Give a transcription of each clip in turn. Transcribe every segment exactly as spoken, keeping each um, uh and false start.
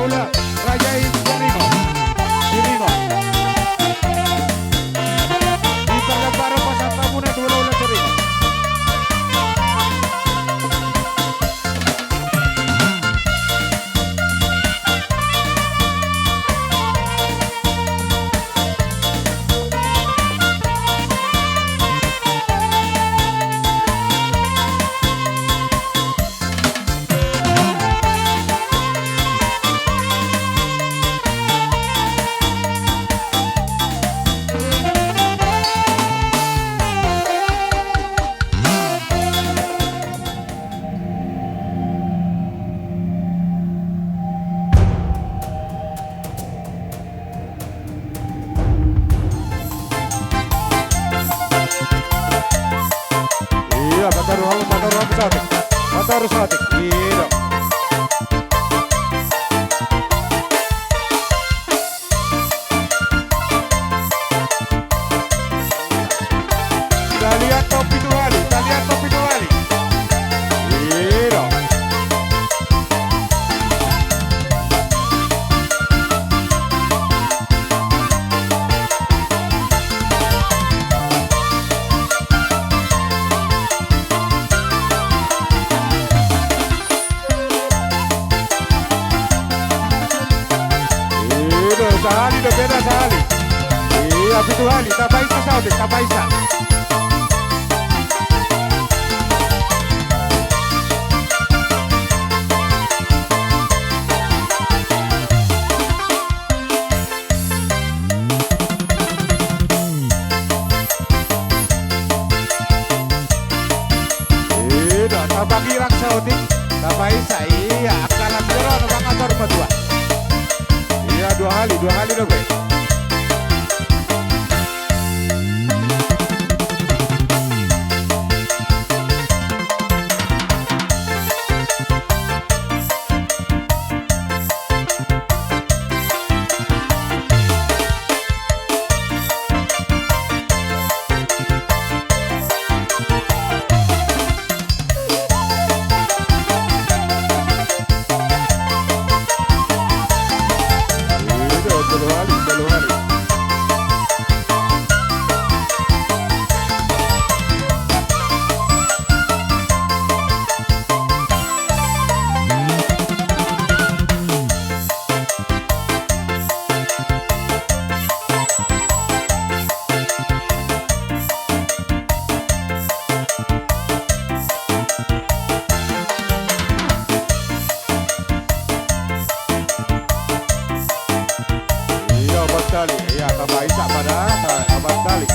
Raja i Siringo. Siringo. Di pardampar pasahat hamuna tu hulahula Siringo. Iya, mataru hamu, mataru hamu saotik. Mataru saotik. Iya. Taliat topi dua hali, taliat topi dua hali. Iya. Iya, sahali do, beda sahali. Iya, pitu hali, tapaisa saotik, tapaisa. Ida, tapagirang saotik, tapaisa, iya, angka las jero, na mangator matua. Iya, dua hali, dua hali dope. Iya, opat hali. Iya, tapaisa pada, ta-, opat hali.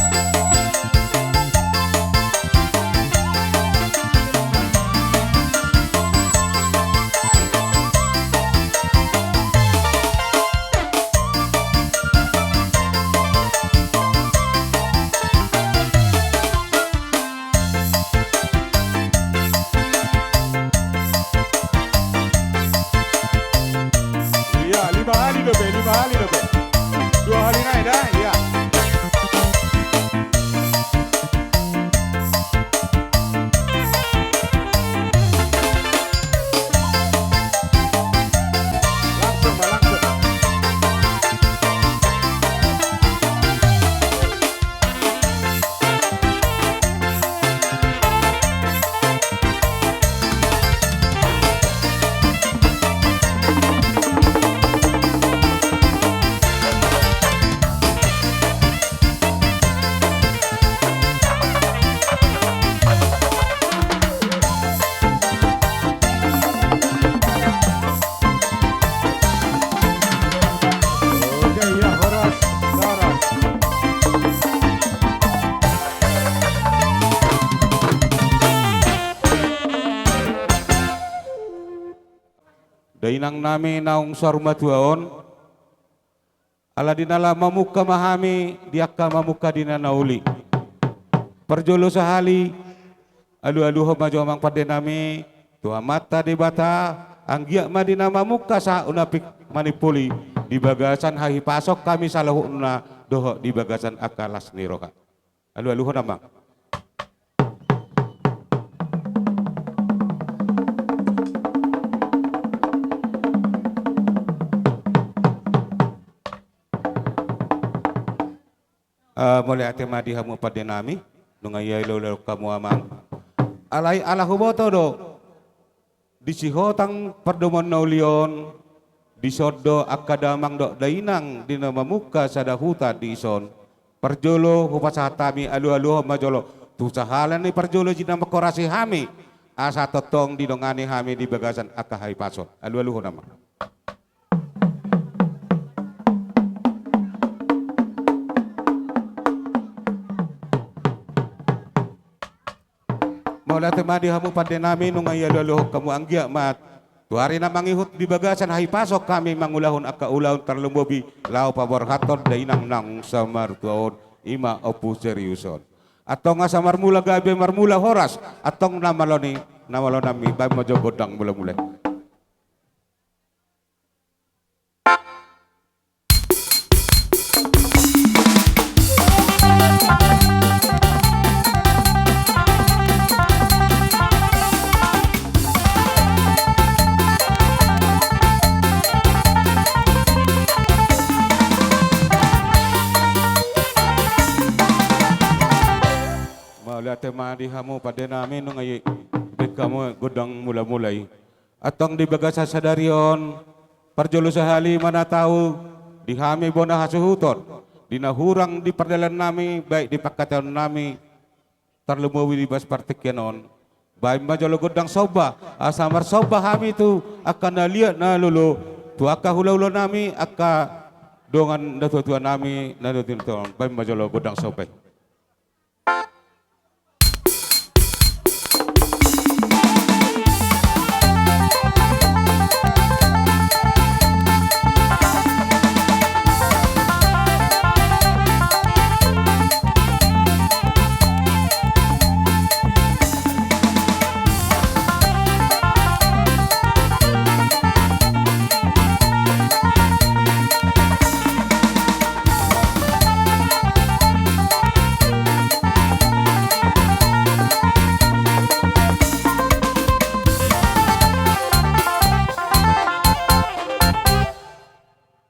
Iya, lima hali dope, lima hali dope. Dua hali nai da, iya. Langsung, langsung. Oke, ya, horas, horas. Dainang nami naung saur matua on, ala di na laho mamungka ma hami di angka mamungka di na nauli. Parjolo sahali, alualuhon ma jo amang pande nami tu Amanta Debata, anggiat ma di na mamungka sahat tu na pik manimpuli di bagasan hahipason hami saluhutna dohot di bagasan angka las ni roha. Alualuhon amang. Ah, mauliate ma di hamu pande nami, nunga ia ilolo hamu amang. Alai ala huboto do, di sihotang pardomuan na uli on, dison do angka damang dohot dainang di na mamungka sada huta dison. Parjolo hupasahat hami alualuhon ma jolo tu sahala ni parjolo jina mangkorasi hami, asa tongtong didongani hami di bagasan angka hahipason. Alualuhon amang. Mauliate ma di hamu pande nami, nunga ia alualuhon hamu anggiat ma tu ari na mangihut di bagasan hahipason hami mangulahon angka ulaon tarlumobi laho paborhathon dainang naung samartua on, i ma Ompu Serius on. Antong asa marmula gabe marmula horas, antong na malo ni, na malo nami, baen ma jo gondang mulamula i. Mauliate ma di hamu pande nami, nunga i, baen hamu gondang mulamula i. Antong di bagasan sadari on, parjolo sahali ma na tau di hami bona hasuhuton di na hurang di pardalan nami, baik di pangkataion nami, tarlumobi di bagasan partingkian on. Baen ma jolo gondang somba, asa marsomba hami tu angka na liat na lolo, tu angka hulahula nami, angka dongan natuatua nami na di tingki on. Baen ma jolo gondang somba i.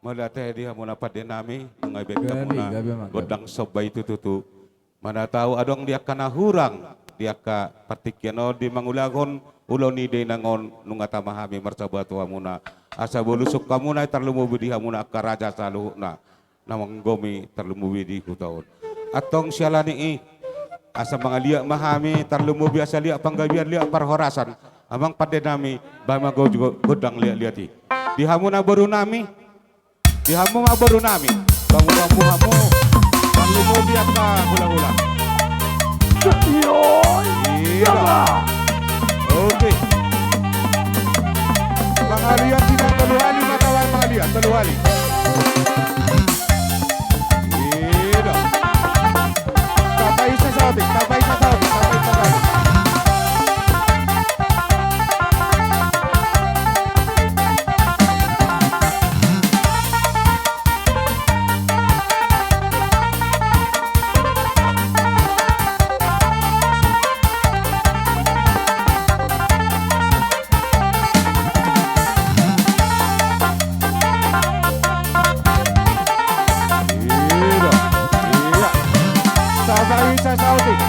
Mauliate di hamuna pande nami, nunga i baen hamuna gondang somba i tutu. Mana tahu adong di angka na hurang di angka partingkian on di mangulahon ulaon ni dainang on, nunga tama hami marsahat tu hamuna. Asa boi lusuk hamuna i, tarlumobi di hamuna angka raja saluhutna na manggomi tarlumobi di huta on. Antong siala ni i, asa mangaliat ma hami tarlumobi asa liat panggabean, liat parhorasan. Amang pande nami, baen ma go-, go-, gondang liat-liat i. Di hamuna boru nami, di hamu ma boru nami. Bangulahon hamu tarlumobi angka hulahula. Iya. Oke. Mangaliat i ma tolu hali ma tau, mangaliat tolu hali. Iya. Tapaisa saotik, tapaisa saotik, tapaisa saotik. Iya. Tapaisa saotik.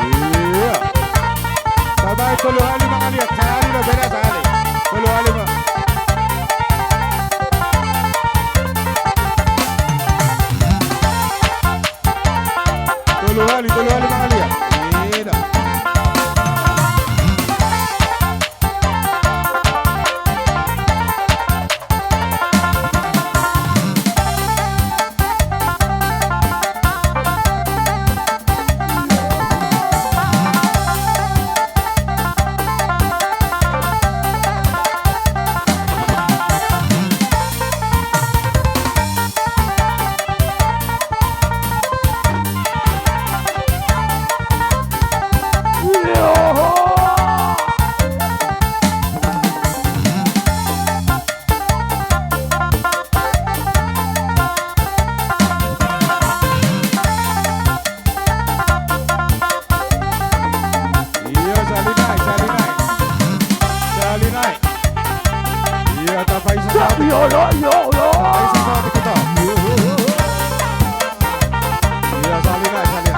Iya. Tapaisa tolu hali mangaliat, sahali do beda sahali. Tolu hali ma. Tolu hali, tolu hali mangaliat. Ida. Iya, iya, iya, iya. Iya, sali, sali.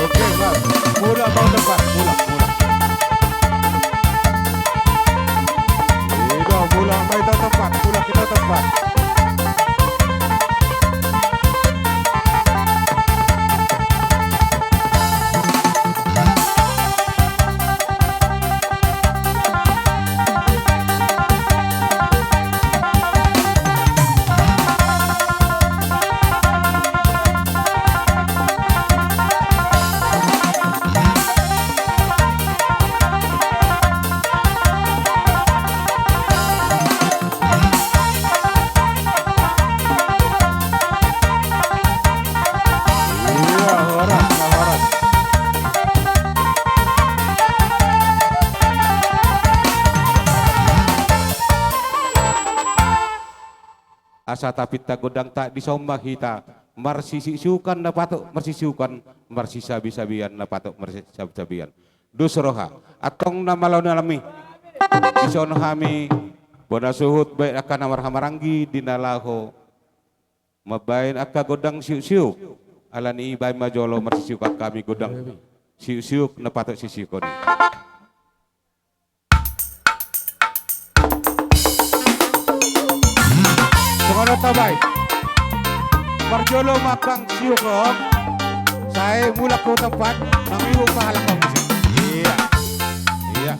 Oke, Bang. Mulak, Bang, tempat. Mulak, mulak. Iya, mulak, Bang, kita tempat. Mulak, kita tempat. Iya, horas, horas. Asa tapinta gondangta, dison ma hita marsisiuksiukan na patut marsisiukan, marsisabisabian na patut marsisabisabian. Dos roha. Antong na malo nami, dison hami bona suhut baen angka na marhahamaranggi di na laho mambaen angka gondang siuksiuk. Alani i baen ma jolo marsisiukan hami gondang siuksiuk na patut sisiukhon i. Songon on, tabaen. Parjolo ma angka siukhon, sai mulak tu tempat, mangihut ma halak on muse. Iya. Iya.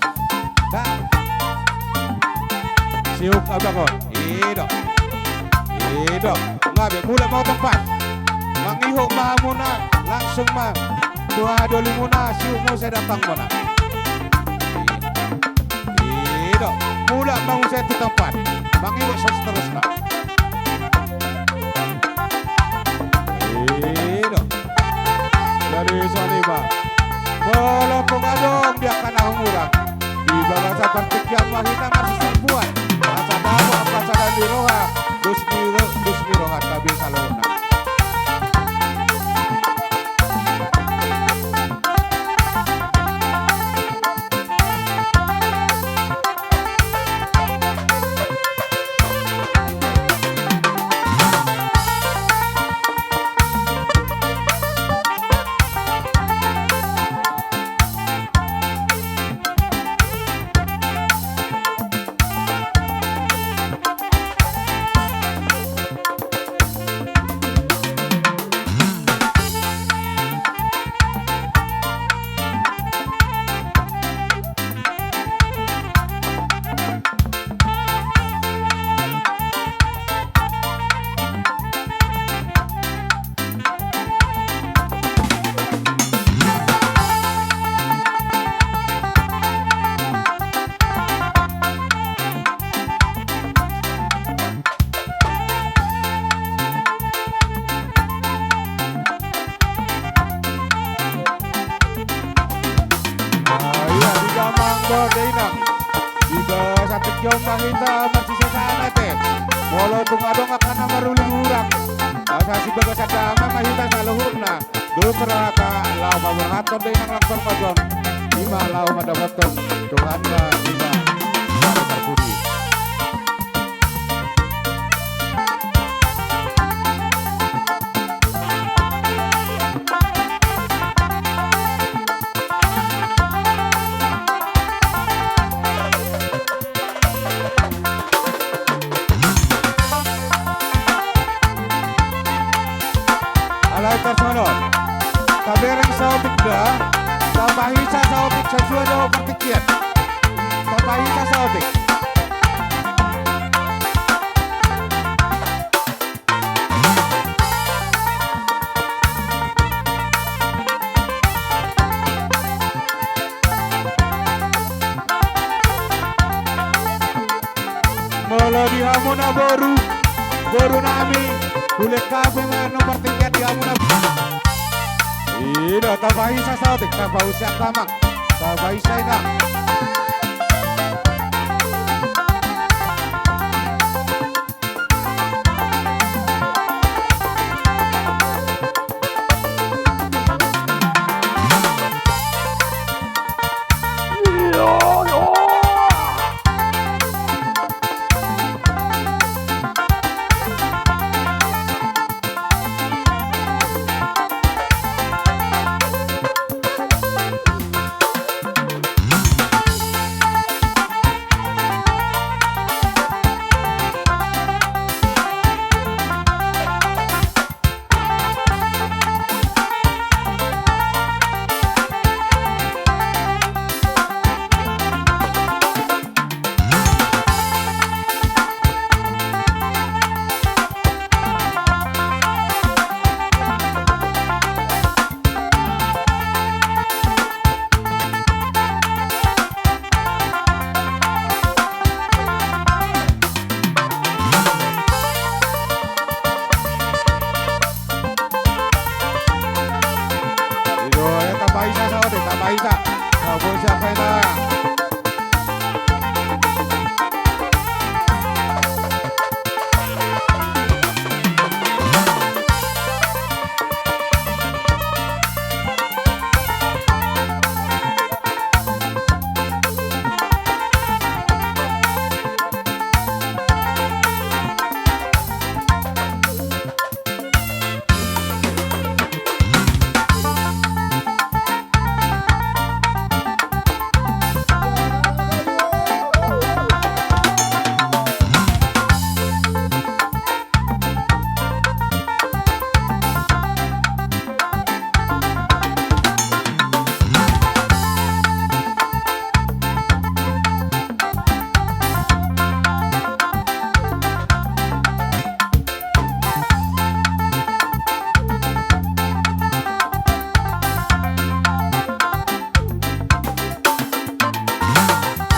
Siuk abang on. I do. I do. Nga be, mulak ma tu tempat. Mangihut ma hamuna, langsung ma tu haha dolimuna, siuk muse datang muna. I do. Mulak ma muse tu tempat. Mangihut seterusna. I do. Jadi songon i ma. Molo tung adong di angka na hurang, di bagasan partingkian ma hita marsisampuan. Asa dapot angka sada ni roha, dos ni ro-, dos ni roha, tabe saluhutna. Iya, di damang do dainang. Di bagasan tingki on ma hita marsisesaan ate. Molo tung adong angka na marhurang, asa di bagasan damang ma hita saluhutna. Dos rohanta, laho paborhathon dainang, langsung ma jo. Ima laho mandapothon Tuhan ma hita. Mari marpudi. Di hamuna boru, boru nami, hulehon hamu ma na partingkian di hamuna. Ida, tapaisa saotik, tapaisa damang, tapaisa inang. Ido, ya, tapaisa saotik, tapaisa. Tapaisa, tapaisa.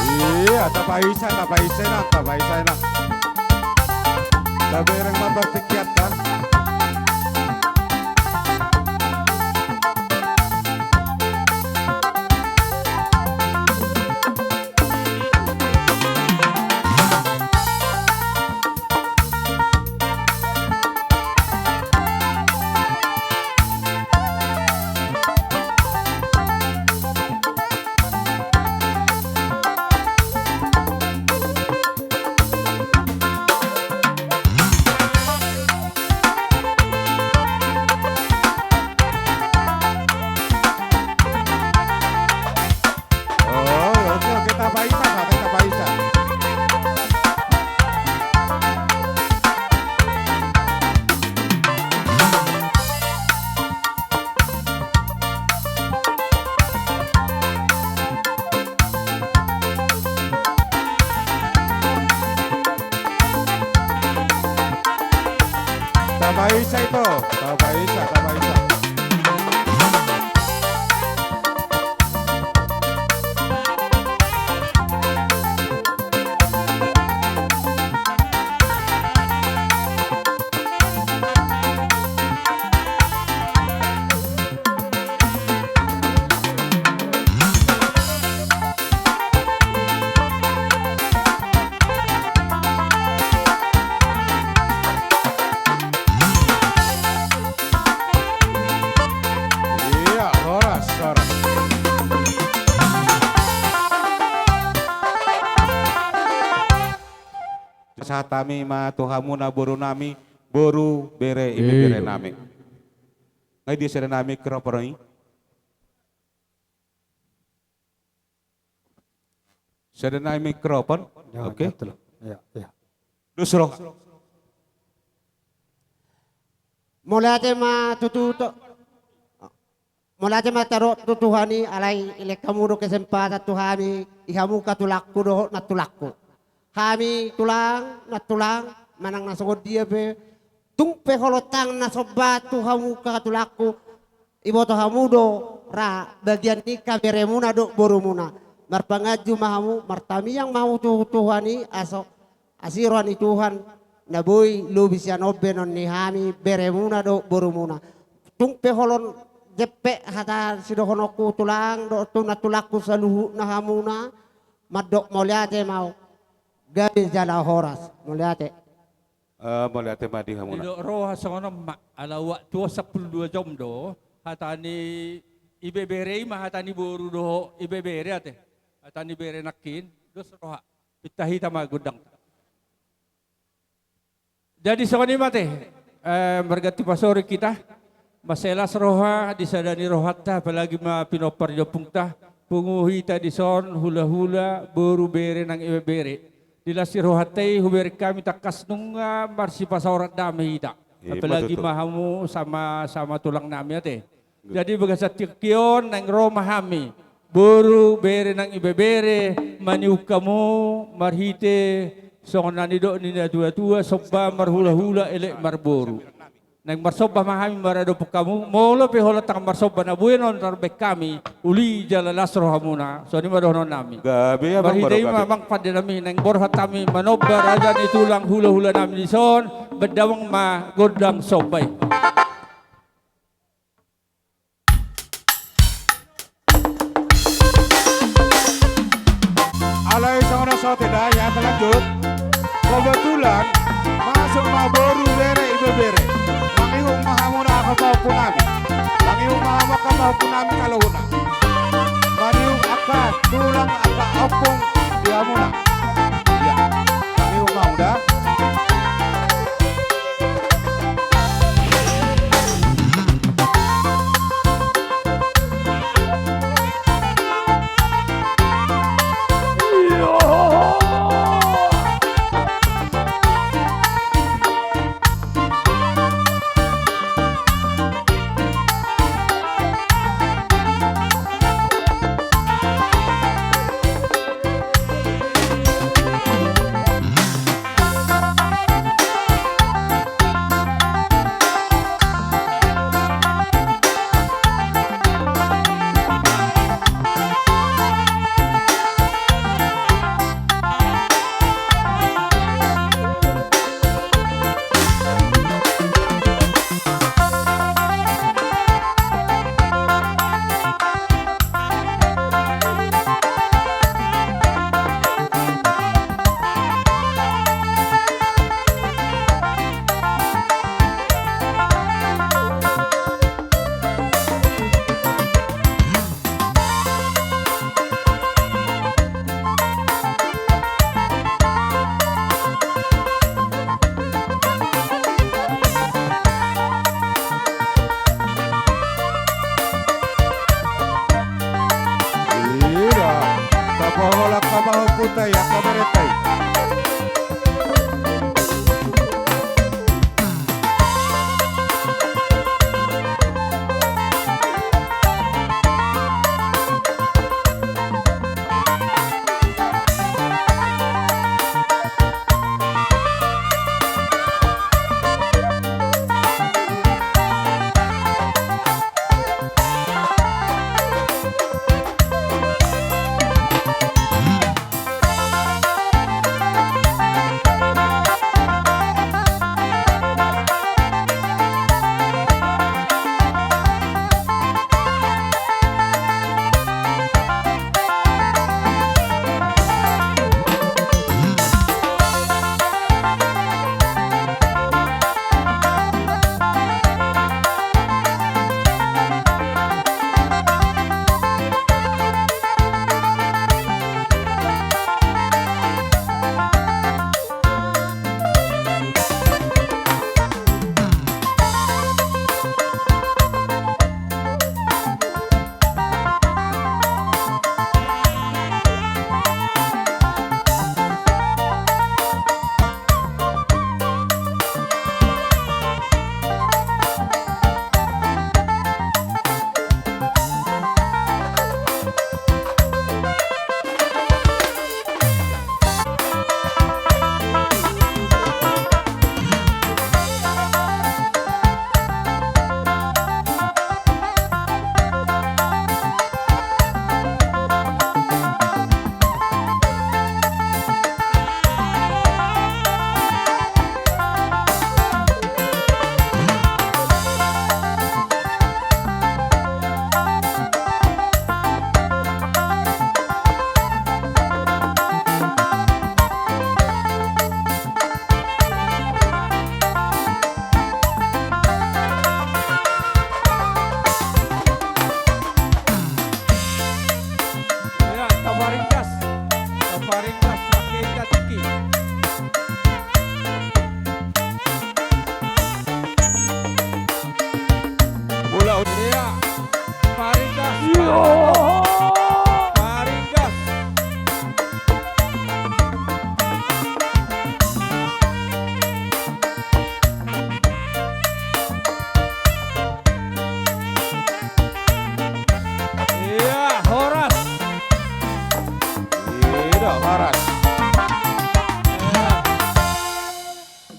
Iya, tapaisa, tapaisa inang, tapaisa inang. Tabereng ma partingkianta. Oh, oke, oke, tapaisa, tapaisa, tapaisa. Tapaisa ito, tapaisa, tapaisa. Iya, horas, horas. Sahat hami ma tu hamuna boru nami, boru, bere, ibe, bere nami. Ngai dia sada nai mikrofon i? Sada nai mikrofon. Oke. Ya, ya. Dos roha. Mauliate ma tutu to. Mauliate ma taro tu Tuhan i, alai ilehon hamu do kesempatan tu hami, i hamu angka tulangku dohot nantulangku. Hami tulang, nantulang, manang na songon dia pe, tung pe holong tang na somba tu hamu angka tulangku, iboto hamu do ra bagian ni angka beremuna dohot borumuna. Marpanganju ma hamu, martamiang ma hamu tu Tuhan i, asa Asi roha ni Tuhan, na boi lobi sian on be non ni hami, beremuna dohot borumuna. Tung pe holong jempek hata sidohononku tulang dohot tu na tulangku saluhutna hamuna, mandok mauliate ma au. Gabe jala horas, mauliate. Eh, mauliate ma di hamuna. Didok roha songon on ma, ala waktu on sampulu dua jom do, hata ni ibebere i ma hata ni boru dohot ibebere ate. Hata ni bere nangkin, dos roha. Pinta hita ma gondang. Jadi songon i ma ate, eh, marganti pasoring hita, mansai las roha, di sada ni rohanta, apalagi ma pinompar ni ompungta, pungu hita dison, hula-hula, boru bere nang ibebere. Di las ni rohanta i, hubereng hami tangkas nunga marsipasaoran dame hita. Ima tutu. Apalagi ma hamu sama, sama tulang nami ate. Jadi bagasan tingki on naeng ro ma hami, boru bere nang ibebere, maniung hamu marhite songon na nidok ni natua-tua, somba marhula-hula elek marboru. Naeng marsomba ma hami maradophon hamu, molo pe holan tangan marsomba na buenon tarbaen hami, uli jala las rohamuna, songon i ma dohonon nami. Gabe, amang. Marhite i ma, amang, pande nami, naeng borhat hami manomba raja ni tulang hula-hula nami dison, bahen damang ma gondang somba i. Alai songon on, saotik da, ya, lanjut. Kebetulan masuk ma boru bere ibebere. Mangihuthon ma hamuna angka pahompu nami. Mangihuthon ma hamu angka pahompu nami saluhutna. Mangihuthon angka tulang, angka ompung di hamuna. Ya, mangihuthon ma hamu da. Ira, tapahola angka pahompunta i, angka berenta i.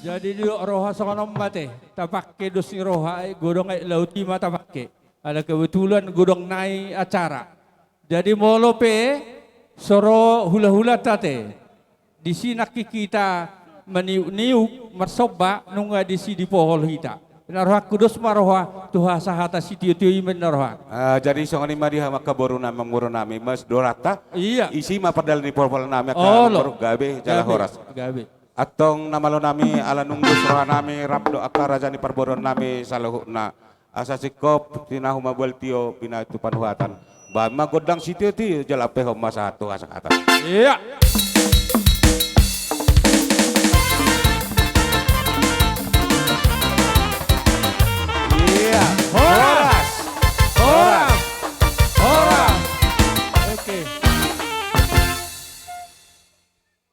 Jadi didok roha songon on ma ate, tapangke dos ni roha, ai godang aek laut i ma tapangke. Ala kebetulan godang nai acara. Jadi molo pe so ro hulahulanta ate, disi nangkin hita maniukniuk marsomba, nunga disi dipohol hita. Na rohangku, dos ma roha tu hasahatan sitiotio, i ma na roha. Ah, jadi songon i ma di hamu angka boru nami, amangboru nami, mas doranta. Iya. Disi ma pardalan ni poholpoholnami angka, olo, boru, gabe jala horas. Gabe. Antong na malo nami, ala nunga dos rohanami, rap do angka raja ni parboruonnami saluhutna. Asa singkop tinahu ma bual tio, binahen tu panuhatan. Bahen ma gondang sitiotio, jala ampehon ma sahat tu hasahatan. Iya. Iya. Horas. Horas. Horas. Oke.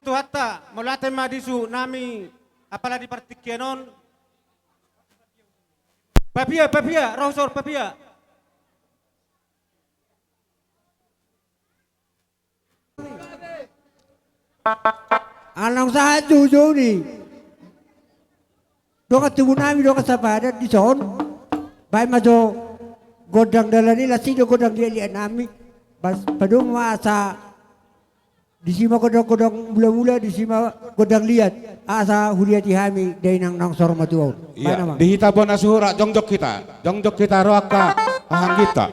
Tuhanta, mauliate ma di suhutnami, apala di partingkian on. Papia, papia, ro husor papia. Ala naung sahat joujouni dongan tubunami, dongan sapadan dison. Bahen ma jo gondang dalan i, las i do gondang liatliatnami. Pas padomu ma asa disi ma gondang, gondang mulamula, disi ma gondang liat, asa huliati hami dainang naung saur matua on. Iya, bahen ma. Di hita bona suhut, jongjong hita. Jongjong hita, ro angka hahangginta.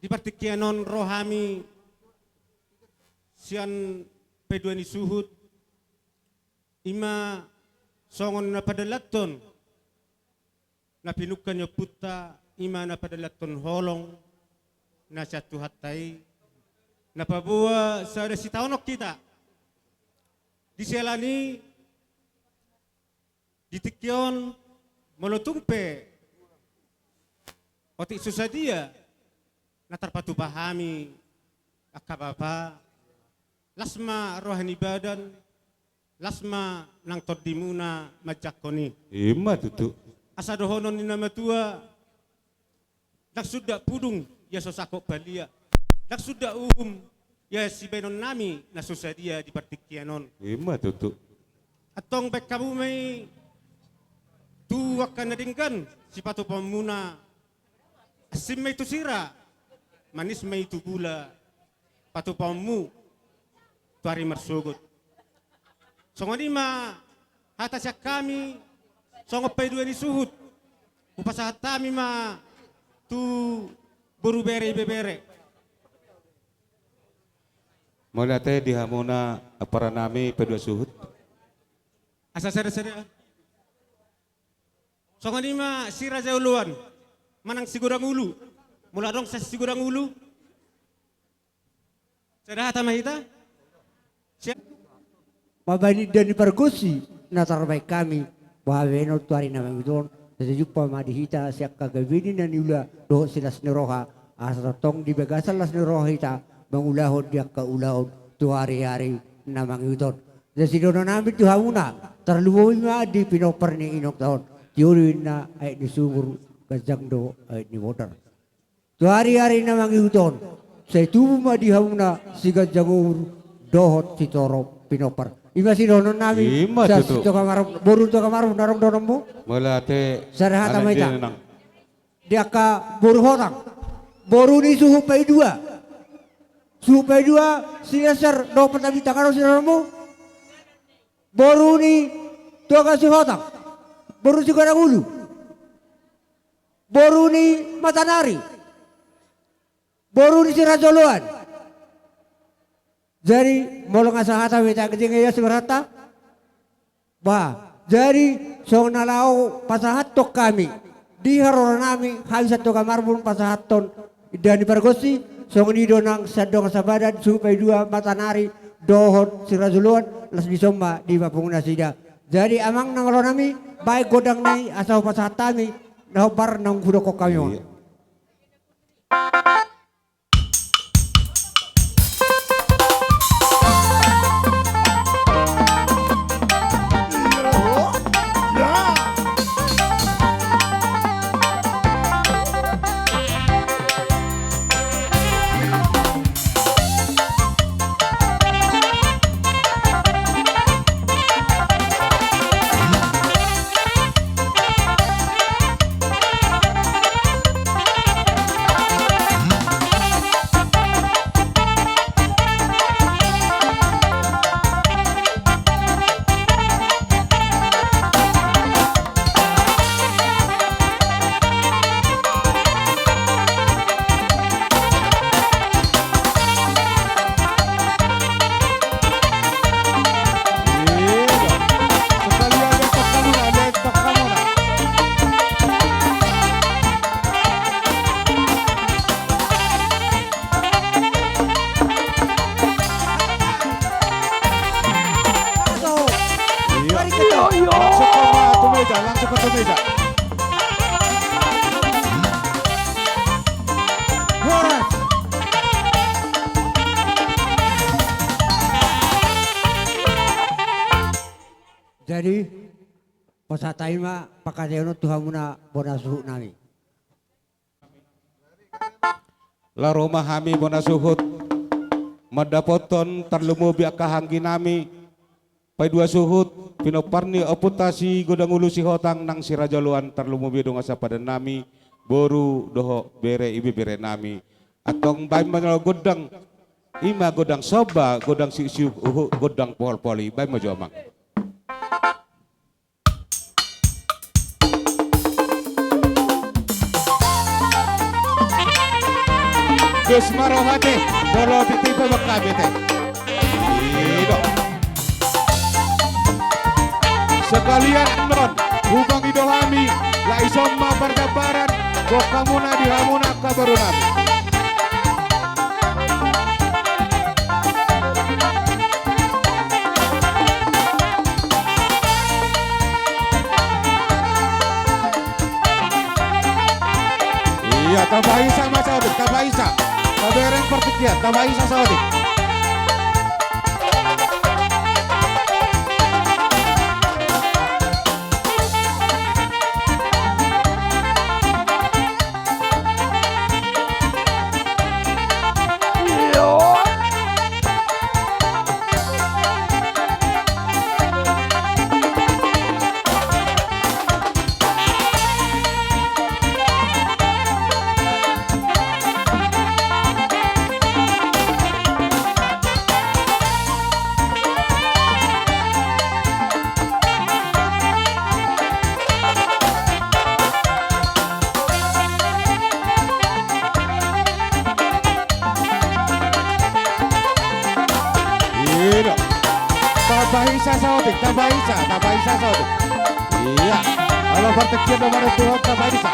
Di partingkian on ro hami sian paidua ni suhut, i ma songon na padalanhon na pinungka ni ompunta, i ma na padalanhon holong na sian Tuhanta i, na paboa sada sitaonon hita. Di siala ni i, di tingki on, molo tung pe otik so sadia na tarpatupa hami angka bapa, las ma roha ni badan, las ma nang tondimuna manjangkon i. I ma tutu. Asa dohonon ni na matua, ndang sundat pudung ia so sangkot balia, ndang sundat uhum ia sibaenonnami na so sadia di partingkian on. I ma tutu. Antong baen hamu ma i tu angka na denggan sipatupaonmuna, asing ma i tu sira, manis ma i tu gula, patupaonmu tu ari marsogot. Songon i ma hata sian hami songon paidua ni suhut. Hupasahat hami ma tu boru bere ibebere. Mauliate di hamuna amparanami paidua suhut. Asa sada-sada. Songon i ma si Raja Oloan manang si Godang Ulu. Molo adong sian si Godang Ulu, sada hata ma hita. Siap. Mambahen inda ni pargonsi na tarbahen hami, boha bahenon tu ari na mangihut on, sai jumpa ma di hita sian angka gabe ni na niula dohot silas ni roha, asa tongtong di bagasan las ni roha hita mangulahon di angka ulaon tu ari-ari na mangihut on. Jadi sidohononnami tu hamuna, tarlumobi ma di pinompar ni inongta on. Tio do ninna aek ni sumur, ganjang do aek ni bondar. Tu ari-ari na mangihut on, sai tubu ma di hamuna siganjang umur dohot sitorop pinompar. Ima sidohonon nami. Ima sa-, tutu. Tongka Marhun, boru Tongka Marhun, adong dohononmu? Mauliate. Sada hata ma hita. Di angka boru Hotang. Boru ni Suhut Paidua. Suhut Paidua, Silesar, dohot Pandawa Bintang, adong sidohononmu? Boru ni Tongka Sihotang. Boru Sigodang Ulu. Boru ni Matanari. Boru ni Siraja Oloan. Jadi, molo nga sahata be, tangkas ia sibarata. Bah, jadi, songon na laho pasahathon hami di haroro nami, hami sian Tongka Marhun pasahathon indahan ni pargonsi, songon i do nang sian dongan sabadan, Suhut Paidua, Matanari, dohot Siraja Oloan, las dison ma dipapungu nasida. Jadi, amang na malo nami, baen gondang na i, asa hupasahat hami na hombar naung hudokkon hami on. Iya. Langsung ke meja, langsung ke meja. Horas. Jadi, pasahat hami ma pangkataion on tu hamuna bona suhut nami. Laho ma hami bona suhut mandapothon tarlumobi angka anggi nami, paidua suhut, pinompar ni ompunta Sigodang Ulu Sihotang nang Siraja Oloan, tarlumobi dongan sapadan nami, boru dohot bere, ibebere nami. Antong baen ma jolo gondang, ima gondang somba, gondang siusiu, uhum, gondang pohol poholi, baen ma jo amang. Gus Marohate, bolo di tipe baka bete. Ido. Sekalian non, hubang ido hami, lai somba pardabaran, bok hamuna di hamuna kabarunami. Iya, tambahi sa ma saotik, tambahi sa. Tabereng partingkian, tambahi sa saotik. Ido. Tambahi sa saotik, tambahi sa, tambahi sa saotik. Iya. Olo partingkian do maratuhon, tambahi sa.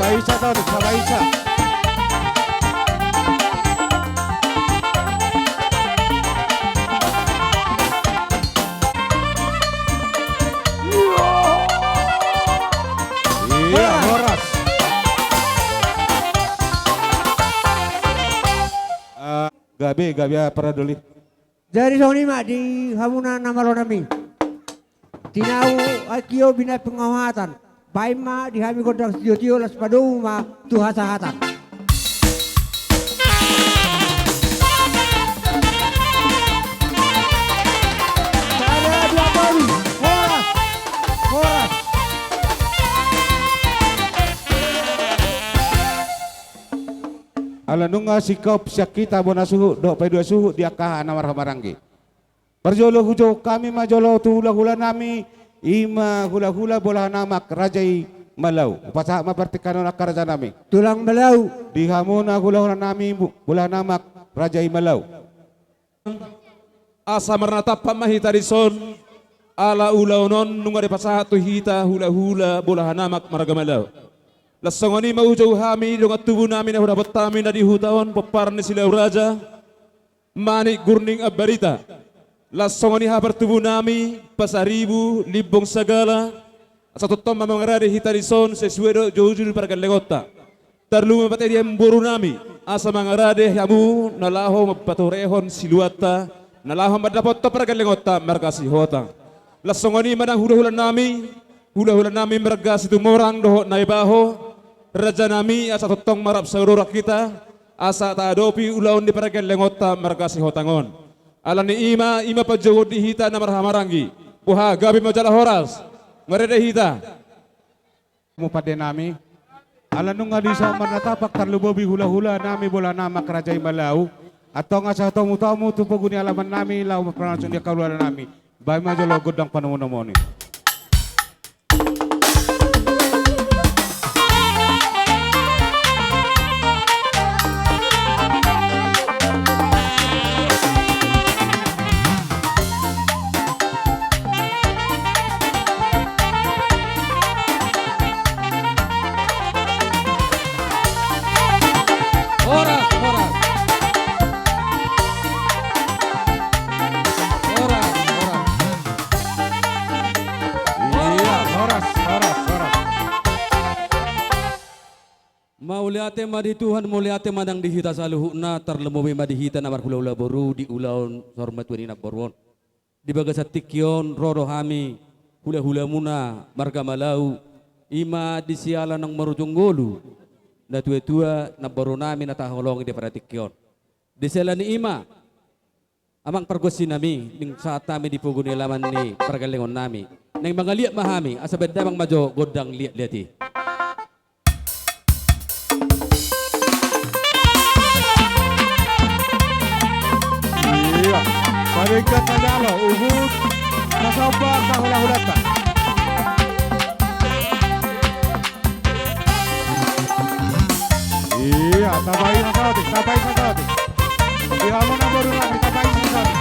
Sabaisa, Tony, sabaisa. Iya, horas. Eh, gabe, gabe, apa, Radoli? Jadi songon i ma di hamuna na malo nami. Tinau, aek tio, binahen pangohatan. Baen ma di hami gondang sitiotio, laos padomu ma tu hasahatan. Sada, dua, tolu. Horas. Horas. Ala nunga singkop sian hita bona suhut dohot paidua suhut di angka na marhahamaranggi. Parjolo hujou hami ma jolo tu hulahula nami, i ma hulahula Bolahan Amak Raja i Malau. Hupasahat ma partingkian on angka raja nami. Tulang Malau. Di hamuna hulahula nami bu-, Bolahan Amak Raja i Malau. Asa marnatampak ma hita dison, ala ulaon on nunga dipasahat tu hita hulahula Bolahan Amak marga Malau. Laos songon i ma hujou hami dongan tubu nami na hudapot hami na di huta on, pomparan ni Silau Raja, Manik Gurning Ambarita. Laos songon i haha partubu nami, Pasaribu, Limbong Sagala, asa tongtong ma mangarade hita dison sesuai dohot jujur pargellengonta. Tarlumobi ma pate di boru nami, asa mangarade hamu na laho mampatorehon siluanta, na laho mandapothon pargellengonta marga Sihotang. Laos songon i ma nang hulahula nami, hulahula nami marga Situmorang dohot Naibaho, raja nami, asa tongtong ma rap saudara hita, asa taadopi ulaon ni pargellengonta marga Sihotang on. Alani i ma, i ma panjouon di hita na marhahamaranggi. Boha, gabe ma jala horas. Marende hita. Hamu pande nami. Ala nunga dison marnatampak tarlumobi hulahula nami Bolahan Amak Raja i Malau. Antong asa tomutomu tu pogu ni alaman nami, laho marpanasuhon di angka hulahula nami. Baen ma jolo gondang panomunomuon i. Horas, horas. Horas, horas. Iya, horas, horas, horas. Mauliate ma di Tuhan, mauliate ma nang di hita saluhutna, tarlumobi ma di hita na marhulahula boru di ulaon saur matua ni namboru on. Di bagasan tingki on ro do hami hulahulamuna marga Malau, i ma di siala naung marujung ngolu, natuatua namboru nami na tahaholongi di tingki on. Di siala ni i ma, amang pargonsi nami, naeng sahat hami di pogu ni alaman ni pargellengon nami. Naeng mangaliat ma hami, asa baen damang ma jo gondang liatliat i. Iya. Paringkat na jalo, uhut, na somba, na hulahulanta. Iya, tabaen ma saotik, tabaen ma saotik. Di hamuna boru nami, tabaen ma saotik.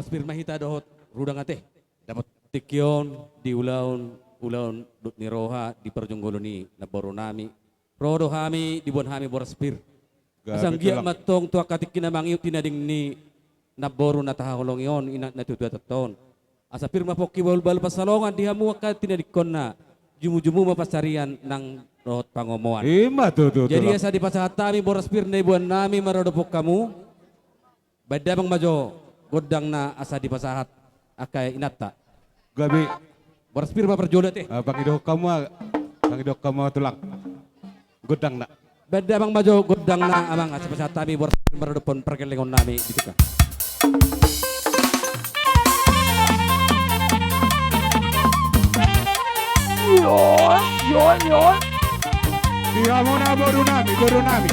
pir ma hita dohot rudang ate. Dapot tingki on di ulaon, ulaon dut ni roha di parjongjonggonon i namboru nami. Ro do hami, diboan hami boras pir. Gabe tulang. Asa anggiat ma antong tu angka tingki na mangihut tinading ni namboru na tahaholongi on, ina na tutu atanta on. Asa pir ma pongki bahulbahul pansalongan di hamu angka tinadingkonna, jumujumumu ma pansarian nang dohot pangomoan. I ma tutu, tulang. Jadi asa dipasahat hami boras pir na diboan nami maradophon hamu. Baen damang ma jo gondangna asa dipasahat angka inanta. Gabe. Boras pir ma parjolo ate. Ah, pangidohon hamu ma, pangidohon hamu ma tulang. Gondangna. Baen damang ma jo gondangna amang asa pasahat hami boras pir maradophon pargellengon nami di tingki. Ion, ion, ion. Di hamuna boru nami, boru nami.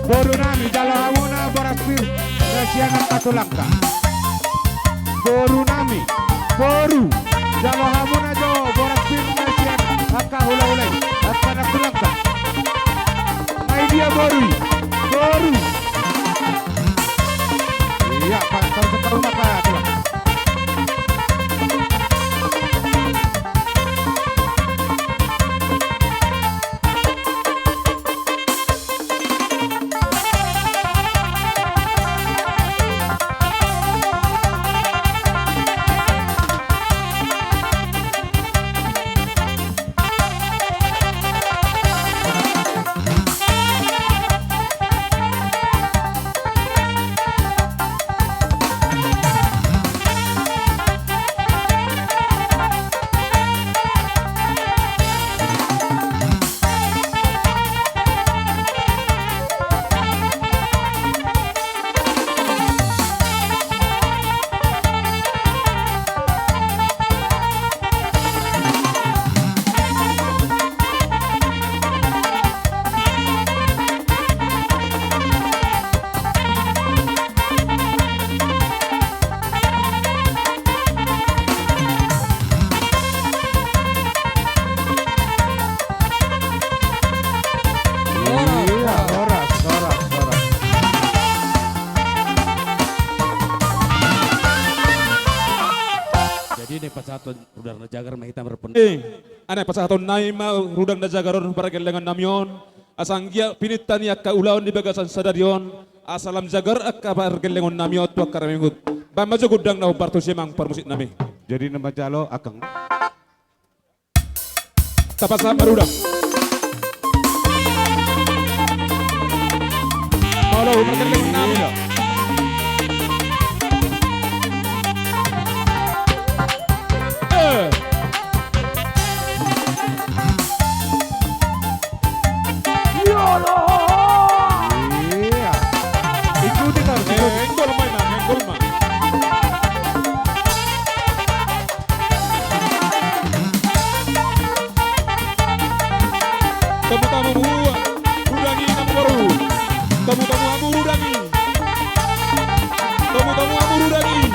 Boru nami, jalo hamuna boras pir na sian angka tulangta. Boru nami, boru. Jalo hamuna jo boras pir na sian angka hulahula i, angka na tulangta. Ai dia boru i, boru. Ia, Pak, tahu, tahu apa, tulang? Ia, horas, horas, horas. Jadi naeng pasahaton rudang na jagar ma hita marpon. Eh, naeng pasahaton nami ma rudang na jagar on pargellengon nami on. Asa anggiat pinta ni angka ulaon di bagasan sadari on. Asa lam jagar angka pargellengon nami on tu angka na mangihut. Baen ma jo gondangna hombar tusi amang parmusik nami. Jadi na manjalo angka. Tapasahat ma rudang. Molo pargellengon nami. Eh. Ia. Ikuti terus, ikuti. Eh, enggol ma, enggol ma. Tamu-tamu mua, rudang i namboru. Tamu-tamu hamu rudang i. Tamu-tamu hamu rudang i.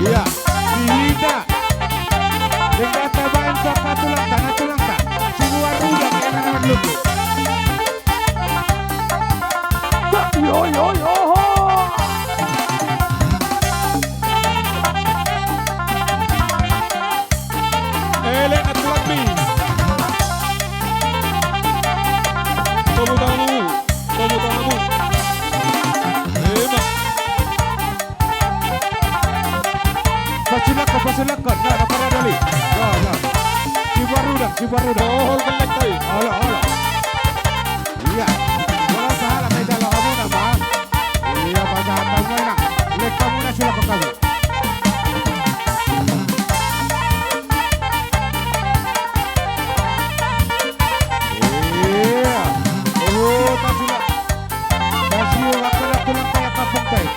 Ia, di hita. Denggan tabaen tu angka tulangta, na tulangta. Sibuan rudang, ia na marluku. Yo, yo, yo, ho! Elek na tulangmi. Tamu-tamu, tamu-tamu. Ema. Pasilangkon, pasilangkon. Nah, na parada ni. Nah, nah. Sibuan rudang, sibuan rudang. Olo, olo. Ia. Molo sahala ma i jalo hamuna ma. Ia, pasahat hamu ma inang. Lek hamuna silangkon hamu. Ia. Olo, tasila. Tasiu, apa na tulang kaya kampung tai.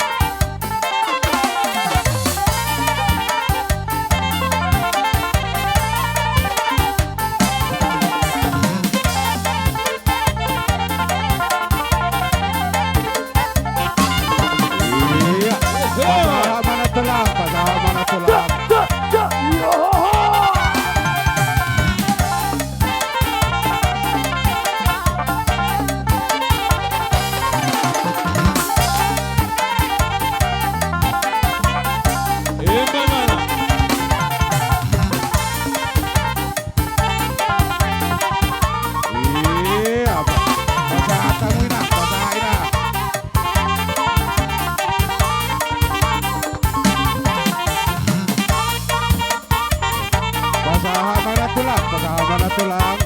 Pasahat ma inang tulang, pasahat ma inang tulang.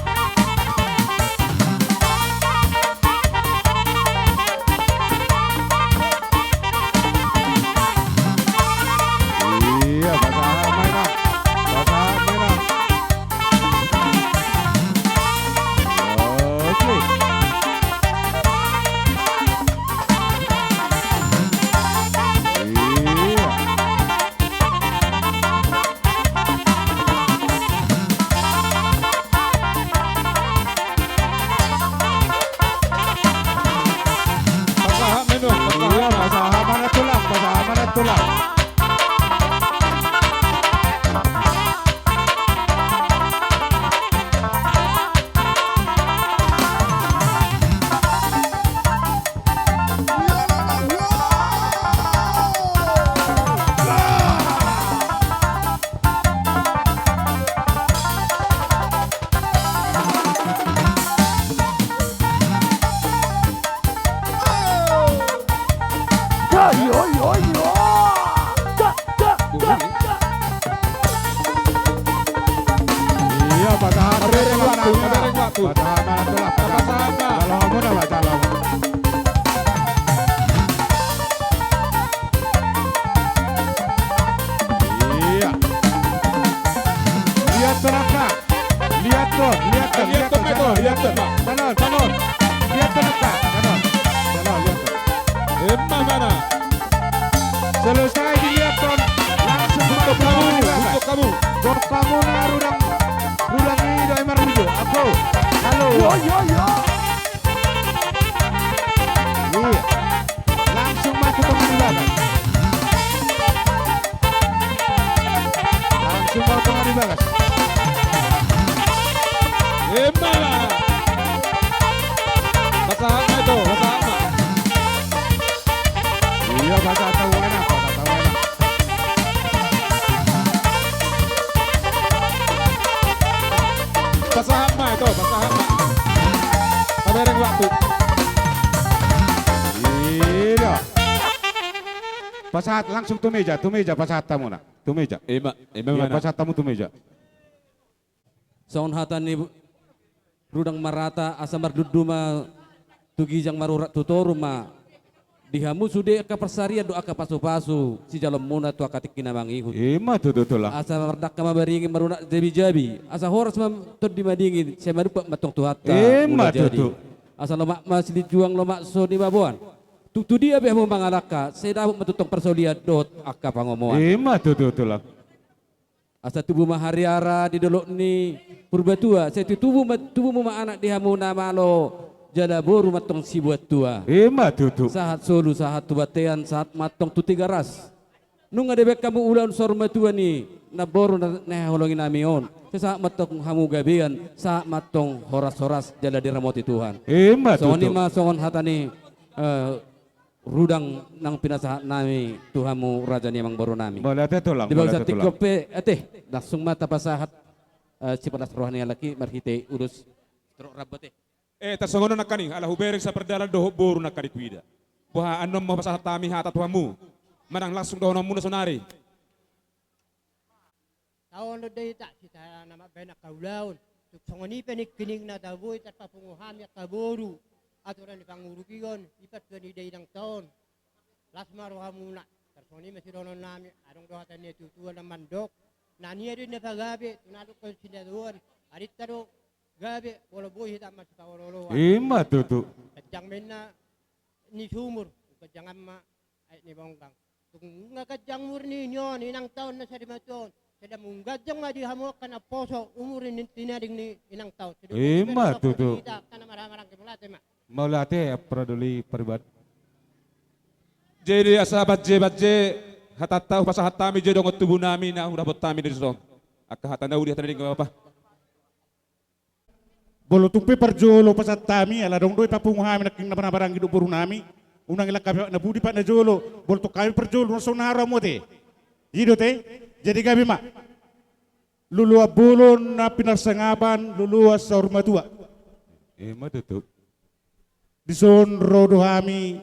Iya, pasahat ma inang. Pasahat ma inang. Oke. Iya. Pasahat ma inang, pasahat. Iya, pasahat ma inang tulang, pasahat ma inang tulang. Iya, pasahat. Tabereng waktu, tabereng waktu. Pasahat ma inang tulang, pasahat. Pasahat ma. Jalo hamu na, jalo. Iya. Liathon, angka. Liathon, liathon, liathon, liathon, liathon, liathon. Salon, salon. Liathon, angka. Salon. Salon, liathon. Emma mana? Selesai diliathon, langsung masuk hamu, masuk hamu. Gok hamu na rudang, rudang i do, emma rudang. Apo. Halo. Yo, yo, yo. Iya. Langsung ma tu tonga ni bagas. Langsung ma tu tonga ni bagas. Emma. Pasahat ma ito, pasahat ma. Iya, pasahat hamu inang, pasahat hamu inang. Pasahat ma ito, pasahat ma. Tabereng waktu. Iya. Pasahat langsung tu meja, tu meja pasahat hamu na. Tu meja. Emma, emma mana? Pasahat hamu tu meja. Songon hata ni rudang marata, asa mardudu ma tu ginjang, marurat tu toru ma di hamu sude angka parsarian dohot angka pasupasu sijaloonmuna tu angka tingki na mangihut. Emma tutu, tulang. Asa mardangka ma baringin, marunang jabijabi, asa horas ma tondi madingin, sai madungka ma antong Tuhanta. Emma tutu. Asa lomak ma silinjuang, lomak so nimaboan. Tung tu dia pe hamu mangalangka, sai dapot ma antong parsaulian dohot angka pangomoan. Emma tutu, tulang. Asa tubu ma hariara di dolok ni Purbatua, sai tubu ma, tubu ma anak di hamu na malo jala boru ma antong sibuat tua. Emma tutu. Sahat solu, sahat tu bontean, sahat ma antong tu Tigaras. Nunga dibaen hamu ulaon saur matua ni namboru na, na hinaholongi nami on. Sai sahat ma antong hamu gabean, sahat ma antong horas-horas jala diramoti Tuhan. Emma tutu. Songon i ma songon hata ni, eh, rudang naung pinasahat nami tu hamu raja ni amangboru nami. Mauliate tulang, mauliate tulang. Di bagasan tingki on pe, ate, langsung ma tapasahat, eh, sipalas roha ni halak i marhite ulos torop rambu, ate. Eh, tarsongon on nangkaning, ala hubereng sapardalan dohot boru nangkaning huida. Boha annon ma hupasahat hami hata tu hamu, manang langsung dohononmuna sonari. Taon do hita, hita na mambahen angka ulaon. Tung songon i pe ningkiningna tabo i, tarpapungu hami angka boru. Aturan ni pangurupion, i partua ni dainang taon. Las ma rohamuna. Tarsongon i ma sidohonon nami, adong do hata ni natuatua na mandok. Na nia do na pagabe, tu na adong sinadoan. Adinta do gabe, molo boi hita marsipaolooloan. Emma tutu. Ganjang ma inna ni sumur, ganjangan ma aek ni bonggang. Tung nunga ganjang umur ni on, inang taon na sarimatua on. Sai dang ganjang ma di hamu angka naposo umur ni tinading ni inang taon. Emma tutu. Hita angka na marhahamaranggi, mauliate ma. Mauliate, Ampara Doli Pariban. Jadi asa bajebajebon hatanta hupasahat hami jo dohot tubu nami na hudapot hami dison. Angka hata na uli, hata na dingin, nunga bapa. Molo tung pe parjolo pasahat hami, ala adong do i papungu hami nangkin na marhahamaranggi dohot boru nami. Unang i langkapi pat na pudi, pat na jolo. Molo tung hami parjolo, na songon na ro hamu ate. I do ate. Jadi gabe ma. Loloan bolon na pinarsangapan, loloan saur matua. Emma tutu. Dison ro do hami,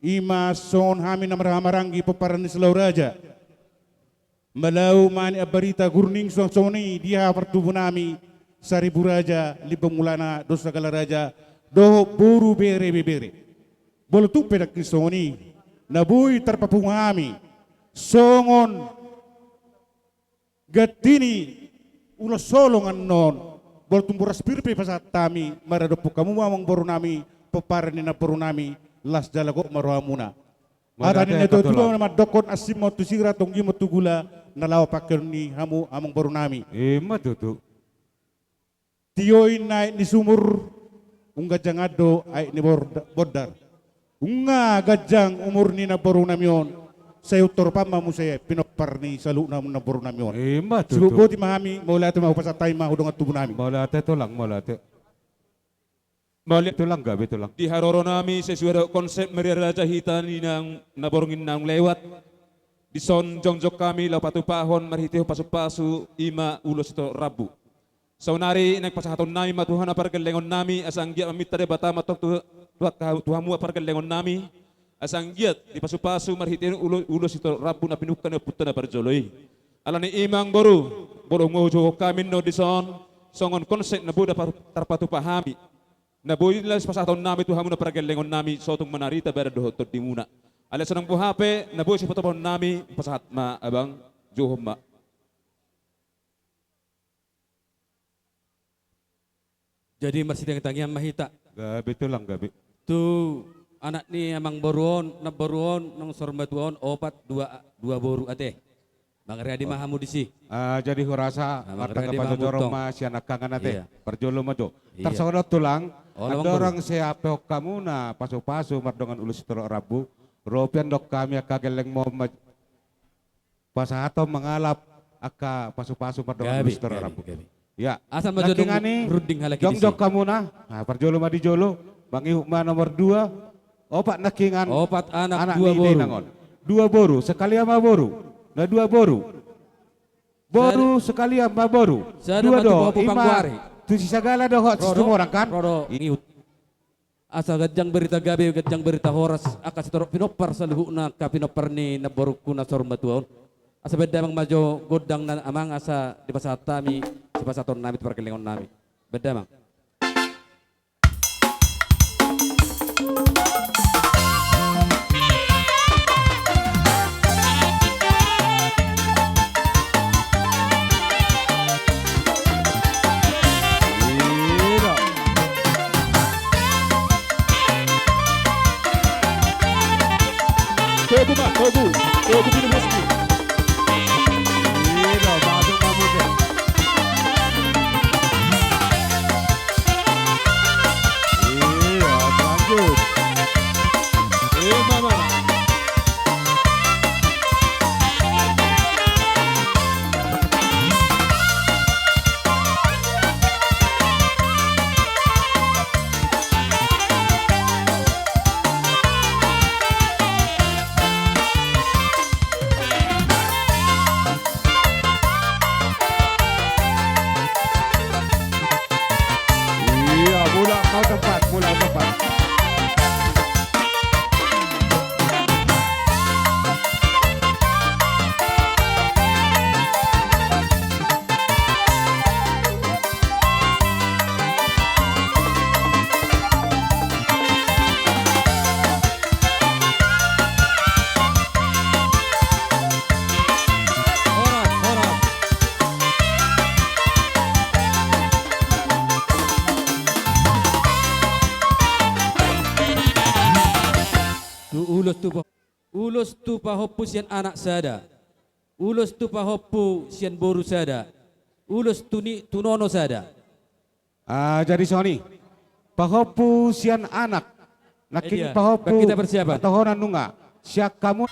i ma songon hami na marhahamaranggi pomparan ni Silau Raja. Malau ma ni ambarita gurning suang songon i di haha partubu nami, Saribu Raja, Limbong Mulana, Dosagala Raja, dohot boru bere ibebere. Molo tung pe nangkin songon i, na boi tarpapungu hami songon ganti ni ulos holong annon, molo tung boras pir pe pasahat hami maradophon hamu amangboru nami, pomparan ni namboru nami, las jala gok ma rohamuna. Hata ni na tuatua mandokkon: Ansim ma on tu sira, tonggi ma on tu gula, na laho pangkeon ni hamu amangboru nami. Ima tutu. Tio inna aek ni sumur, ung ganjang an do aek ni bor-, bondar. Nunga ganjang umur ni namboru nami on, sai hutorop an ma muse pinompar ni saluhutna namboru nami on. Ima tutu. Sibotboti ma hami, mauliate ma hupasahat hami ma hu dongan tubu nami. Mauliate tulang, mauliate. Mauliate tulang, gabe tulang. Di haroro nami sesuai dohot konsep meriah raja hita ni naung na borngin naung lewat. Dison jongjong hami laho patupahon marhitehon pasupasu, ima ulos sitorop rambu. Saonari naeng pasahaton nami ma tu hamuna pargellengon nami, asa anggiat maminta Debata ma antong tu, tu, tu hamuna pargellengon nami, asa anggiat dipasupasu marhitehon ulo-, ulos sitorop rambu na pinungka ni ompunta na parjolo i. Alani i amangboru, molo hujouhon hami annon dison, songon konsep na boi da par-, tarpatupa hami, na boi las pasahaton nami tu hamuna pargellengon nami, sotung manarita badan dohot tondimuna. Alai sonang boha pe na boi sipatupaon nami, pasahat ma abang, jouhon ma. Jadi marsitangiang-tangiangan ma hita. Gabe tulang, gabe. Tu anak ni amangboru on, namboru on, naung saur matua on, opat, dua, dua boru ate. Mangariadi ma hamu disi. Ah, jadi hurasa, ah, mangariadi ma hamu antong. Martanggapan jojorong ma sian angka angan ate. Iya. Parjolo ma jo. Iya. Tarsongon on tulang, andorang sai pahompu hamuna pasupasu mardongan ulos sitorop rambu, ro pe andorang hami angka gellengmon ma pasahaton mangalap angka pasupasu mardongan ulos sitorop rambu. Gabe, gabe. Ya. Asa ma jo nangkiningan i, runding halak i disi. Jongjong hamuna, ah, parjolo ma di jolo, mangihut ma nomor dua, opat nangkiningan. Opat anak, anak dua boru. Dua boru, sekalian ma boru. Na dua boru. Boru sekalian ma boru. Sada ma tu pahompu panggoari. Dua do, ima tu si Sagala dohot si Situmorang kan? Ro do, ro do, ngihut. Asa ganjang berita gabe, ganjang berita horas, angka sitorop pinompar saluhutna, angka pinompar ni namborungku na saur matua on. Asa baen damang ma jo gondang na amang, asa dipasahat hami, sipasahaton nami tu pargellengon nami. Baen damang. Togu ma, togu, togu, minum whisky. Iya, masuk, masuk. Iya, lanjut. Iya, mama. Iya, mulak kau tempat, mulak tempat. Horas, horas. Tu ulos tu pa-, ulos tu pahompu sian anak sada. Ulos tu pahompu sian boru sada. Ulos tu ni, tu nono sada. Ah, jadi songon i. Pahompu sian anak. Nangkin pahompu. Baen hita persiapan. Patohonan nunga. Siap kamu.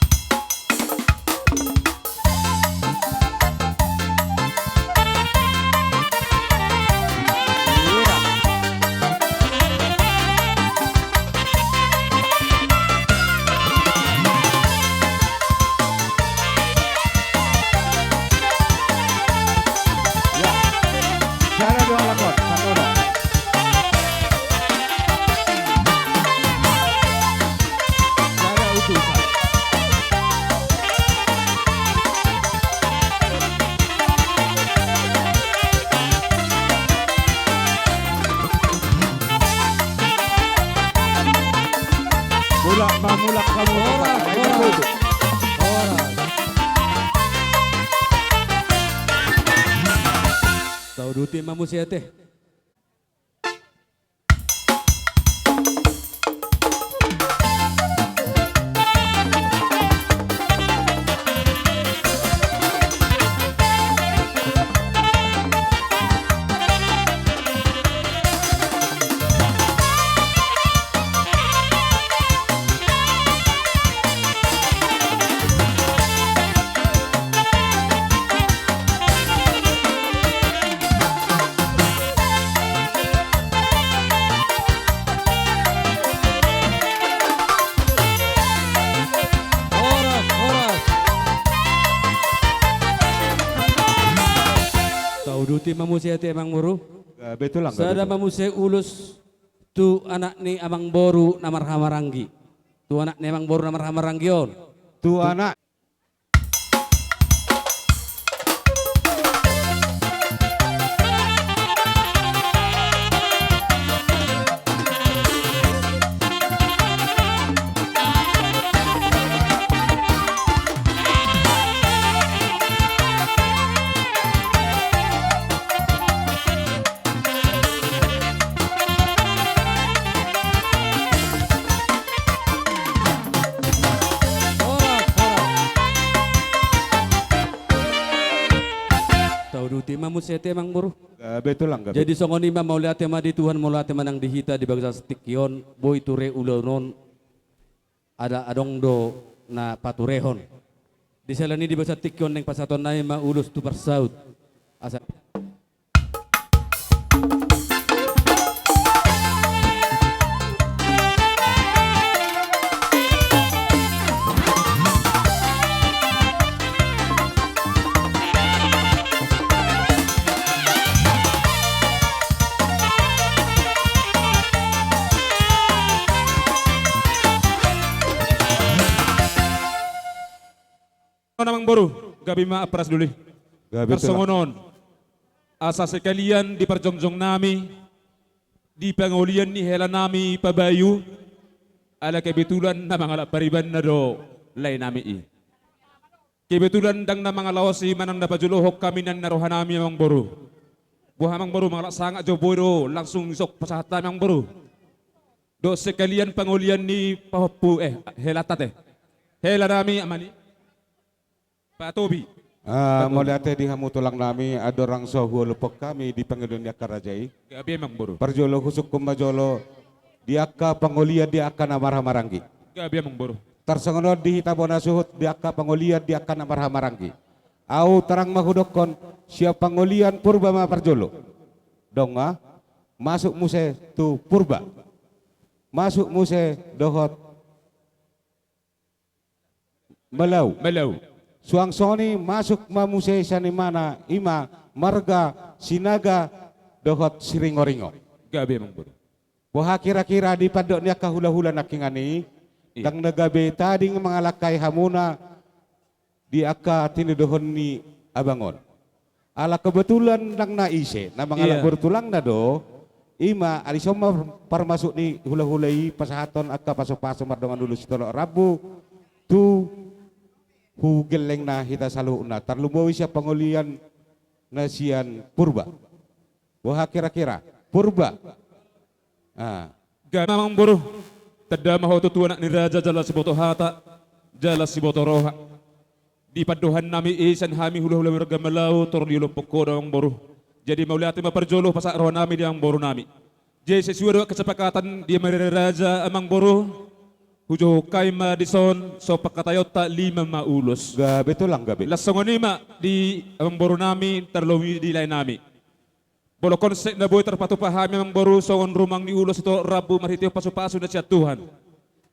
Ya. Sada dua lakon, satu orang. Sada utusan. Uduti ma muse ate. Horas, horas. Tauduti ma muse ate, Amangboru. Gabe, Tulang, gabe. Sada ma muse ulos tu anak ni Amangboru na marhahamaranggi. Tu anak ni Amangboru na marhahamaranggi on. Tu anak. Horas, horas. Tauduti ma muse ate, Amangboru. Gabe, Tulang, gabe. Jadi songon i ma, mauliate ma di Tuhan, mauliate ma nang di hita di bagasan tingki on, boi ture ulaon on. Ada adong do na paturehon. Di siala ni i, di bagasan tingki on naeng pasahaton nami ma ulos tu parsaut. Asa. Amangboru, gabe ma ampara sidoli. Gabe, Tulang. Tarsongon on, asa sekalian di parjongjong nami, di pangolian ni hela nami Pabayu, ala kebetulan na mangalap paribanna do lae nami i. Kebetulan ndang na mangalaosi manang na pajolohon hami na roha nami, Amangboru. Boha, Amangboru, mangalap sangap jo, boi do langsung isok pasahat hami, Amangboru. Dohot sekalian pangolian ni pahompu, eh, hela tate. Hela nami, amani. Pak Tobi. Ah, Pak Tobi. Mauliate di hamu, Tulang nami, andorang so huolophon hami di pangolian ni angka raja i. Gabe, Amangboru. Parjolo husungkun ma jolo di angka pangolian di angka na marhahamaranggi. Gabe, Amangboru. Tarsongon on di hita bona suhut di angka pangolian di angka na marhahamaranggi. Ahu tarang ma hudokkon, sian pangolian Purba ma parjolo. Dongan, masuk muse tu Purba. Masuk muse dohot Malau. Malau. Suang songon i masuk ma muse sian imana, i ma marga Sinaga dohot Siringoringo. Gabe, Amangboru. Boha kira-kira di pandok ni angka hula-hula nangkiningan i, iya, ndang na gabe tading mangalangkai hamuna di angka tinodohon ni abang on. Ala kebetulan ndang na ise, na mangalap, iya, boru tulangna do, i ma, asa on ma parmasuk ni hula-hula i pasahathon angka pasu-pasu mardongan ulos sitorop rambu, tu hugellengna hita saluhutna, tarlumobi sian pangolian na sian Purba. Boha kira-kira? Purba. Ah. Gabe, Amangboru, tanda ma ho tutu anak ni raja jala siboto hata, jala siboto roha. Di pandohan nami i sian hami hula-hula marga Malau, tor diolophon ho do, Amangboru. Jadi mauliate ma parjolo pasahat roha nami di Amangboru nami. Jadi sesuai dohot kesepakatan di anak ni raja, Amangboru, hujou hami ma dison, so pangkataionta lima ma ulos. Gabe, Tulang, gabe. Laos songon i ma di Amangboru nami, tarlumobi di lae nami. Molo konsep na boi tarpatupa hami, Amangboru, songon rumang ni ulos sitorop rambu marhitehon pasu-pasu na sian Tuhan.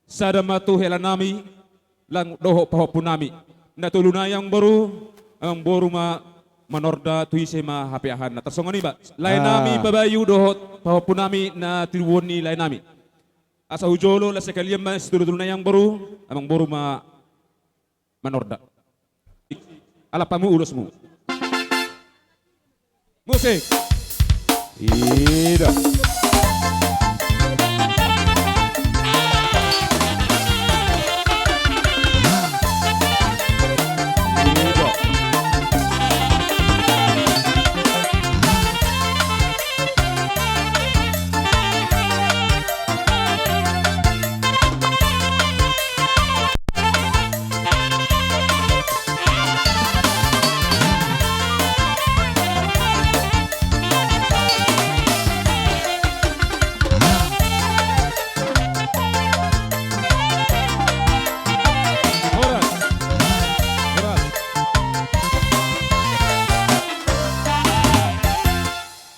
Sada ma tu hela nami, lang dohot pahompu nami. Na tolu nai, Amangboru, Amangboru ma manorda tu ise ma hapeahanna. Tarsongon i ma. Lae nami, ah, Pabayu dohot pahompu nami na tinubuan ni lae nami. Asa hujolo, laos sekalian ma situlu-tulu nai, Amangboru, Amangboru ma manorda. Alap hamu ulosmu. Musik. Ida. Ida.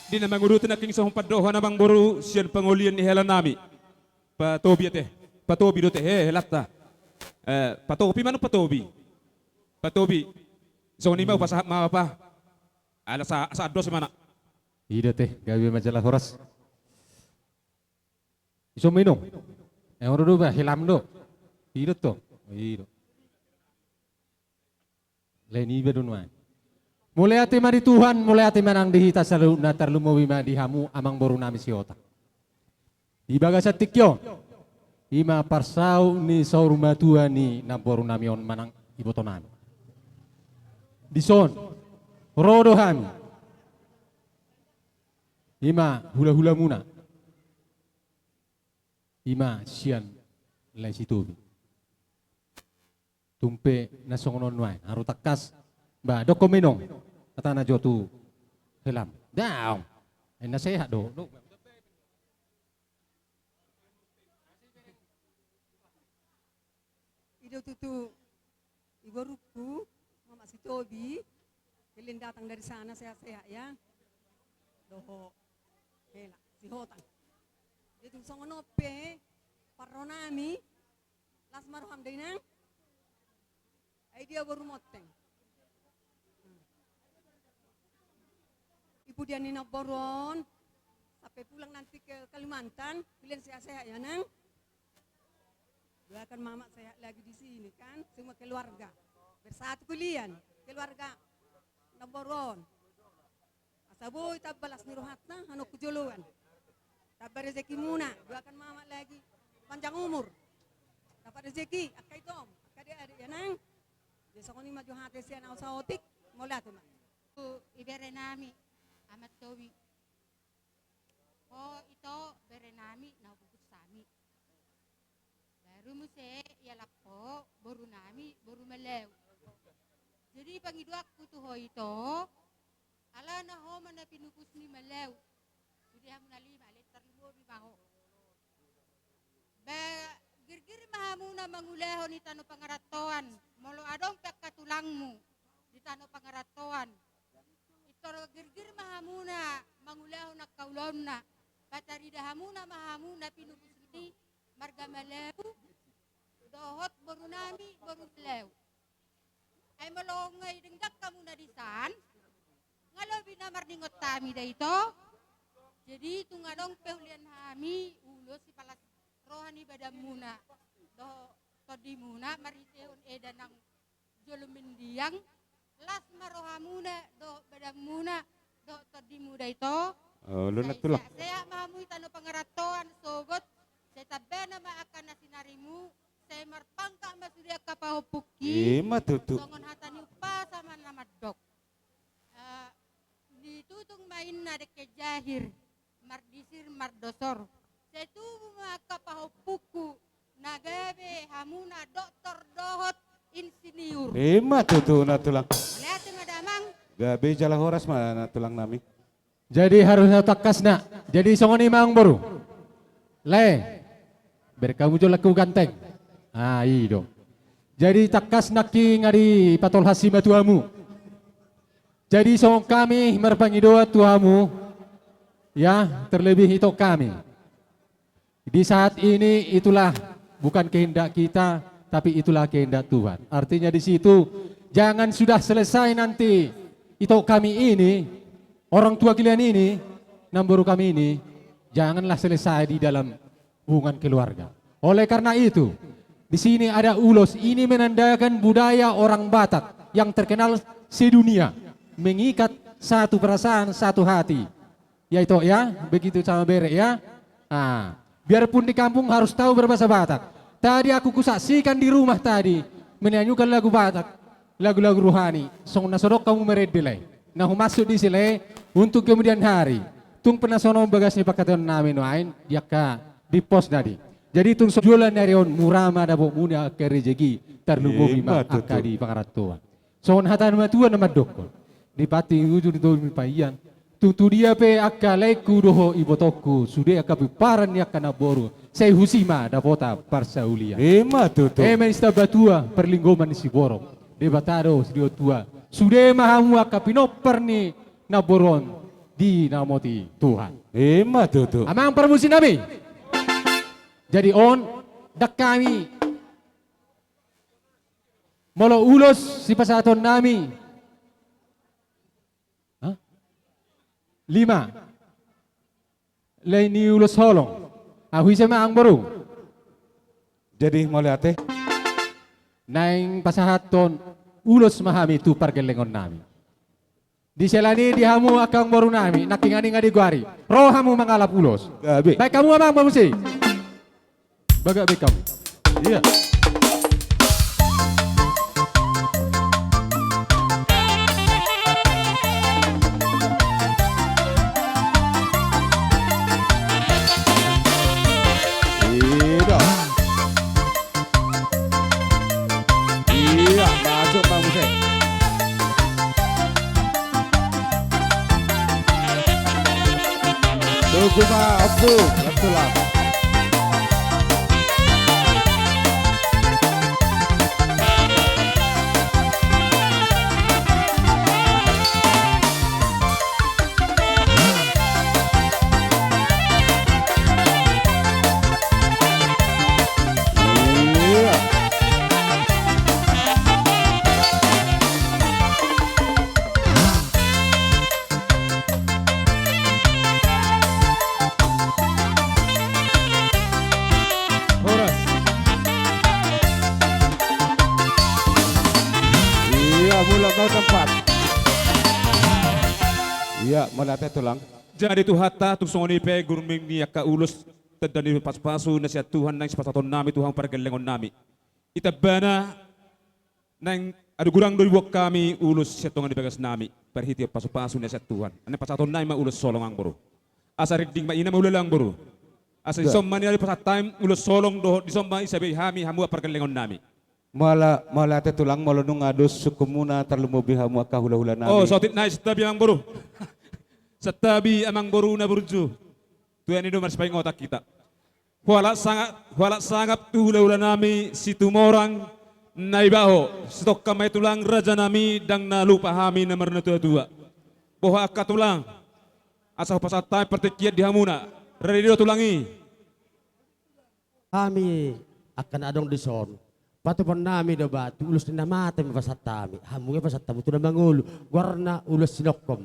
Di na manguduti nangkin songon pandohan amangboru sian pangolian ni hela nami. Patobi ate. Patobi do ate, he, helanta. Eh, patopi manuk patobi. Patobi. Songon i ma hupasahat ma apa. Ala sa, sa dos mana. I do ate, gabe ma jala horas. Ison minum. Eh, oro do ba, helam do. I do to. I do. Lae niba do nuaeng. Mauliate ma di Tuhan, mauliate ma nang di hita saluhutna, tarlumobi ma di hamu amangboru nami Sihotang. Di bagasan tingki on, i ma parsaut ni saur matua ni namboru nami on manang iboto nami. Dison, ro do hami. I ma hulahula muna. I ma sian lae Sitobi. Tung pe na songon on nuaeng, haru tangkas. Ba, dokkon ma inong. Hatana jo tu helam. Daong. Eh, na sehat do. I do tutu iborungku, Mamak Sitobi, kalian datang dari sana sehat-sehat ya. Dohot hela Sihotang. Jadi songon on pe parro nami. Las ma roham da inang. Ai dia boru Monteng. Ipudian ni namboru on sampai pulang nanti ke Kalimantan, kalian sehat-sehat ya nang. Doakan mamak sehat lagi di sini kan, semua keluarga. Bersatu kalian, keluarga namboru on. Asa boi tamba las ni rohatna, anakku joloan. Tamba rezeki muna, doakan mamak lagi. Panjang umur. Dapat rezeki, angka itom, angka adek-adek ya nang. Jadi songon i ma jo hata sian au saotik, mauliate ma. Tu ibere nami, Amat Tobi. Ho ito bere nami na hubuhut sami. Baru muse ialap ho boru nami boru Malau. Jadi pangidoanku tu ho ito, alana ho ma na pinupus ni Malau. Sude hamu na lima, ale tarlumobi ma ho. Ba, girgir ma hamuna mangulahon i tano pangarantoan, molo adong pe angka tulangmu di tano pangarantoan. Pintor girgir ma hamuna mangulahon angka ulaonna, patarida hamuna ma hamu na pinupus ni marga Malau, dohot boru nami boru Malau. Ai molo nga i denggan hamuna disan, nga lobi na marningot hami da ito. Jadi tung adong pe hulian hami ulos sipalas roha ni badanmuna dohot tondimuna marhitehon eda nang jolo mendiang, las ma rohamuna dohot badanmuna dohot tondimu da ito. Olo na tulang. Sai sehat-sehat ma hamu i tano pangarantoan sogot, sai tambana ma angka na sinarimu, sai marpangkat ma sude angka pahompungki. Ima tutu. Songon hata ni umpasa ma na mandok. Eh, ditutung ma inna dengke jahir, mardisir mardosor. Sai tubu ma angka pahompungku na gabe hamuna doktor dohot insinyur. Ima tutu na tulang. Mauliate ma damang. Gabe jala horas ma na tulang nami. Jadi harus na tangkas na. Jadi songon i ma amangboru. Lae. Berkamu jo laku ganteng. Ah, i do. Jadi tangkas nangkin nga dipatolhas simatuamu. Jadi songon hami marpangidoan tu hamu, ya, terlebih ito hami. Di saat ini itulah bukan kehendak kita, tapi itulah kehendak Tuhan. Artinya di situ, jangan sudah selesai nanti ito hami ini, orang tua kalian ini, namboru hami ini, janganlah selesai di dalam hubungan keluarga. Oleh karena itu, di sini ada ulos, ini menandakan budaya orang Batak yang terkenal sedunia, mengikat satu perasaan, satu hati. Ya, ito, ya, begitu sama bere, ya. Ah, biarpun di kampung harus tahu berbahasa Batak. Tadi aku kusaksikan di rumah tadi, menyanyikan lagu Batak, lagu-lagu rohani. Songon na so dok hamu merende, lae. Na humaksud disi, lae, untuk kemudian hari. Tung pe na songon bagas ni pangkataion nami nuaeng, di angka di pos nadi. Jadi tung so jolo ni ari on mura ma dapotmuna angka rezeki, tarlumobi ma angka di pangarantoan. Songon hata ni natuatua na mandokkon. Di panti ujung di toru ni pahian. Tung tu dia pe angka laengku dohot ibotongku, sude angka pomparan ni angka namboru, sai husi ma dapotan parsaulian. Ima tutu. Eme ni Sitambatua, parlinggoman ni siborok. Debata do sidua-tua. Sude ma hamu angka pinompar ni namboru on. dinamoti Tuhan. Ima tutu. Amang parmusiknami. Jadi on, ndang hami molo ulos sipasahatonnami. Hah? Lima. Lae ni ulos holong. Ahu ise ma amangboru. Jadi mauliate. Naeng pasahathon ulos ma hami tu pargellengonnami. Di sela ni i di hamu angka amangborunami, nangkiningan i nga digoari. Ro hamu mangalap ulos. Gabe. Baen hamu amang parmusik. Bagak baen hamu. Iya. Iya. Iya, masuk, Bang Hussein. Tunggu, Pak Abdu, betul lah. Horas. Iya, mulak kau tempat. Iya, mauliate tulang. Jadi Tuhanta, tung songon i pe gurming ni angka ulos, tanda ni pasupasu na sian Tuhan naeng sipasahatonnami tu hamu pargellengonnami. Itambana naeng adong godang do diboan hami ulos sian tonga ni bagasnami, parhitean pasupasu na sian Tuhan. Naeng pasahatonnami ma ulos holong amangboru. Asa rinding ma i na mangulahon amangboru. Asa dison ma nian dipasahat hami ulos holong dohot dison ma disabai hami hamu pargellengonnami. Mauliate tulang, molo nunga dos sungkunmuna tarlumobi hamu angka hulahulanami. Oh, saotik nai santabi amangboru. Santabi amangboru na burju. Tu ia ni do marsipaingotan hita. Hualap sangap, hualap sangap tu hulahulanami Situmorang Naibaho, sitongka ma i tulang rajanami, ndang na lupa hami na marnatuatua. Boha angka tulang, asa hupasahat hami partingkian di hamuna. Rade do tulang i. Hami angka na adong dison, patupaonnami do ba tu ulos ni na mate ma pasahat hami, hamu nge pasahat hamu tu na mangolu, goarna ulos sinongkom,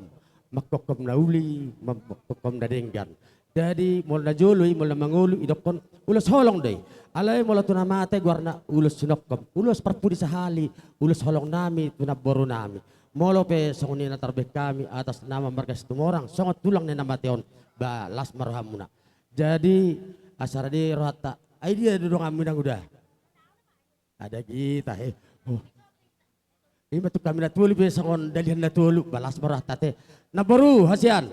mangkongkom na uli, mangkongkom na denggan. Jadi molo na jolo i, molo na mangolu i, didokkon ulos holong do i. Alai molo tu na mate goarna ulos sinongkom, ulos parpudi sahali, ulos holongnami tu namborunami. Molo pe songon i na tarbahen hami atas nama marga Situmorang songon tulang ni na mate on, ba las ma rohamuna. Jadi asa rade rohanta. Ai dia do donganmu, Inang Uda? Ada hita he. Oh. Ima tung hami na tolu pe songon dalihan na tolu, ba las ma rohanta te. Namboru hasian,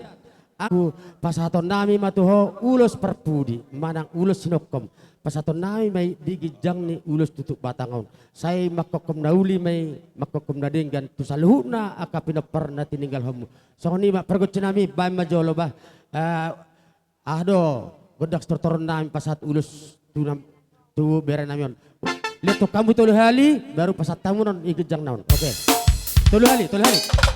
ahu pasahatonnami ma tu ho ulos parpudi manang ulos sinongkom. Pasahatonnami ma i di ginjang ni ulos tutup batang on. Sai mangkongkom na uli ma i, mangkongkom na denggan tu saluhutna angka pinompar na tininggalhonmu. Songon i ma pargonsinami, baen ma jolo ba. Eh, Aha do gondang sitortoronnami pasahat ulos tu nam-, tu berenami on. Liat hamu tolu hali, baru pasahat hamu non i ginjangna on. Oke. Tolu hali, tolu hali.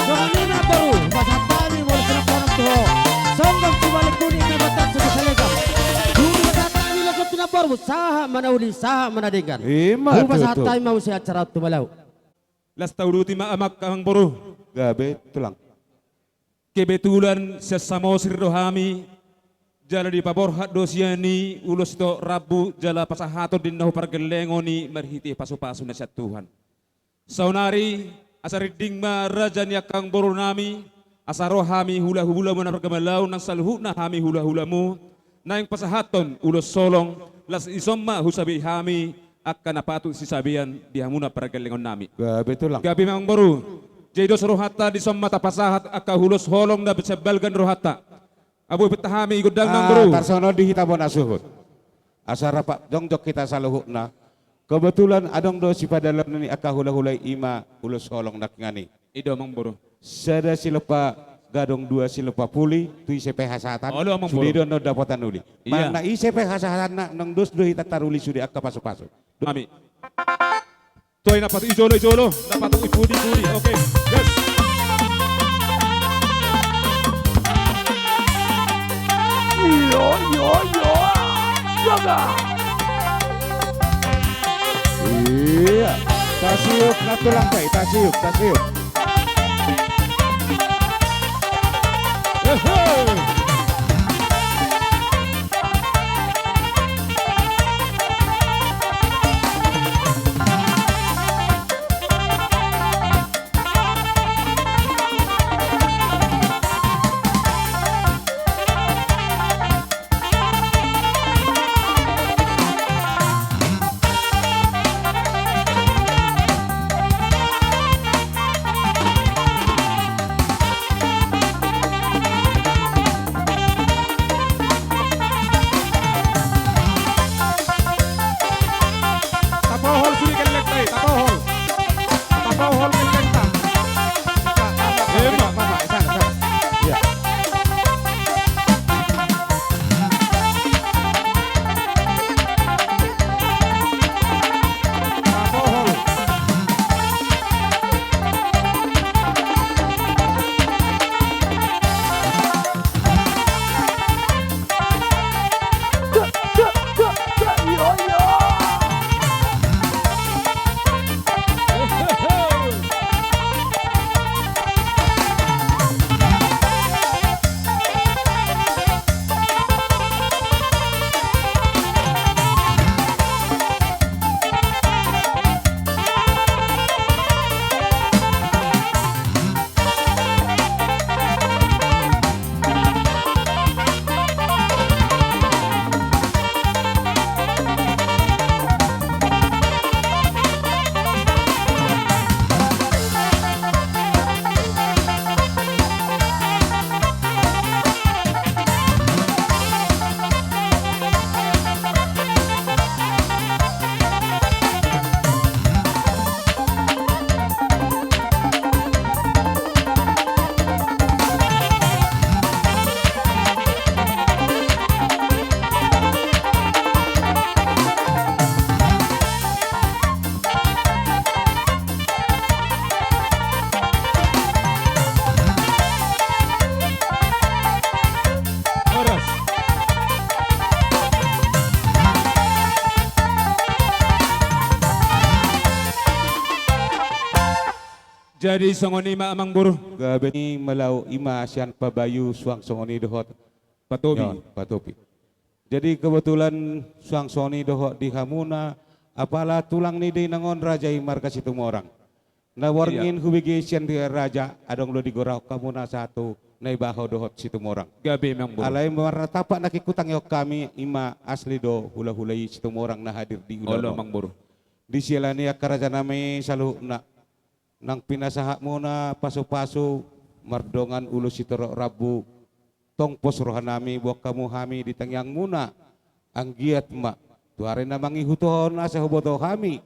Songon i ma boru, pasahat hami ulos sinongkom tu ho. Songgop si Balekuni, Mebatak si Salegang. Dung dipasahat hami ulos on tu namboru, sahat ma na uli, sahat ma na denggan. Ima tutu. Hupasahat hami ma muse acara on tu Malau. Laos tauduti ma amang, amangboru. Gabe tulang. Kebetulan sian Samosir do hami, jala dipaborhat do sian i ulos sitorop rambu jala pasahaton di na hu pargellengon i marhite pasupasu na sian Tuhan. Saonari, asa rinding ma raja ni angka amangborunami, asa ro hami hulahulamu na marga Malau nang saluhutna hami hulahulamu, naeng pasahathon ulos holong, laos dison ma husabe hami angka na patut sisabean di hamuna pargellengonnami. Gabe tulang. Gabe ma amangboru. Jadi dos rohanta dison ma tapasahat angka ulos holong na sian balga ni rohanta. Abo ipinta hami i gondang nang boru. Tarsongon on di hita bona suhut. Asa rap jongjong hita saluhutna. Kebetulan adong do sipadalani angka hulahula i, ima ulos holong nangkiningan i. I do amang boru. Sada silompa gadong, dua silompa puli, tu ise pe hasahatan. Olo amang boru. Sude do na dapotan uli. Ia. Manang na ise pe hasahatan na, naung dos do hita taruli sude angka pasupasu. Hami. Toe na patu i jolo, i jolo, na patu i pudi, pudi. Oke. Yes. Iyo, iyo, iyo. Jaga. Iya. Tasiuk na tulang pe, tasiuk, tasiuk. Ehe. Tapohol sude gellengta i, tapohol. Tapohol gellengta. Ima. Mama, mama, sana, sana. Iya. Horas. Jadi songon i ma amang boru. Gabe ni molo ima sian Pabayu suang songon i dohot. Patopi. Patopi. Jadi kebetulan suang songon i dohot di hamuna, apala tulang ni dainang on raja i marga Situmorang. Na borngin hubege sian dia raja, adong do digorahon hamuna sahat tu Naibaho dohot Situmorang. Gabe amang boru. Alai marna tampak na hutangihon hami, ima asli do hulahula i Situmorang na hadir di ulaon on. Olo amang boru. Di siala ni i angka raja nami saluhutna. Nang pinasahatmuna pasupasu mardongan ulos sitorop rambu, tong pos roha nami boan hamu hami di tangiangmuna. Anggiat ma tu ari na mangihuthon asa huboto hami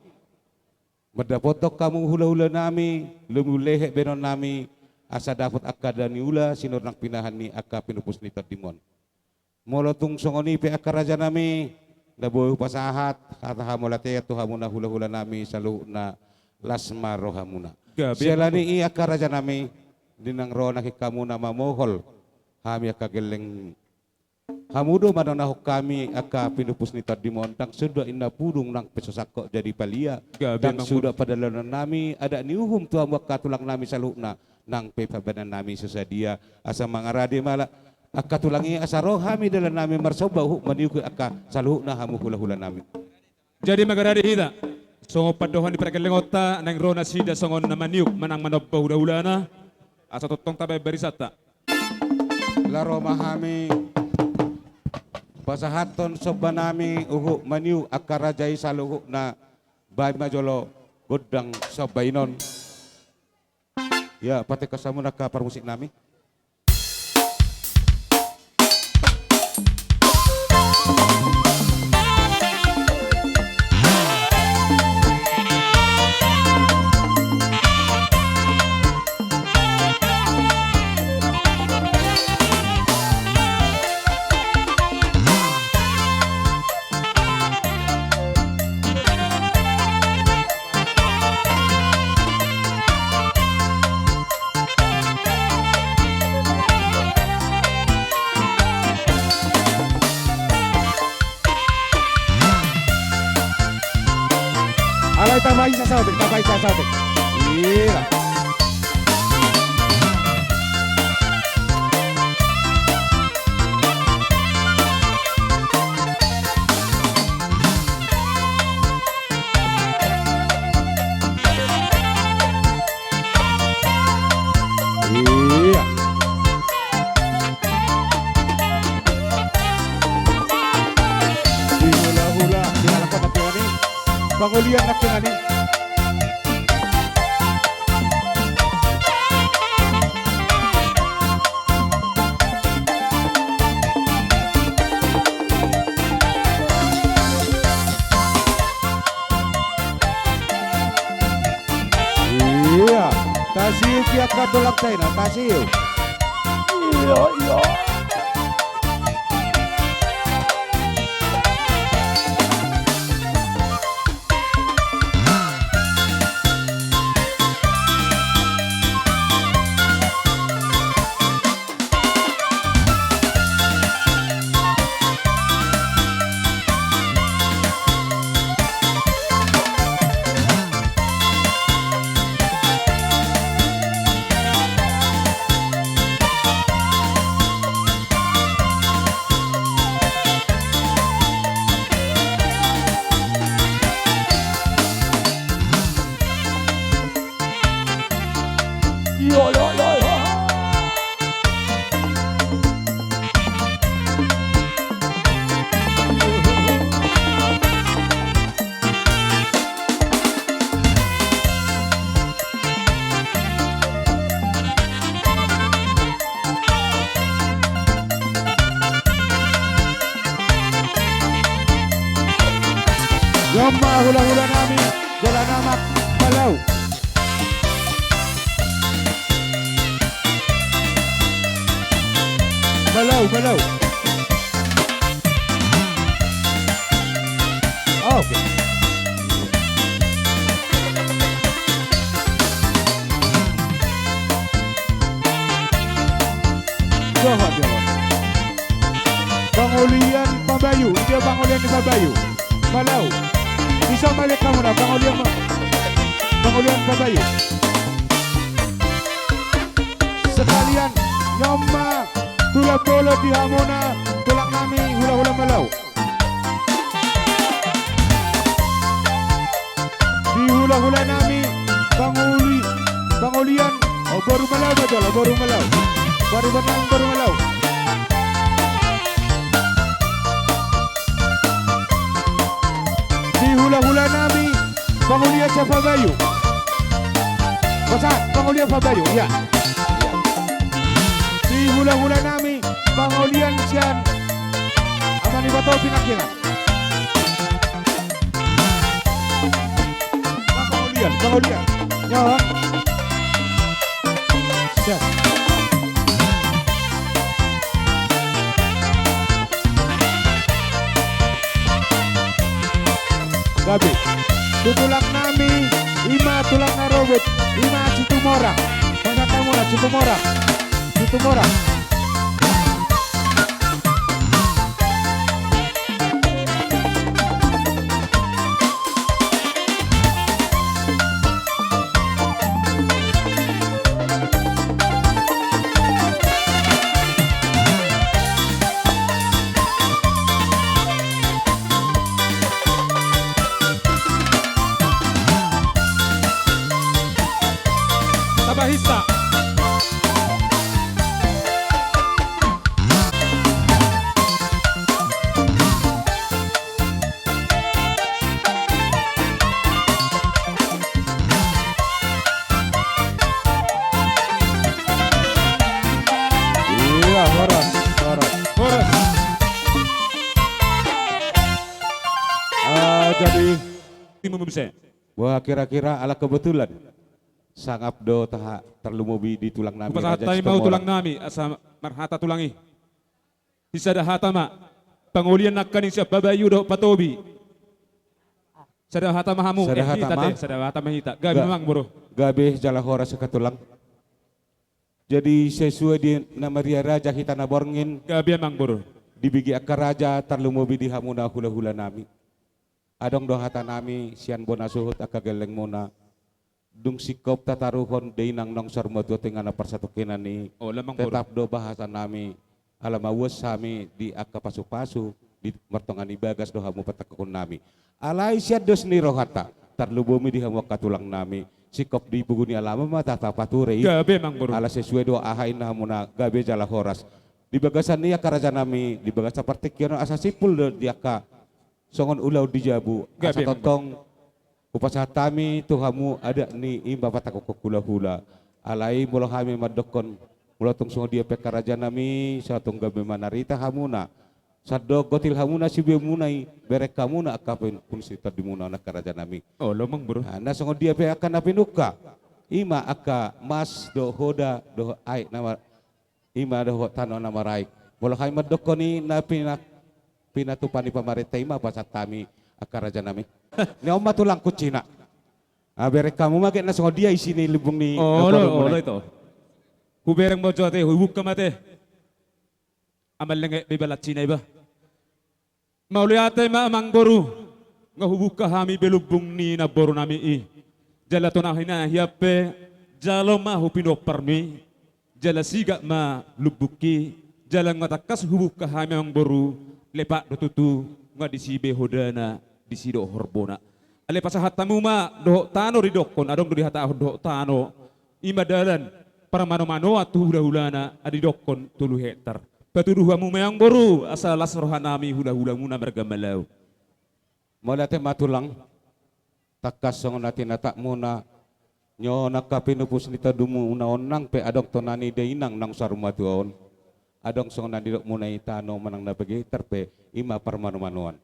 mandapothon hamu hulahula nami, lomo lehet bahenon nami, asa dapot angka dame ni ula sinuan nang pinahan ni angka pinupus ni tondim on. Molo tung songon i pe angka raja nami, na boi hupasahat hata hamauliateon tu hamuna hulahula nami saluhutna, las ma rohamuna. Gabe. Siala ni i angka raja nami, di na ro nangkin hamuna mamohol hami angka gelleng, hamu do manonahon hami angka pinupus ni tondim on, ndang suda inna pudung nang pe so sangkot jadi palia. Gabe. Ndang suda padalanan nami adat ni uhum tu hamu angka tulang nami saluhutna, nang pe pambahenan nami so sadia, asa mangarade ma ala angka tulang i asa ro hami dalan nami marsomba huhut maniuki angka saluhutna hamu hulahula nami. Jadi mangarade hita songon pandohan ni pargellengonta, naeng ro nasida songon na maniuk manang manomba hulahulana, asa tongtong tabahen barisanta. Laho ro ma hami pasahathon somba nami huhut maniuk angka raja i saluhutna, bahen ma jolo gondang somba i non. Ia, patangkas hamu angka parmusik nami. Alai tapaisa saotik, tapaisa saotik. Ia. Ia. Dihulahula, dihalak nangkiningan i. Pangolian nangkiningan i. Ia, tasiuk ia angka tulang ta i na, tasiuk. Ia, ia. Jomma hulahula nami, jala nama Malau. Malau, Malau. Oke. Jaha, jaha. Pangolian Pabayu, dia pangolian ni Pabayu. Malau. Bisa malik hamuna, pangolian ma-, pangolian Pabayu. Sekalian, jomma tulang bolon di hamuna, tulang nami, hulahula Malau. Di hulahula nami, pangoli-, pangolian, o, boru Malau, betul, boru Malau. Boru Malau, boru Malau. Di hulahula nami, pangolian sian Pabayu. Bosa, pangolian Pabayu, ia. Ia. Di hulahula nami, pangolian sian Ama ni Bato Pinangkinan. Pangolian, pangolian. Ia. Siap. Gabe. Tu tulang nami, ima tulang na robot, ima Situmorang. Pasahat hamuna, Situmorang. Situmorang. Tabahista. Muse. Wah, kira-kira ala kebetulan sangap do taha tarlumobi di tulang nami Hupasahat Raja hami ma tu Situmorang. Tulang nami, asa marhata tulang i. Sisada hata ma. Pangolian nangkaning sian babayu dohot patobi. Sada hata ma hamu. Sada eh, hata hita ma. Te, sada hata ma hita. Gabe Ga-, ma amang boru. Gabe jala horas angka tulang. Jadi sesuai di na maria raja hita na borngin. Gabe amang boru. Dibege angka raja tarlumobi di hamuna hula-hula nami. Adong do hata nami sian bona suhut angka gellengmuna. Dung singkop tataruhon dainang naung saur matua tu inganan parsatongkinan i. Olo amang boru. Tetap do bahasa nami. Ala mauas hami di angka pasu-pasu di martonga ni bagas do hamu patangkokon nami. Alai sian dos ni rohanta tarlumobi di hamu angka tulang nami. Singkop di pugu ni alaman ma taha tapature i. Gabe amang boru. Ala sesuai do aha inna hamuna gabe jala horas. Di bagasan i angka raja nami, di bagasan partingkian on asa simpul do di angka songon ulaon di jabu. Gabe amang boru. Asa tongtong hupasahat hami tu hamu adat ni imba patangkokon hula-hula. Alai molo hami mandokkon, molo tung songon dia pe angka raja nami, asa tong gabe manarita hamuna. Sandok gotil hamuna sibeamuna i, bereng hamuna angka pin-, pun sitondimuna on angka raja nami. Olo amang boru. Nah, na songon dia pe angka na pinungka. Ima angka mas dohot hoda dohot aek na mar-, ima dohot tano na maraek. Molo hami mandokkon i na pina-, pinatupa ni pamarenta ima pasahat hami angka raja nami. Ni on ma tulang kuncina. Ah, bereng hamu ma get na songon dia isi ni lumbung ni. Olo, olo ito. Hubereng ma jo ate, hubuka ma ate. Amal lenge di balat Cina iba. Mauliate ma amang boru, nga hubuka hami be lumbung ni namboru nami i. Jala tona hina hian pe, jalo ma hupinomparmi, jala sigak ma lumbungki, jala nga tangkas hubuka hami amang boru, lepak do tutu, nga disi be hodana, disi do horbona. Alai pasahat hamu ma, dohot tano didokkon, adong do dihatahon dohot tano, ima dalan, parmano-manoan tu hula-hulana, adi dokkon tolu hektar. Patudu hamu ma amang boru, asa las roha nami hula-hulamuna marga Malau. Mauliate ma tulang, tangkas songon na tinatakmuna, ni on angka pinupus ni tondimuna on nang pe adong tona ni dainang naung saur matua on. Adong songon na nidokmuna i tano manang na bege hektar pe ima parmano-manoan.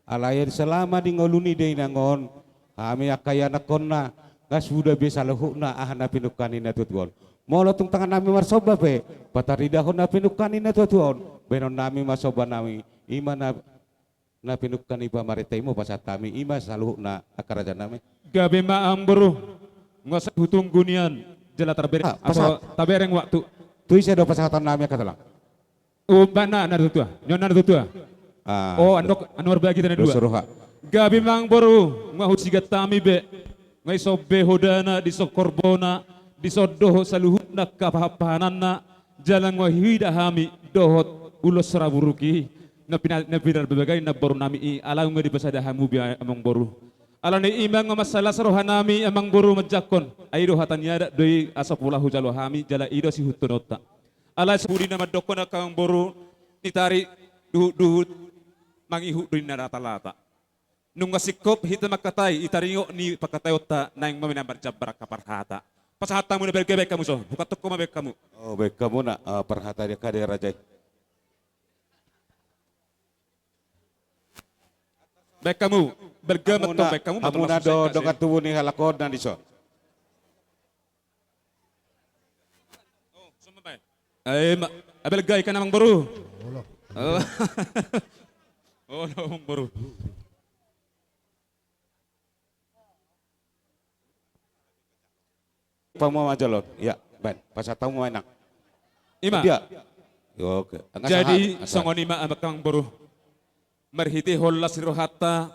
Alai selama di ngolu ni dainang on, hami angka ianakhonna, nga suda be saluhutna aha na pinungka ni natua-tua on. Molo tung tangan nami marsomba pe, pataridahon na pinungka ni natua-tua on, baenon nami ma somba nami, ima na, na pinungka ni pamarenta i ma pasahat hami, ima saluhutna angka raja nami. Gabe ma amang boru, nga sai hutunggu nian, jala tarbereng, ah, pasahat. Tabereng waktu. Tu ise do pasahaton nami angka tulang? Umbahen na, na tutua. Ni on na tutua. Ah, oh, andok, anu marbagi tu na dua. Dos roha. Gabe ma amang boru, nga husigat hami be. Nga dison be hodana, dison horbona, dison dohot saluhutna angka pahan-pahananna, jala nga huida hami, dohot ulos raburuk i, na pina-, na pinarbabagai namboru nami i, ala nga dipasada hamu be amang boru. Alani i ma nga mansai las roha nami amang boru manjangkon, ai do hata ni adat do i asa pola hujalo hami, jala i do sihuthononta. Alai sapudi na mandokkon angka amang boru, nitari duhut-duhut, mangihut do ninna lata-lata. Nunga singkop hita mangkatai, i taringot ni pangkataionta naeng ma marjambar angka parhata. Pasahat hamu na balga baen hamu son, hukantongkon ma baen hamu. Oh, baen hamu na, ah, parhata di angka raja i. Baen hamu, balga ma tong, baen hamu ma tong. Hamu na do dongan tubu ni halak on na dison. Ai ma, abel gai kan amang boru. Olo. Oh. Olo amang boru. Pamu ma jolo on. Ya, baen. Pasahat hamu ma inang. Ima. Dia. Yo, oke. Jadi, songon i ma amang boru. Marhitehon las ni rohanta,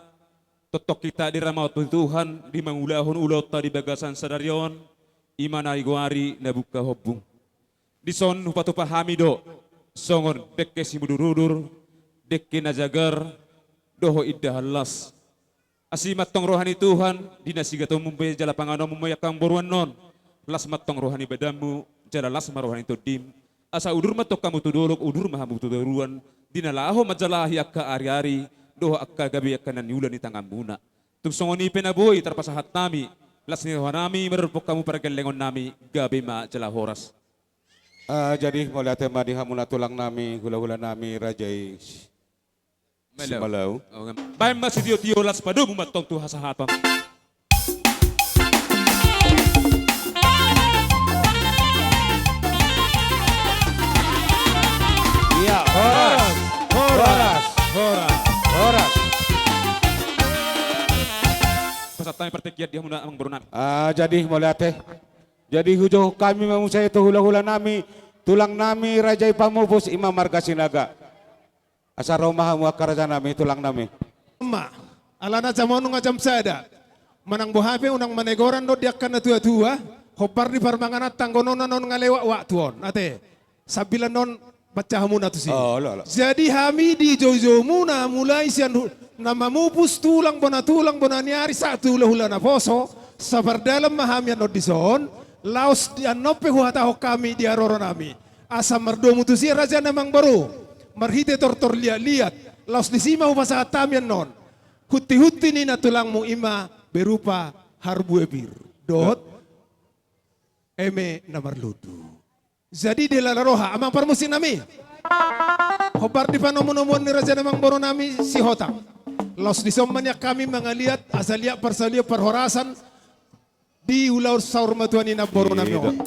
tongtong hita diramoti Tuhan, di mangulahon ulaonta di bagasan sadari on, i ma na digoari na bungka hombung. Dison hupatupa hami do, songon dengke simudur-udur, dengke na jagar, dohot indahan las. Asi ma tong roha ni Tuhan, di na sigatonmu be jala panganonmu be angka amang boru annon, las ma tong roha ni badanmu, jala las ma roha ni tondim, asa udur ma tong hamu tu dolok, udur ma hamu tu toruan, di na laho manjalahi angka ari-ari, dohot angka gabe angka na niula ni tanganmuna. Tung songon i pe na boi tarpasahat hami, las ni roha nami, mandokkon hamu pargellengon nami, gabe ma jala horas. Ah, jadi mauliate ma di hamu na tulang nami, hula-hula nami, raja i. Simalau. Simalau. Oh, baen ma sitiotio, laos padomu ma antong tu hasahaton. Iya, horas. Horas. Horas. Horas. Pasahat hami partingkian di hamuna amangboru nami. Ah, jadi mauliate. Jadi hujou hami ma muse tu hulahula nami, tulang nami, raja i Pamupus, i ma marga Sinaga. Asa ro ma hamu angka raja nami, tulang nami. Ma, alana jam onom nga jam sada. Manang boha pe unang manegoran dohot di angka na tuatua, hombar ni parmanganan tanggonona on nga lewat waktu on. Ate, sambilan on baca hamuna tusi. Oh, olo, olo. Jadi hami di joujoumuna mulai sian hu-, na mamupus tulang bona, tulang bona ni ari sahat tu hulahula naposo, sapardalan ma hami annon dison, laos di annon pe huhatahon hami di haroro nami. Asa mardomu tusi raja nami amangboru, marhite tortor liatliat, laos disi ma hupasahat hami annon huntihunti ni nantulangmu i ma berupa harbue pir dohot eme na marlundu. Jadi dilala roha, amang parmusik nami. Hombar di panomunomuan ni raja nami amangboru nami Sihotang. Laos dison ma nian hami mangaliat asa liat parsaulian parhorasan di ulaon saur matua ni namboru nami on. Iya, da.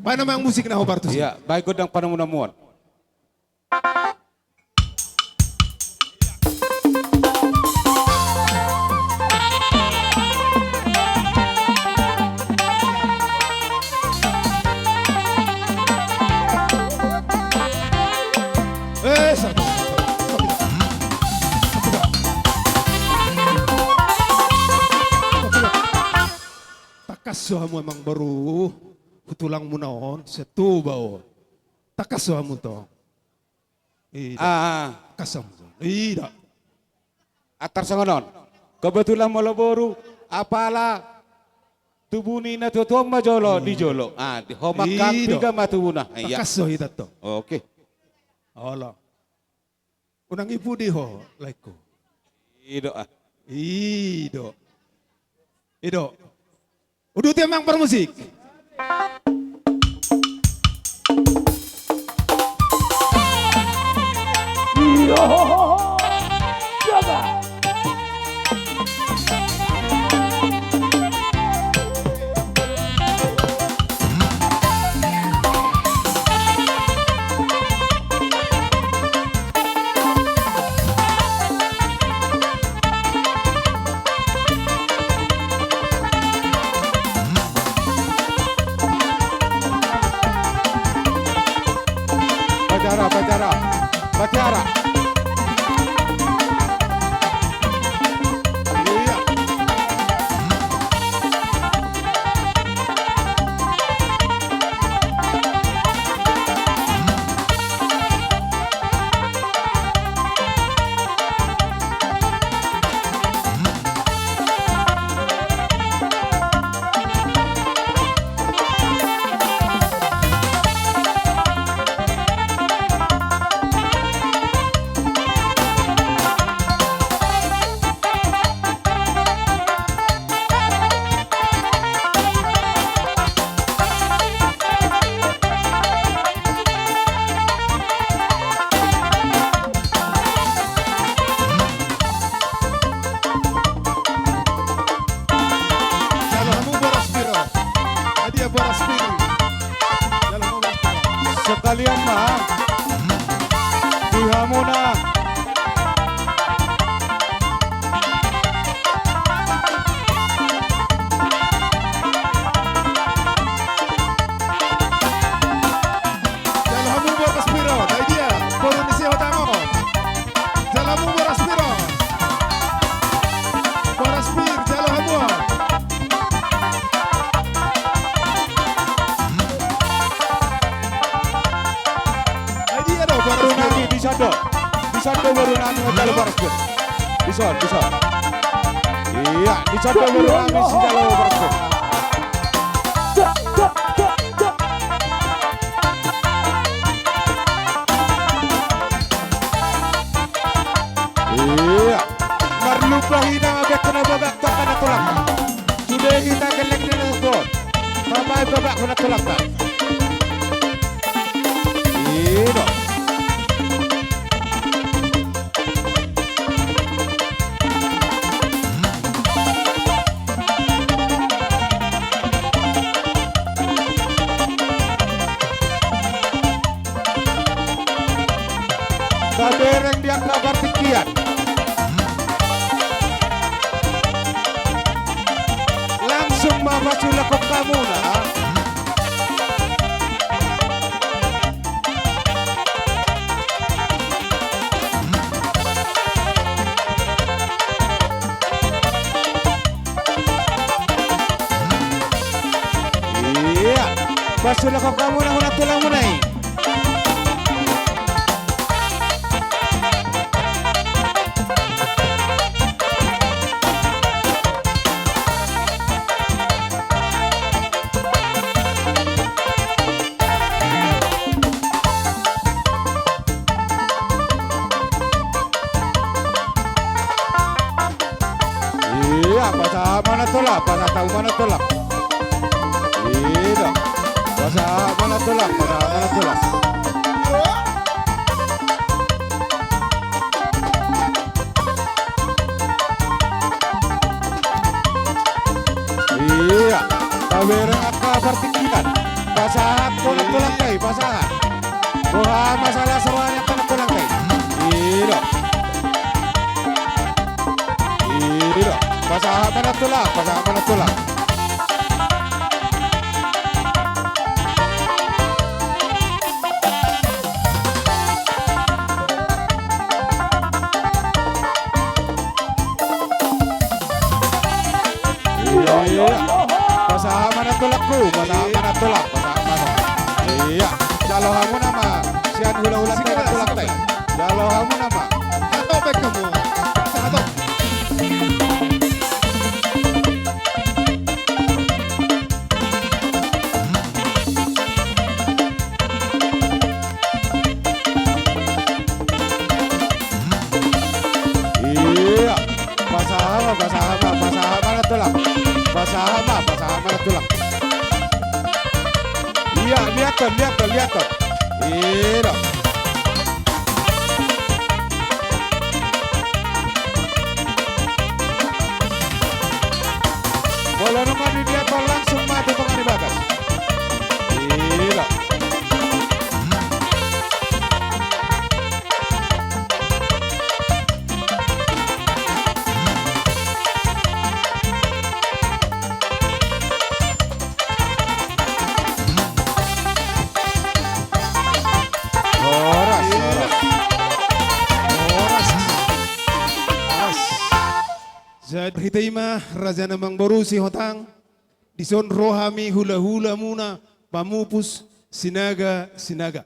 Baen amang musik na hombar tusi. Iya, baen gondang panomunomuan. Eh, sa-, tangkas do hamu amangboru, tu tulangmuna on, sian Toba on. Tangkas do hamu tong. Ida. Ah, ah. Kasam. Ida. Antar songon on. Kebetulan molo boru, apala tubu ni na tuatua on ma jolo, hmm, di jolo. Ah, di ho mangkang piga ma tubuna. Iya. Tangkas do hita tong. Oke. Olo. Unang i pudi ho, laengku. Ido, ah. Ido. Ido. Uduti amang parmusik. Upacara, upacara, upacara. Iya. Jalo hamu boras pir. Adia boras pir. Jalo hamu boras pir. Sekalian ma. Di hamuna. Jalo hamu boras pir, Daidia, boru ni si Hotang on. Jalo hamu boras pir. Boras pir, jalo hamu. Daidia do boras pir. Boru nami, dison do. Dison do boru nami, jalo boras pir. Dison, dison. Iya, dison do boru nami, sijalo boras pir. Iya. Marlumba hita, baen hona bagak tu angka na tulang. Sude hita gelleng di na tulang. Baen bagak hona tulang. Iya. Tabereng di angka partingkian. Langsung ma pasulak hamuna. Iya. Pasulak hamuna, hamuna tulangmuna i. Iya, pasahat ma na tolap, pasahat hamu ma na tolap. Iya. Pasahat ma na tolap, pasahat ma na tolap. Iya, tabereng angka partingkian. Pasahat ma na tolap, kai, pasahat. Boha masalah soalnya kan tolap, kai. Iya. Iya. Pasahat ma na tolap, pasahat ma na tolap. Iya, iya. Pasahat ma na tolap, ku, pasahat ma na tolap, pasahat ma na. Iya. Jalo hamuna ma sian hulahula na tolap, tai. Jalo hamuna ma. Hatop, baen hamu. Hatop. Iya. Pasahat ma, pasahat ma, pasahat ma na tolap. Pasahat ma, pasahat ma na tolap. Iya, liathon, liathon, liathon. Iya. Molo nunga diliathon, langsung ma tu tonga ni bagas. Iya. Horas, horas. Horas. Horas. Jadi marhite i ma, raja na amangboru Sihotang, dison ro hami hulahulamuna pamupus Sinaga-sinaga.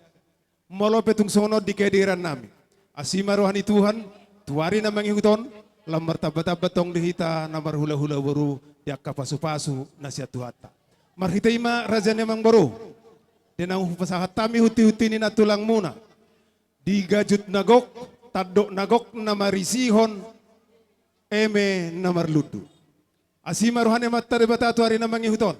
Molo pe tung songon on di keadiran nami, asi ma roha ni Tuhan, tu ari na mangihut on, lam martambatamba tong di hita na marhulahula boru di angka pasupasu na sian Tuhanta. Marhite i ma, raja ni amangboru, di naung hupasahat hami huntihunti ni nantulangmuna, di gajut na gok, tandok na gok na marisihon eme na marlundu. Asi ma roha ni Amanta Debata tu ari na mangihut on.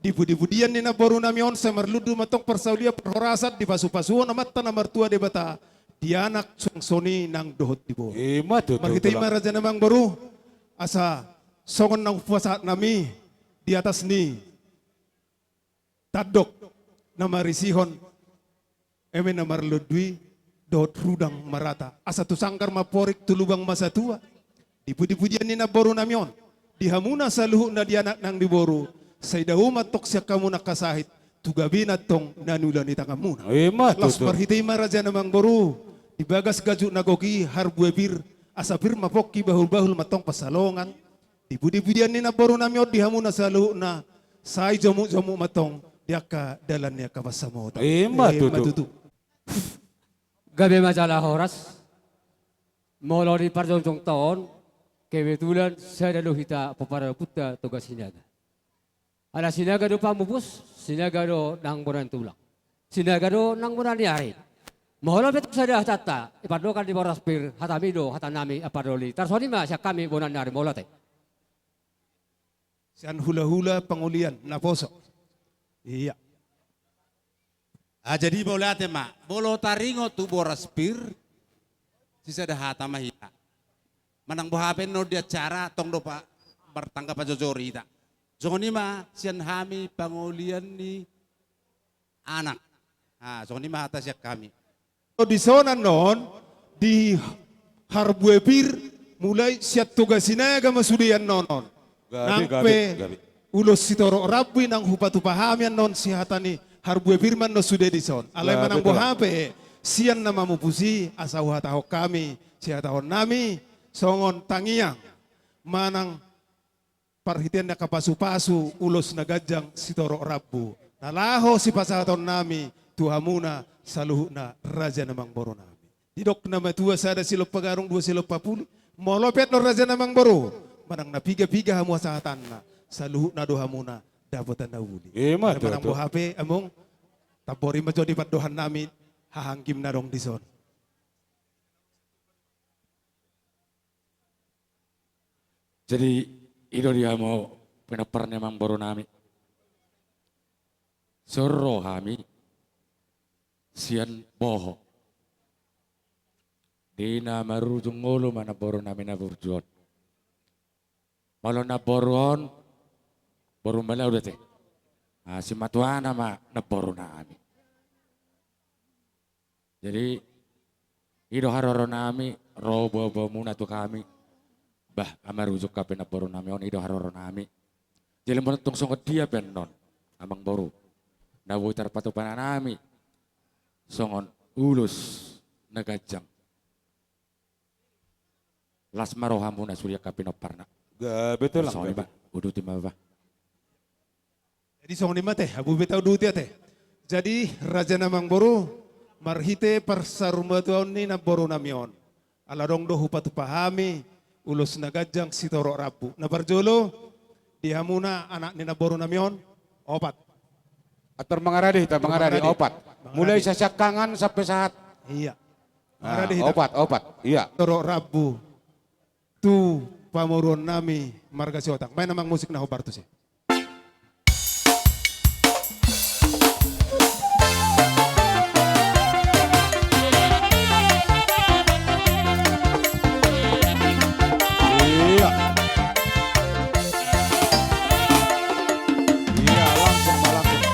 Di pudipudian ni namboru nami on sai marlundu ma tong parsaulian parhorasan dipasupasuhon Amanta na martua Debata di anak suang songon i nang dohot di boru. Ima tutu. Marhite i ma, raja na amangboru, asa songon naung hupasahat nami di atas ni tandok na marisihon eme na marlundu i dohot rudang marata, asa tu sanggar ma amporik, tu lubang ma satua. Di pudipudian ni namboru nami on, di hamuna saluhutna, di anak nang di boru, sai dao ma tong sian hamu na angka sahit tu gabe na tong na niula ni tanganmuna. Ima tutu. Laos marhite i ma, raja na amangboru, di bagas gajut na gok i harbue pir, asa pir ma pongki, bahulbahul ma tong pansalongan. Di pudipudian ni namboru nami on, di hamuna saluhutna, sai jomukjomuk ma tong di angka dalan ni angka pansamotan. Ima tutu. Gabe ma jala horas. Molo di parjongjongta on, kebetulan sada do hita pomparan ni ompunta Toga Sinaga. Ala Sinaga do pamupus, Sinaga do nang bona ni tulang, Sinaga do nang bona ni ari. Molo pe tung sada hatanta, i pandohan ni boras pir, hatami do hatanami, ampara doli. Tarsongon i ma sian hami bona ni ari, molo ate. Sian hulahula pangolian naposo. Iya. Ah, jadi mauliate ma, molo taringot tu boras pir, sisada hata ma hita. Manang boha pe annon di acara, tong do pa martangga pajojori hita. Songon i ma sian hami pangolian ni anak. Ah, songon i ma hata sian hami. Dison annon, di harbue pir, mulai sian Toga Sinaga ma sude annon on. Gabe, nang gabe, pe gabe. Ulos sitorop rambu i nang hupatupa hami annon sihata ni harbue pir ma annon sude dison. Alai, gabe, manang boha pe sian na mamupus i, asa huhatahon hami sihatahonnami songon tangiang manang parhitean ni angka pasupasu ulos na ganjang sitorop rambu na laho sipasahatonnami tu hamuna saluhutna raja ni amangborunami. Didok na matua, sada silompa garung, dua silompa puli. Molo pe annon raja ni amangboru, manang na piga-piga hamu hasahatanna, saluhutna do hamuna dapotan na uli. Ima tutu. Manang boha pe, among, tambori ma jo di pandohannami haha anggim na adong dison. Jadi, i do di hamu pinompar ni amangborunami. So ro hami sian boho. Di na marujung ngolu ma namborunami na burju on. Molo namboru on, boru Malau do ate. Ah, simatuana ma namborunami. Jadi, i do haroronami, ro boaboamuna tu hami. Bah, amarujung hape namborunami on, i do haroronami. Jadi, molo tung songon dia pe annon, amangboru, na boi tarpatupa nami songon ulos na ganjang, las ma rohamuna sude angka pinomparna. Gabe, tulang, gabe. Songon i ma, uduti ma, bah. Jadi songon i ma ate, abu beta uduti ate. Jadi raja ni amangboru, marhite parsarumatuaon ni namborunami on, ala adong do hupatupa hami ulos na ganjang sitorop rambu. Na parjolo, di hamuna anak ni namborunami on, opat. Atur mangarade hita, mangarade, mangarade. Opat. Mangarade. Mulai sasiangkangan sampe sahat. Iya. Ah, mangarade hita. Opat, opat. Iya. Sitorop rambu tu pamoruonnami marga Sihotang. Main amang musik na hombar tusi. Iya. Iya, langsung, Pak, langsung.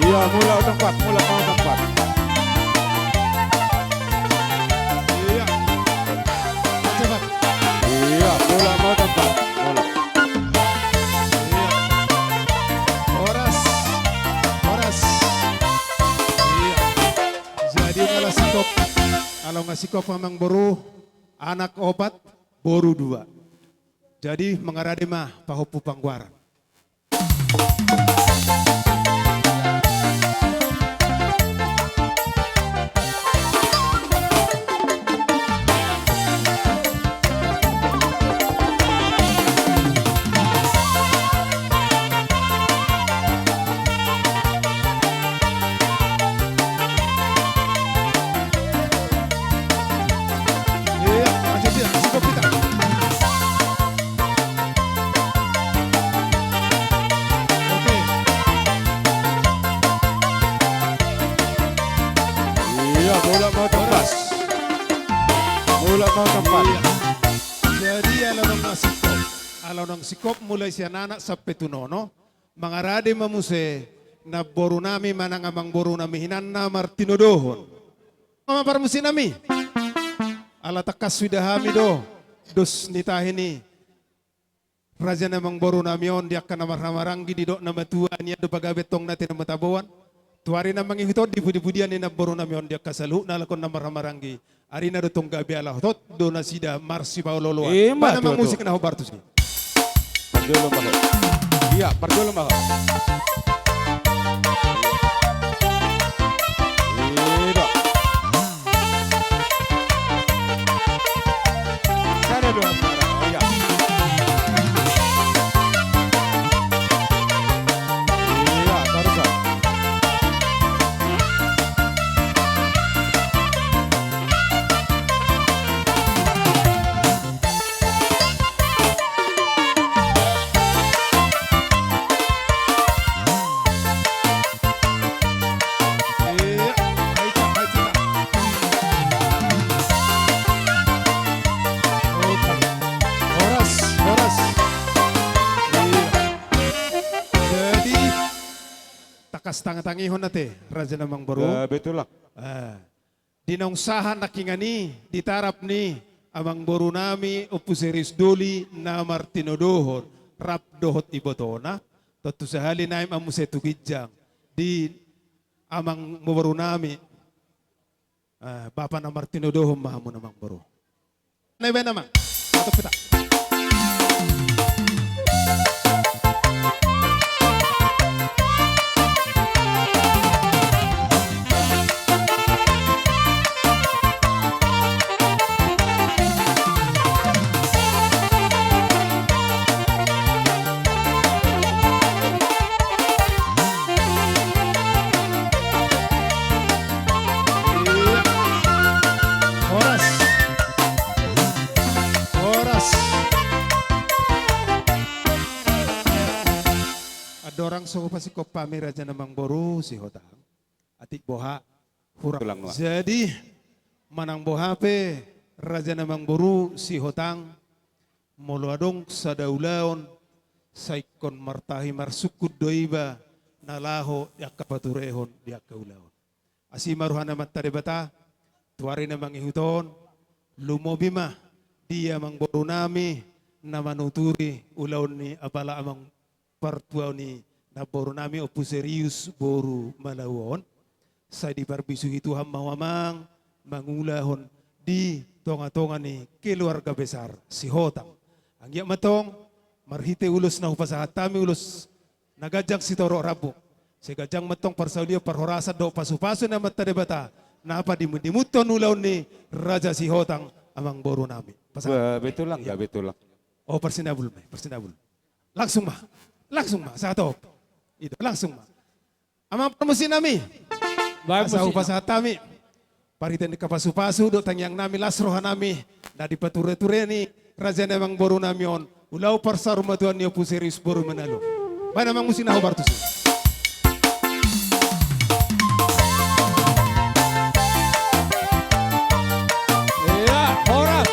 Iya, mulak tempat, mulak mau tempat. Iya. Cepat. Iya, mulak mau tempat. Mulak. Iya. Horas. Horas. Iya. Jadi ala sikop. Ala nunga sikop amangboru, anak opat, boru dua. Jadi mangarade ma pahompu panggoaran. Iya, lanjut ya, sikop hita. Oke. Iya, mulak mau tempat. Mulak mau tempat. Iya. Jadi ala nunga sikop. Ala nunga sikop mulai sian anak sampe tu nono. Mangarade ma muse namborunami manang amangborunami hinan na martinodohon. Amang parmusiknami. Ala tangkas huida hami do dos ni tahi ni raja ni amangborunami on di angka na marhahamaranggi, didok na matua, nian do pagabe tong na tinambotaboan. Tu ari na mangihut on di pudipudian ni namborunami on di angka saluhutna halak on na marhahamaranggi. Arina do tong gabe ala hot do nasida marsipaolooloan. Ima tutu. Mana amang musik na hombar tusi. Parjolo ma ho. Iya, parjolo ma ho. Iya. Sada dua, tiga. Oh, iya. Kas tangatangihon ate, raja na amangboru. Ya, betul lah. Ah. Di naung sahat nangkiningan i, di tarap ni amangboru nami Ompu Serius Doli na martinodohon rap dohot ibotona, tontu sahali nai ma muse tu ginjang di amangboru nami. Ah, bapa na martinodohon ma hamu na amangboru. Na ibaen amang. Satu peta. Horas. Horas. Andorang so pasingkop hami raja na amangboru Sihotang. Atik boha hurang. Tulang nuaeng. Jadi manang boha pe raja na amangboru Sihotang, molo adong sada ulaon, sai ingkon martahi marsungkun do iba na laho di angka paturehon di angka ulaon. Asi ma roha ni Amanta Debata, tu ari na mangihut on, lumobi ma di amangboru nami na manuturi ulaon ni apala amang partua ni namboru nami Ompu Serius boru Malau on. Sai diparbisuhi Tuhan ma ho amang mangulahon di tonga-tonga ni keluarga besar Sihotang. Anggiat ma antong marhite ulos na hupasahat hami, ulos na ganjang sitorop rambu, sai ganjang ma antong parsaulian parhorasan dohot pasu-pasu ni Amanta Debata na padimun-dimunhon ulaon ni raja Sihotang amangboru nami. Pasahat. Ba, betul lang, iya. Ba, betul lang. Oh, parsinabul ma i, parsinabul. Langsung ma, langsung ma, sahat ho. Ida, langsung ma. Amang parmusik nami. Baik, asa musik, hupasahat hami. Parhitean ni angka pasu-pasu dohot tangiang nami, las roha nami na dipature-ture ni raja ni amangboru nami on, ulaon parsarumatuan ni Ompu Serius boru Malau. Baen amang musik na hupartusi. Iya, horas.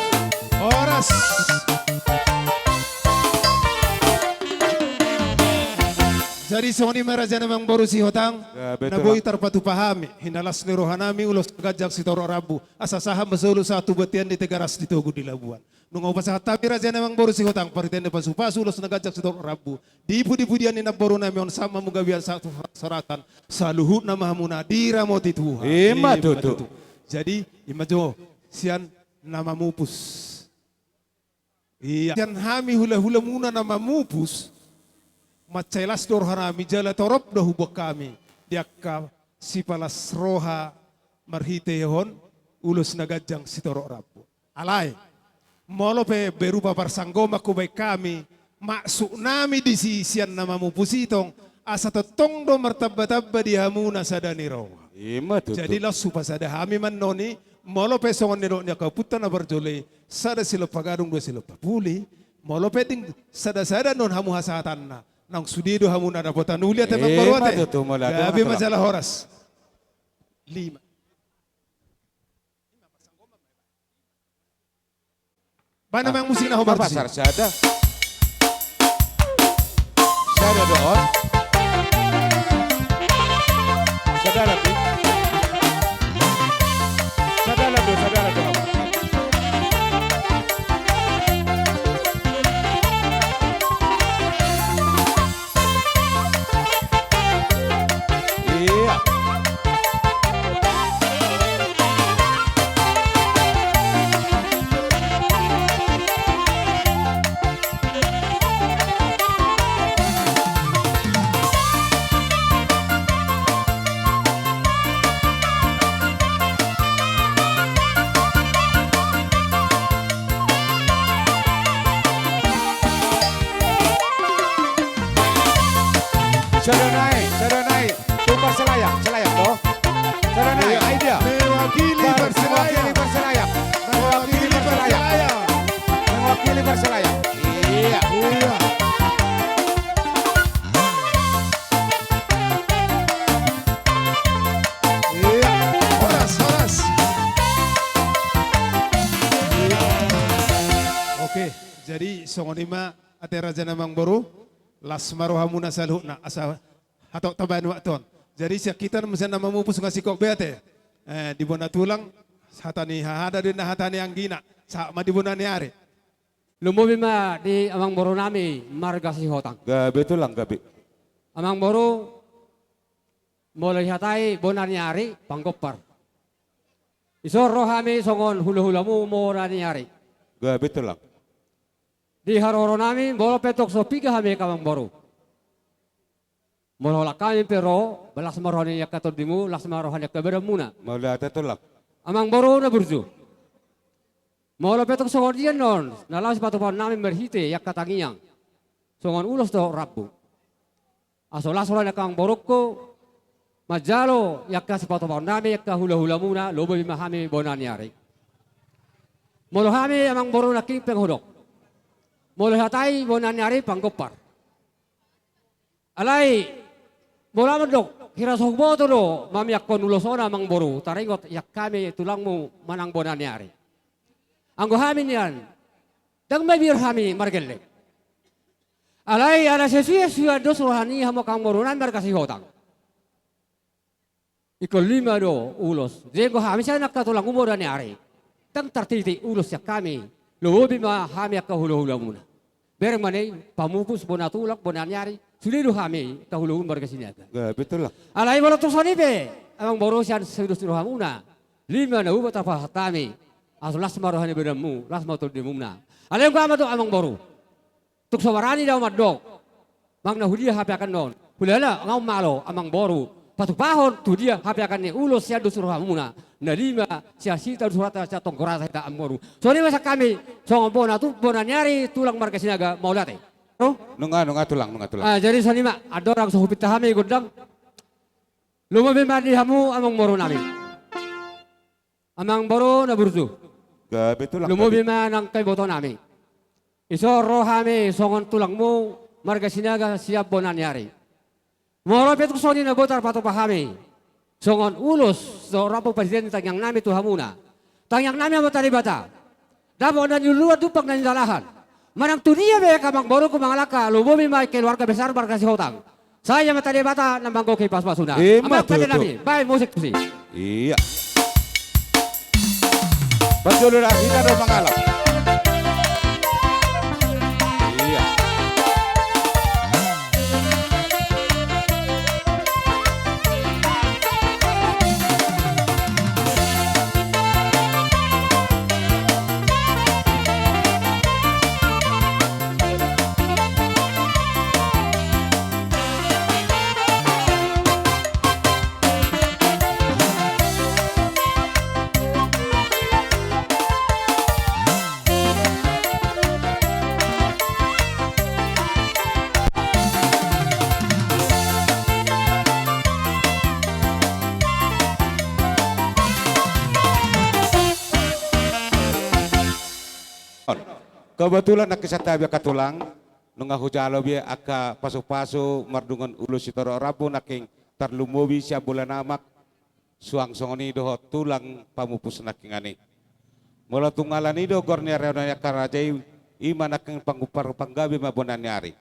Horas. Jadi songon i ma raja ni amangboru Sihotang. Ya, betul, na boi tarpatupa hami, hinalas ni roha nami ulos na ganjang sitorop rambu, asa sahat ma solu sahat tu bontean ni Tigaras di Togu di Labuan. Nunga hupasahat hami raja ni amangboru Sihotang parhitean ni pasu-pasu ulos na ganjang sitorop rambu di pudi-pudian ni namboru nami on, sahat ma hamu gabe sahat tu parhorasan, saluhutna ma hamuna diramoti Tuhan. Ima tutu. Ima tutu. Jadi ima jo sian na mamupus. Iya. Sian hami hula-hulamuna na mamupus, mansai las do roha nami jala torop do huboan hami di angka sipalas roha marhitehon ulos na ganjang sitorop rambu. Alai molo pe berupa parsanggoman hubaen hami, maksud nami disi sian na mamupus i tong, asa tongtong do martamba-tamba di hamuna sada ni roha. Ima tutu. Jadi laos hupasada hami ma annon i, molo pe songon nidok ni angka ompunta na parjolo i, sada silompa gadung dua silompa puli, molo pe ding sada-sada annon hamu hasahatanna, naung sude do hamu na dapotan uli ate. Ima tutu, molo ate. Gabe ma jala horas. Lima. Baen amang musik na hupartusi. Pasar sada. Sada do on. Sada lagi. Sada lagi, sada lagi. Iya. Sada nai, sada nai. Tu Parselayang, Selayang do. Sada nai, iya. Ai dia. Mewakili Parselayang. Mewakili Parselayang. Mewakili Parselayang. Mewakili Parselayang. Iya. Iya. Iya. Horas, horas. Iya. Oke, jadi songon i ma ate raja ni amangboru, las ma rohamuna saluhutna, asa hatop tabaen waktu on. Jadi sian hita na muse na mamupus nga singkop be ate. Eh, di bona tulang, hata ni hahada do inna hata ni anggina. Sahat ma di bona ni ari. Lumobi ma di amangboru nami marga Sihotang. Gabe tulang, gabe. Amangboru, molo dihatai bona ni ari, panggompar. Dison ro hami songon hulahulamu bona ni ari. Gabe tulang. Di haroro nami, molo pe tong so piga hami angka amangboru. Molo holan hami pe ro, ba las ma roha ni angka tondimu, las ma roha ni angka badanmuna. Mauliate tulang. Amangboru na burju. Molo pe tong songon dia annon, na laho sipatupaon nami marhite angka tangiang. Songon ulos dohot rambu. Asa las roha ni angka amangborungku, manjalo angka sipatupaon nami angka hulahulamuna, lumobi ma hami bona ni ari. Molo hami amangboru nangkin pe nga hudok. Molo dihatai bona ni ari panggompar. Alai, molo mandok, hira so huboto do mamiakkon ulos on amangboru, taringot angka hami tulangmu manang bona ni ari. Anggo hami nian, ndang mabiar hami margelleng. Alai, ala sesuai-suai dos roha ni hamu angka amangboru nami marga Sihotang. Ingkon lima do ulos. Jadi anggo hami sian angka tulangmu bona ni ari, ndang tartiti ulos sian hami. Lumobi ma hami angka hulahulamuna. Bereng ma na i, pamupus bona tulang, bona ni ari, sude do hami angka hulahulamuna marga Sinaga. Gabe tulang. Alai molo tung songon i pe, amangboru, sian sedos ni rohamuna, lima na uba tarpasahat hami. Asa las ma roha ni badanmu, las ma tondimuna. Alai anggo ama do amangboru. Tung so barani do au mandok. Manang na hudia hape angka annon. Hulala nga umalo amangboru. Patupahon tu dia hape angka ni ulos sian dos ni rohamuna. Na lima sian hita dos rohanta sian tonggoranta hita amangboru. Songon i ma sian hami songon bona tu, bona ni ari tulang marga Sinaga, mauliate. Ro? Nunga, nunga tulang, nunga tulang. Ah, jadi songon i ma, andorang so hupinta hami gondang. Lumobi ma di hamu amangboru nami. Amangboru na burju. Gabe tulang, gabe. Lumobi ma nang angka iboto nami. Dison ro hami songon tulangmu marga Sinaga sian bona ni ari. Molo pe tung songon i na boi tarpatupa hami songon ulos dohot rambu panjadian ni tangiang nami tu hamuna. Tangiang nami Amanta Debata. Dapot na niuluan, dumpak na nidalahan. Manang tu dia be angka amangborungku mangalangka, lumobi ma keluarga besar marga Sihotang. Sai Amanta Debata na manggohi pasupasuna. Ima tutu. Amang pande nami, baen musik tusi. Iya. Parjolo da hita do mangalap. Iya. Kebetulan nangkin santabi angka tulang, nunga hujalo be angka pasupasu mardongan ulos sitorop rambu nangkin, tarlumobi sian Bola Namak, suang songon i dohot tulang pamupus nangkiningan i. Molo tung ala ni i do goar ni ari on angka raja i, ima nangkin panggompar panggabe ma bona ni ari.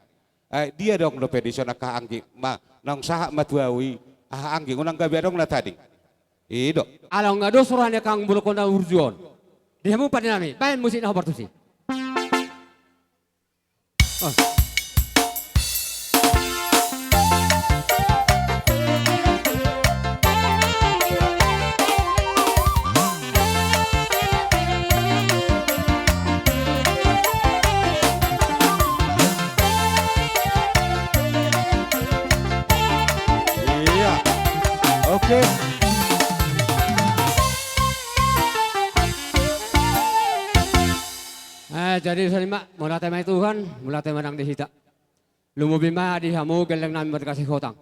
Ai dia adong dope dison angka anggi, ma naung sahat ma tu ahu i, aha anggi, unang gabe adong na tading. I do. Ala nunga dos roha ni angka amangborungku na burju on. Di hamu pande nami, baen musik na hombar tusi. Iya. Oke. Eh, jadi songon i ma, mauliate ma di Tuhan, mauliate ma nang di hita. Lumobi ma di hamu gelleng nami marga Sihotang.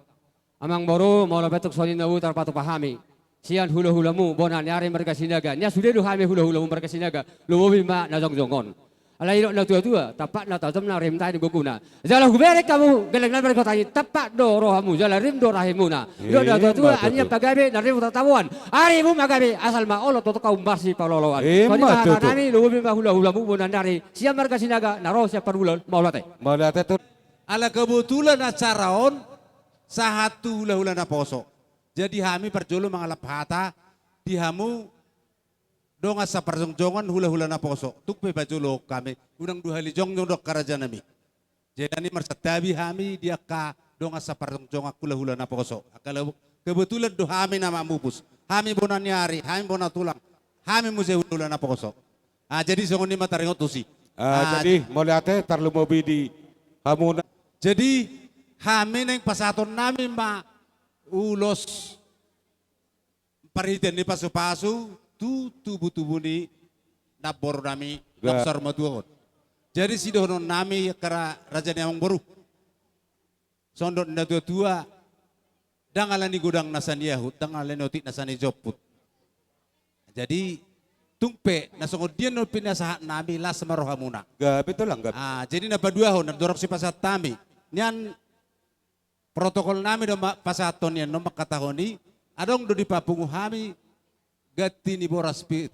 Amangboru, molo pe tung songon i na boi tarpatupa hami sian hulahulamu bona ni ari marga Sinaga. Nian sude do hami hulahulamu marga Sinaga. Lumobi ma na jongjong on. Alai didok natuatua, tampakna tajomna rim tahi ni gogona. Jala hubereng hamu gelleng nami marga Sihotang i, tampak do rohamu jala rim do rahimuna. Didok natuatua, anian pagabe na rim do tataboan. Arimu ma gabe, asal ma olop tongtong hamu marsipaolooloan. Songon i ma hata nami, lumobi ma hulahulamu bona ni ari sian marga Sinaga na ro sian parngoluon, mauliate. Mauliate tutu. Ala kebetulan acara on sahat tu hulahula naposo. Jadi hami parjolo mangalap hata di hamu dongan saparjongjongan, hulahula naposo. Tung pe pajolo hami, unang dua hali jongjong do angka rajanami. Jala i marsantabi hami di angka dongan saparjongjongan, hulahula naposo. Angka le-, kebetulan do hami na mamupus. Hami bona ni ari, hami bona tulang, hami muse hulahula naposo. Ah, jadi songon i ma taringot tusi. Ah, ah, jadi mauliate tarlumobi di hamuna. Jadi hami naeng pasahatonnami ma ulos marhite ni pasupasu tu tubutubu ni namborunami, ga, naung saur matua on. Jadi sidohononnami angka ra-, raja ni amangboru, songon dok ni natuatua, ndang ala ni godang nasa niahut, ndang ala ni otik nasa nijomput. Jadi tung pe na songon dia on pinasahatnami, las ma rohamuna. Gabe tulang, gabe. Ah, jadi na paduahon, na dorong sipasahatonnami, nian protokolnami do ma-, pasahaton i, annon mangkatahon i, adong do dipapungu hami ganti ni boras pir.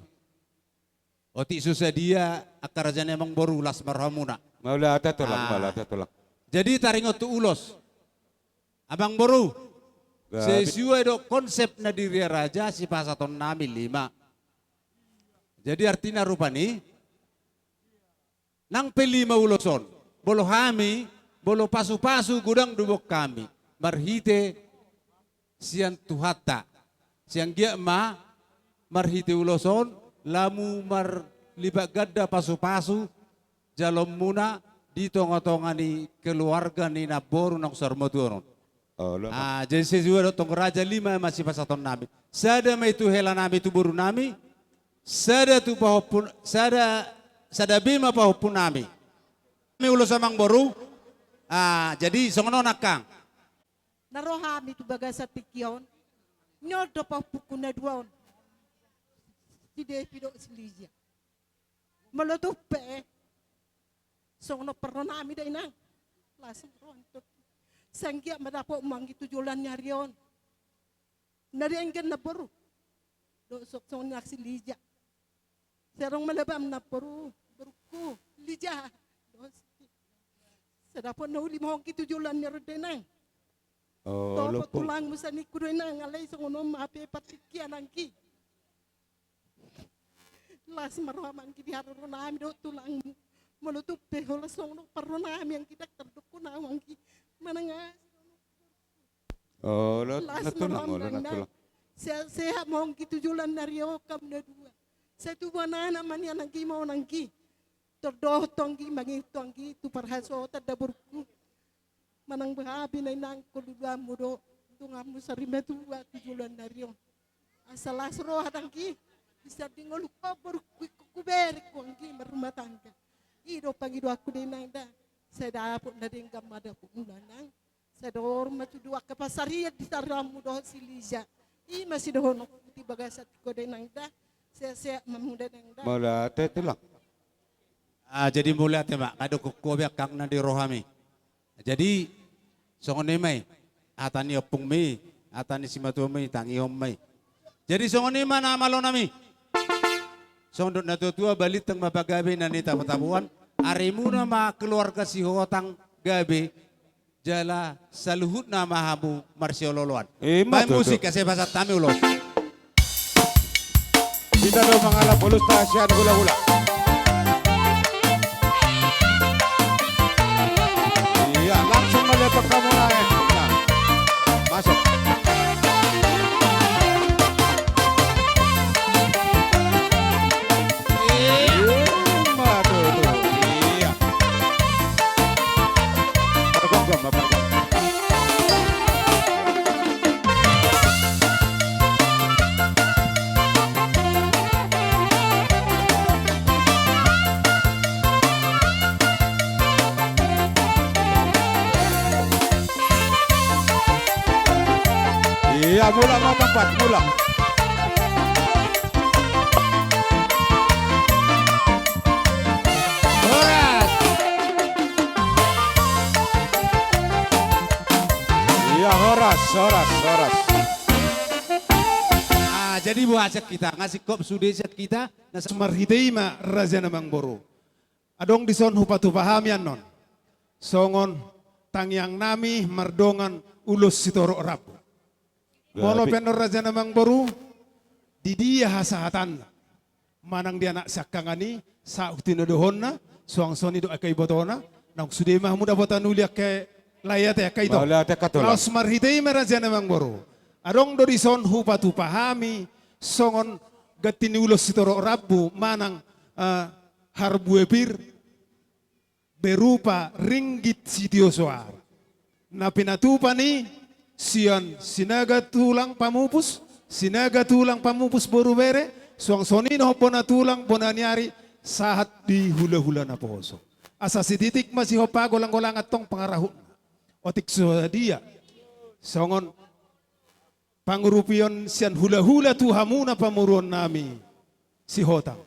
Otik so sadia, angka raja ni amangboru, las ma rohamuna. Mauliate tulang, ah, mauliate tulang. Jadi taringot tu ulos, amangboru, gabe, sesuai do konsep Nadiria Raja, sipasahatonnami lima. Jadi artina rupani, nang pe lima ulos on, molo hami, molo pasupasu godang do boan hami marhite sian Tuhanta. Sai anggiat ma marhite ulos on, lamu marlipat ganda pasupasu jaloonmuna di tongatonga ni keluarga ni namboru naung saur matua on. Olo ma. Ah, jadi sesuai do tong raja, lima ma sipasahatonnami. Sada ma i tu helanami, tu borunami, sada tu pahompu, sada, sada be ma pahompunami. Hami ulos, amangboru. Ah, jadi songon on, angkang. Na ro hami tu bagasan tingki on, nion do pahompungku na dua on, si Devi dohot si Lija. Molo tung pe, songon on parrohanami da, inang. Las ma roha, Anton. Sai anggiat ma dapotmu anggi tu joloan ni ari on na denggan, namboru. Dohot songon nang si Lija. Sai adong ma labam, namboru, borungku Lija. Dohot si, sai dapot na uli ma ho anggi tu joloan ni ari on da, inang. Oh, topot, lompo, tulangmu sian ningku do, inang, alai songon on ma hape partingkian anggi. Las ma roham anggi di haroroanami dohot tulangmu. Molo tung pe holan songon on parrohanami anggi, ndang tardok hona au anggi. Manang aha. Oh, las ma roham, tulang, olo, nang, nang, tulang. Sehat-sehat ma ho anggi tu joloan ni ari on, hamu na dua. Sai tubu anak ma nian anggi, ma on anggi. Tordohot anggi, mangihuthon anggi tu parhasohotan da, borungku. Manang boha pe, inang, ingkon luluanmu do donganmu sari matua tu joloan ni ari on. Asa las roha da anggi, di sanding ngolungku, borungku, ingkon hubereng ho anggi marrumah tangga. I do pangidoanku da, inang, da. Sai dapot na denggan ma dapotmuna, nang. Sai dor ma tudu angka pansarian di haroroanmu dohot si Lija. I ma sidohononku di bagasan tingki on da, inang, da. Sehat-sehat ma hamu da, inang, da. Mauliate, tulang. Ah, jadi mauliate ma, nga dohonon ho be, angkang, na di rohami. Jadi songon i ma i, hata ni ompungmi, hata ni simatuami, tangihon ma i. Jadi songon i ma, na malonami. Songon dok ni natuatua, balintang ma pagabe na nitabo-taboan, arimuna ma keluarga Sihotang gabe, jala saluhutna ma hamu marsiolooloan. Ima tutu. Baen musik, asa pasahat hami ulos. Hita do mangalap ulos ta sian hulahula. Iya, langsung melihat pertemuan, eh. Nah, masuk. Ima tutu. Iya. Pargomgom, pargomgom. Iya, mulak ma, Bang Pat, mulak. Horas. Iya, horas, horas, horas. Ah, jadi boha sian hita, nga singkop sude sian hita, na sa- Marhite i ma, raja na amangboru. Adong dison hupatupa hami annon songon tangiangnami mardongan ulos sitorop rambu. Molo pe annon raja na amangboru, di dia hasahatanna? Manang di anak siangkangan i, sahat tu tinodohonna, suang songon i dohot angka ibotona, naung sude ma hamu dapotan uli angka lae ate, angka ito. Laos marhite i ma raja na amangboru. Adong do dison hupatupa hami, songon ganti ni ulos sitorop rambu, manang, eh, harbue pir, berupa ringgit sitio soara. Na pinatupa ni sian Sinaga tulang pamupus, Sinaga tulang pamupus boru bere, suang songon i dohot bona tulang, bona ni ari, sahat di hulahula naposo. Asa sititik ma sihompa, golanggolang antong pangarahutna. Otik so sadia songon pangurupion sian hulahula tu hamuna pamoruonnami Sihotang.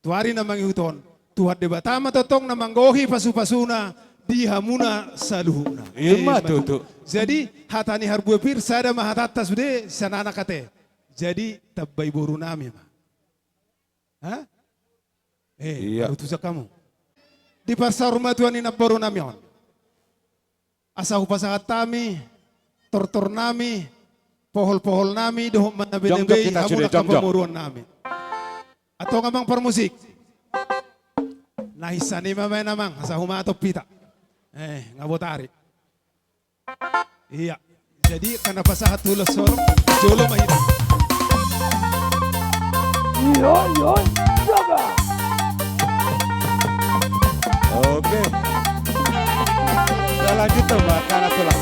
Tu ari na mangihut on, Tuhan Debata ma tongtong na manggohi pasupasuna di hamuna saluhutna. Ima tutu. Jadi, hata ni harbue pir, sada ma hatanta sude sian anak ate. Jadi, tambai borunami ma. Ha? Eh, ia. Utusan hamu. Di parsaurmatuan ni namborunami on, asa hupasahat hami tortornami, poholpoholnami, dohot manabenabei hamu angka pamoruonnami. Antong amang parmusik. Na hinsai ma maen amang, asa humatop hita. Eh, nga botari. Ia. Jadi, angka na pasahat tu ulos sorong, jolo ma hita. Oke. Kita lanjut, Bang, karena telat.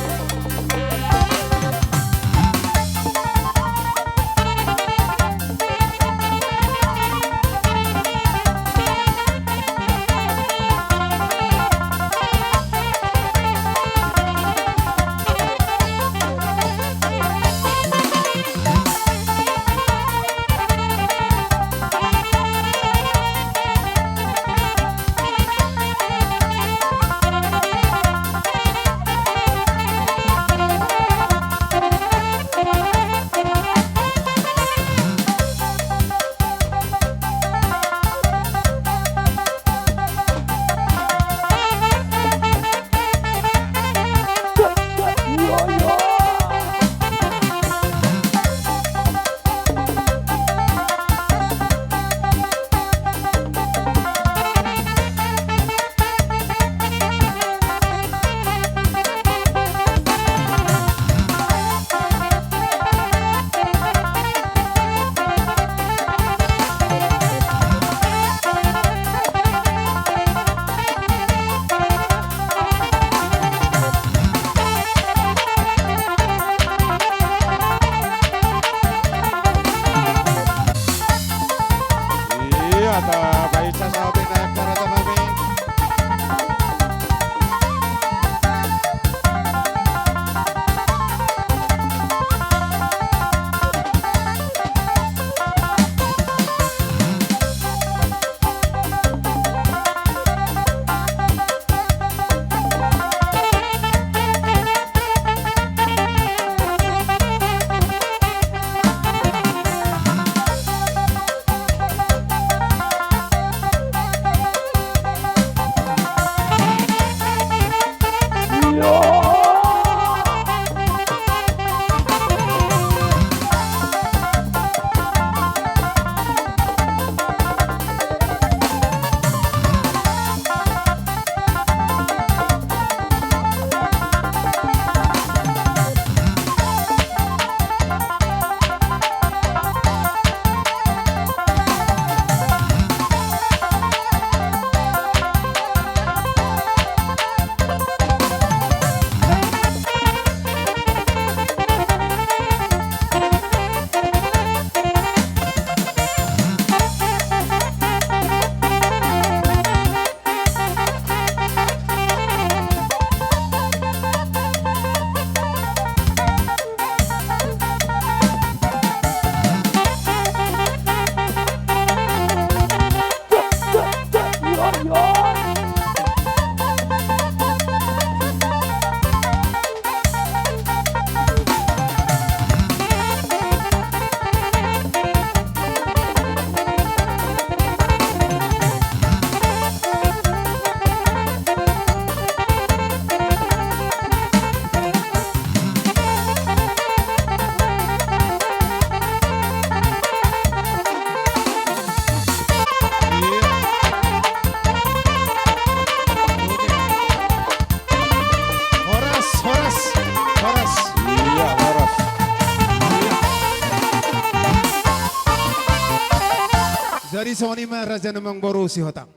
Songon i ma raja nami, amangboru Sihotang.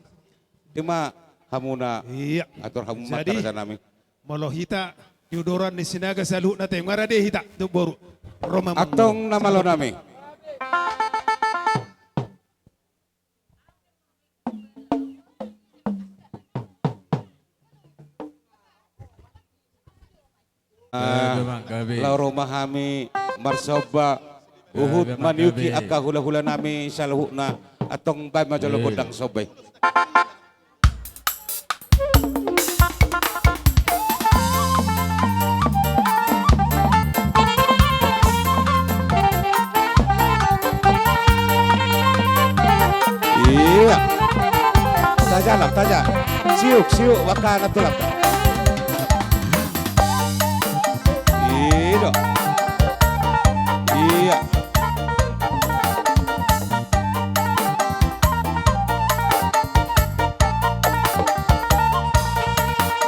Ima hamuna. Ia. Atur hamu ma, jadi, raja nami. Molo hita di udoran ni Sinaga saluhutna, tai nunga rade hita tu boru. Ro ma, amangboru. Antong na malo nami. Ah, laho ro ma hami marsomba, huhut maniuki angka hulahula nami saluhutna. Antong baen ma jolo gondang somba i. Ia. Taja, Lang, taja. Siuk, siuk, angka na tulang. I do. Ia.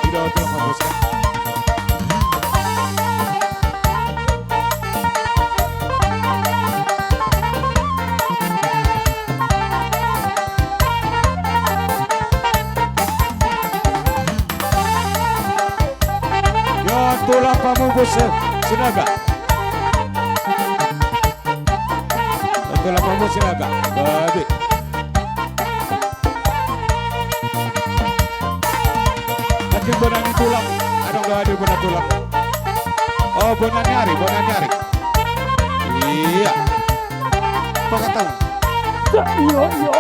I do, tulang, bagus. Ia, tulang pamupus, eh, Sinaga. Tulang pamupus Sinaga. Babi. Nangkin bona ni tulang. Adong do hadir bona tulang. Oh, bona ni ari, bona ni ari. Ia. Pasahat hamu. Ia, ia.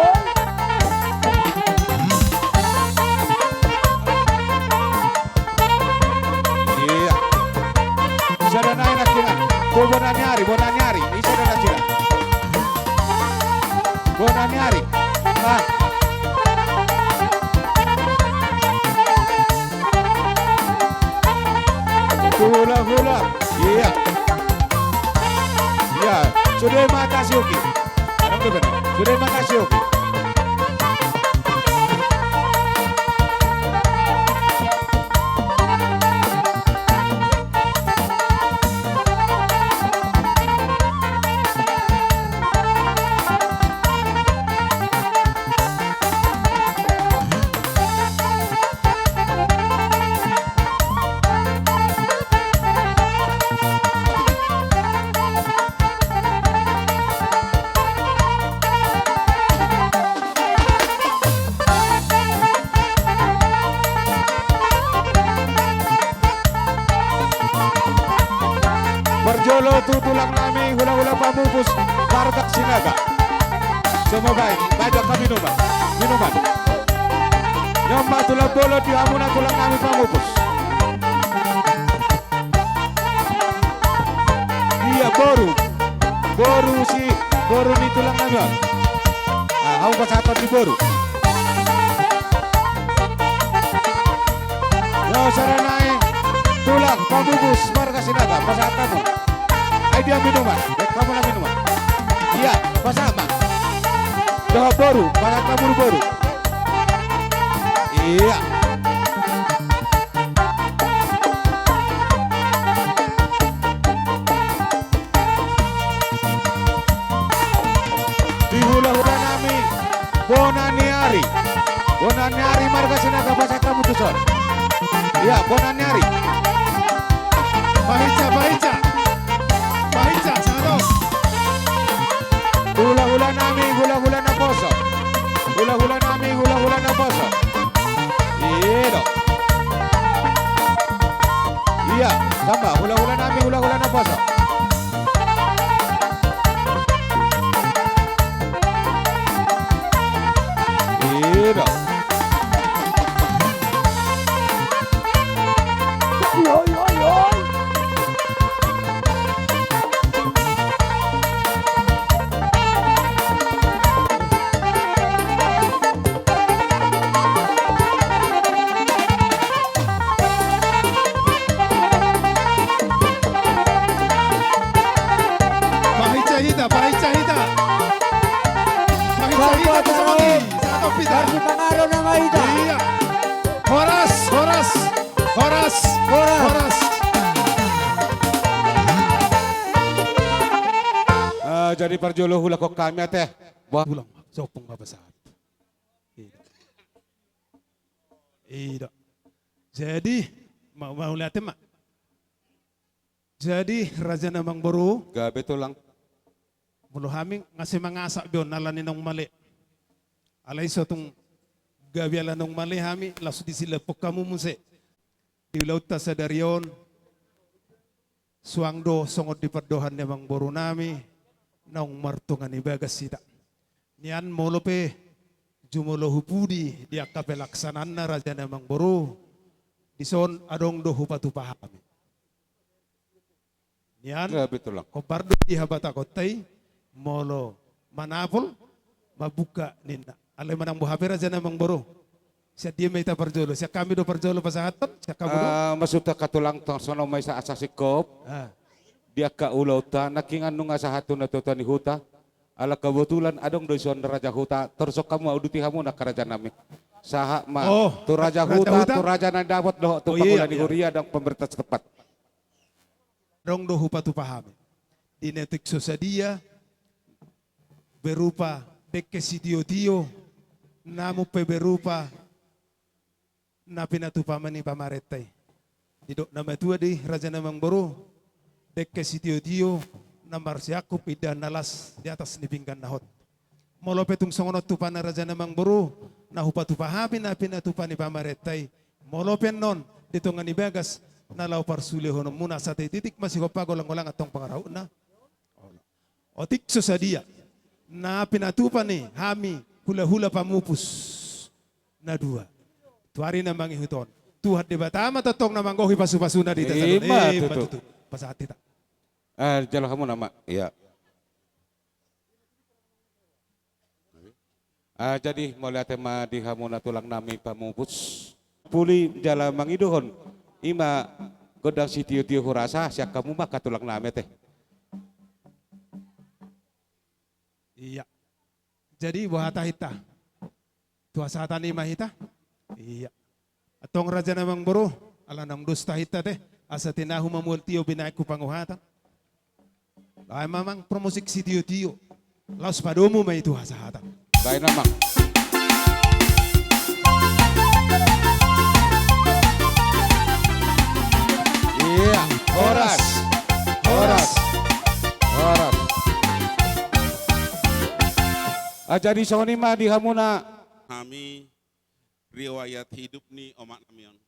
Ia. Sada nai nangkinan. Bo-, bona ni ari, bona ni ari. Isa da nangkinan. Bona ni ari. Ah. Hulahula. Ia. Ia. Sude ma tasiuki. Adong do bena. Sude ma tasiuki. Parjolo tu tulang nami hulahula pamupus marga Sinaga. Songon baen, baen jo angka minuman. Minuman. Nunga ma tulang bolon di hamuna tulang nami pamupus. Ia, boru. Boru si, boru ni tulang nami on. Ah, hamu pasahathon di boru. Ia, sada nai tulang pamupus marga Sinaga, pasahat hamu. Ai dia minuman, baen hamu na minuman. Ia, pasahat ma. Dohot boru, pasahat hamu di boru. Ia. Di hulahula nami, bona ni ari. Bona ni ari marga Sinaga, pasahat hamu tuson. Ia, bona ni ari. Pahinsa, pahinsa. Pahinsa, sangap. Hulahula nami, hulahula naposo. Hulahula nami, hulahula naposo. I do. Ia, samba, hulahula nami, hulahula naposo. I do. Oi, oi, oi, oi. Pahinsa hita, pahinsa hita. Pahinsa hita, pasahat hita. Sangap hita. Harus mangaro nama hita. Ia. Horas, horas, horas, horas, horas. Ah, jadi parjolo hulahon hami ate. Wah. Ulang. Sompung ma pasahat. I do. I do. Jadi, ma-, mauliate ma. Jadi, raja ni amangboru. Gabe tulang. Molo hami nga sai mangasak be on ala ni naung male. Alai so tung gabe ala naung male hami, laos disilaphon hamu muse. Di ulaonta sadari on, suang do songon di pandohan ni amangboru nami, naung martonga ni bagas hita. Nian molo pe jumolo hu pudi di angka pelaksanaanna raja ni amangboru, dison adong do hupatupa hami. Nian, ya, betul, Lang. Hombar do di habatahonta i, molo manapol, mambuka ninna. Alai manang boha pe raja ni amangboru. Sian dia ma hita parjolo, sian hami do parjolo pasahathon, sian hamu do. Ah, maksudta angka tulang, tung songon on ma i sa asa singkop. Ah. Di angka ulaonta, nangkiningan nunga sahat tu natuatua ni huta. Ala kebetulan adong do dison raja huta, torus hamu, uduti hamu na angka raja nami. Sahat ma. Oh, tu raja huta, tu raja na dapot dohot tu pangula ni huria dohot pemerintah setempat. Adong do hupatupa hami. Di na otik so sadia, berupa dengke sitiotio, namun pe berupa na pinatupa ma ni pamarenta i. Didok na matua di raja ni amangboru, dengke sitiotio, na marsiangkup indahan na las di atas ni pinggan na hot. Molo pe tung songon on tupana raja ni amangboru, na hupatupa hami na pinatupa ni pamarenta i. Molo pe annon, di tonga ni bagas, na laho parsulehononmuna, asa tititik ma sigompa golanggolang antong pangarahutna. Otik so sadia, na pinatupa ni hami hulahula pamupus na dua. Tu ari na mangihut on. Tuhan Debata ma tongtong na manggohi pasupasuna di hita. Ima tutu. Pasahat hita. Ah, jalo hamu nama. Iya. Ah, jadi mauliate ma di hamu na tulang nami pamupus. Puli jala mangidohon. Ima gondang sitiotio hurasa, sian hamu ma angka tulang nami ate. Iya. Jadi boha hita? Tu hasahatan i ma hita? Iya. Antong raja ni amangboru, ala naung dos hita ate, asa tinahu ma mual tio binahen hu panguhatan. Laho ma amang, promosi sitiotio. Laos padomu ma i tu hasahatan. Baen amang. Iya, horas. Horas. Horas. Ah, jadi songon i ma di hamuna. Hami riwayat hidup ni omak nami on.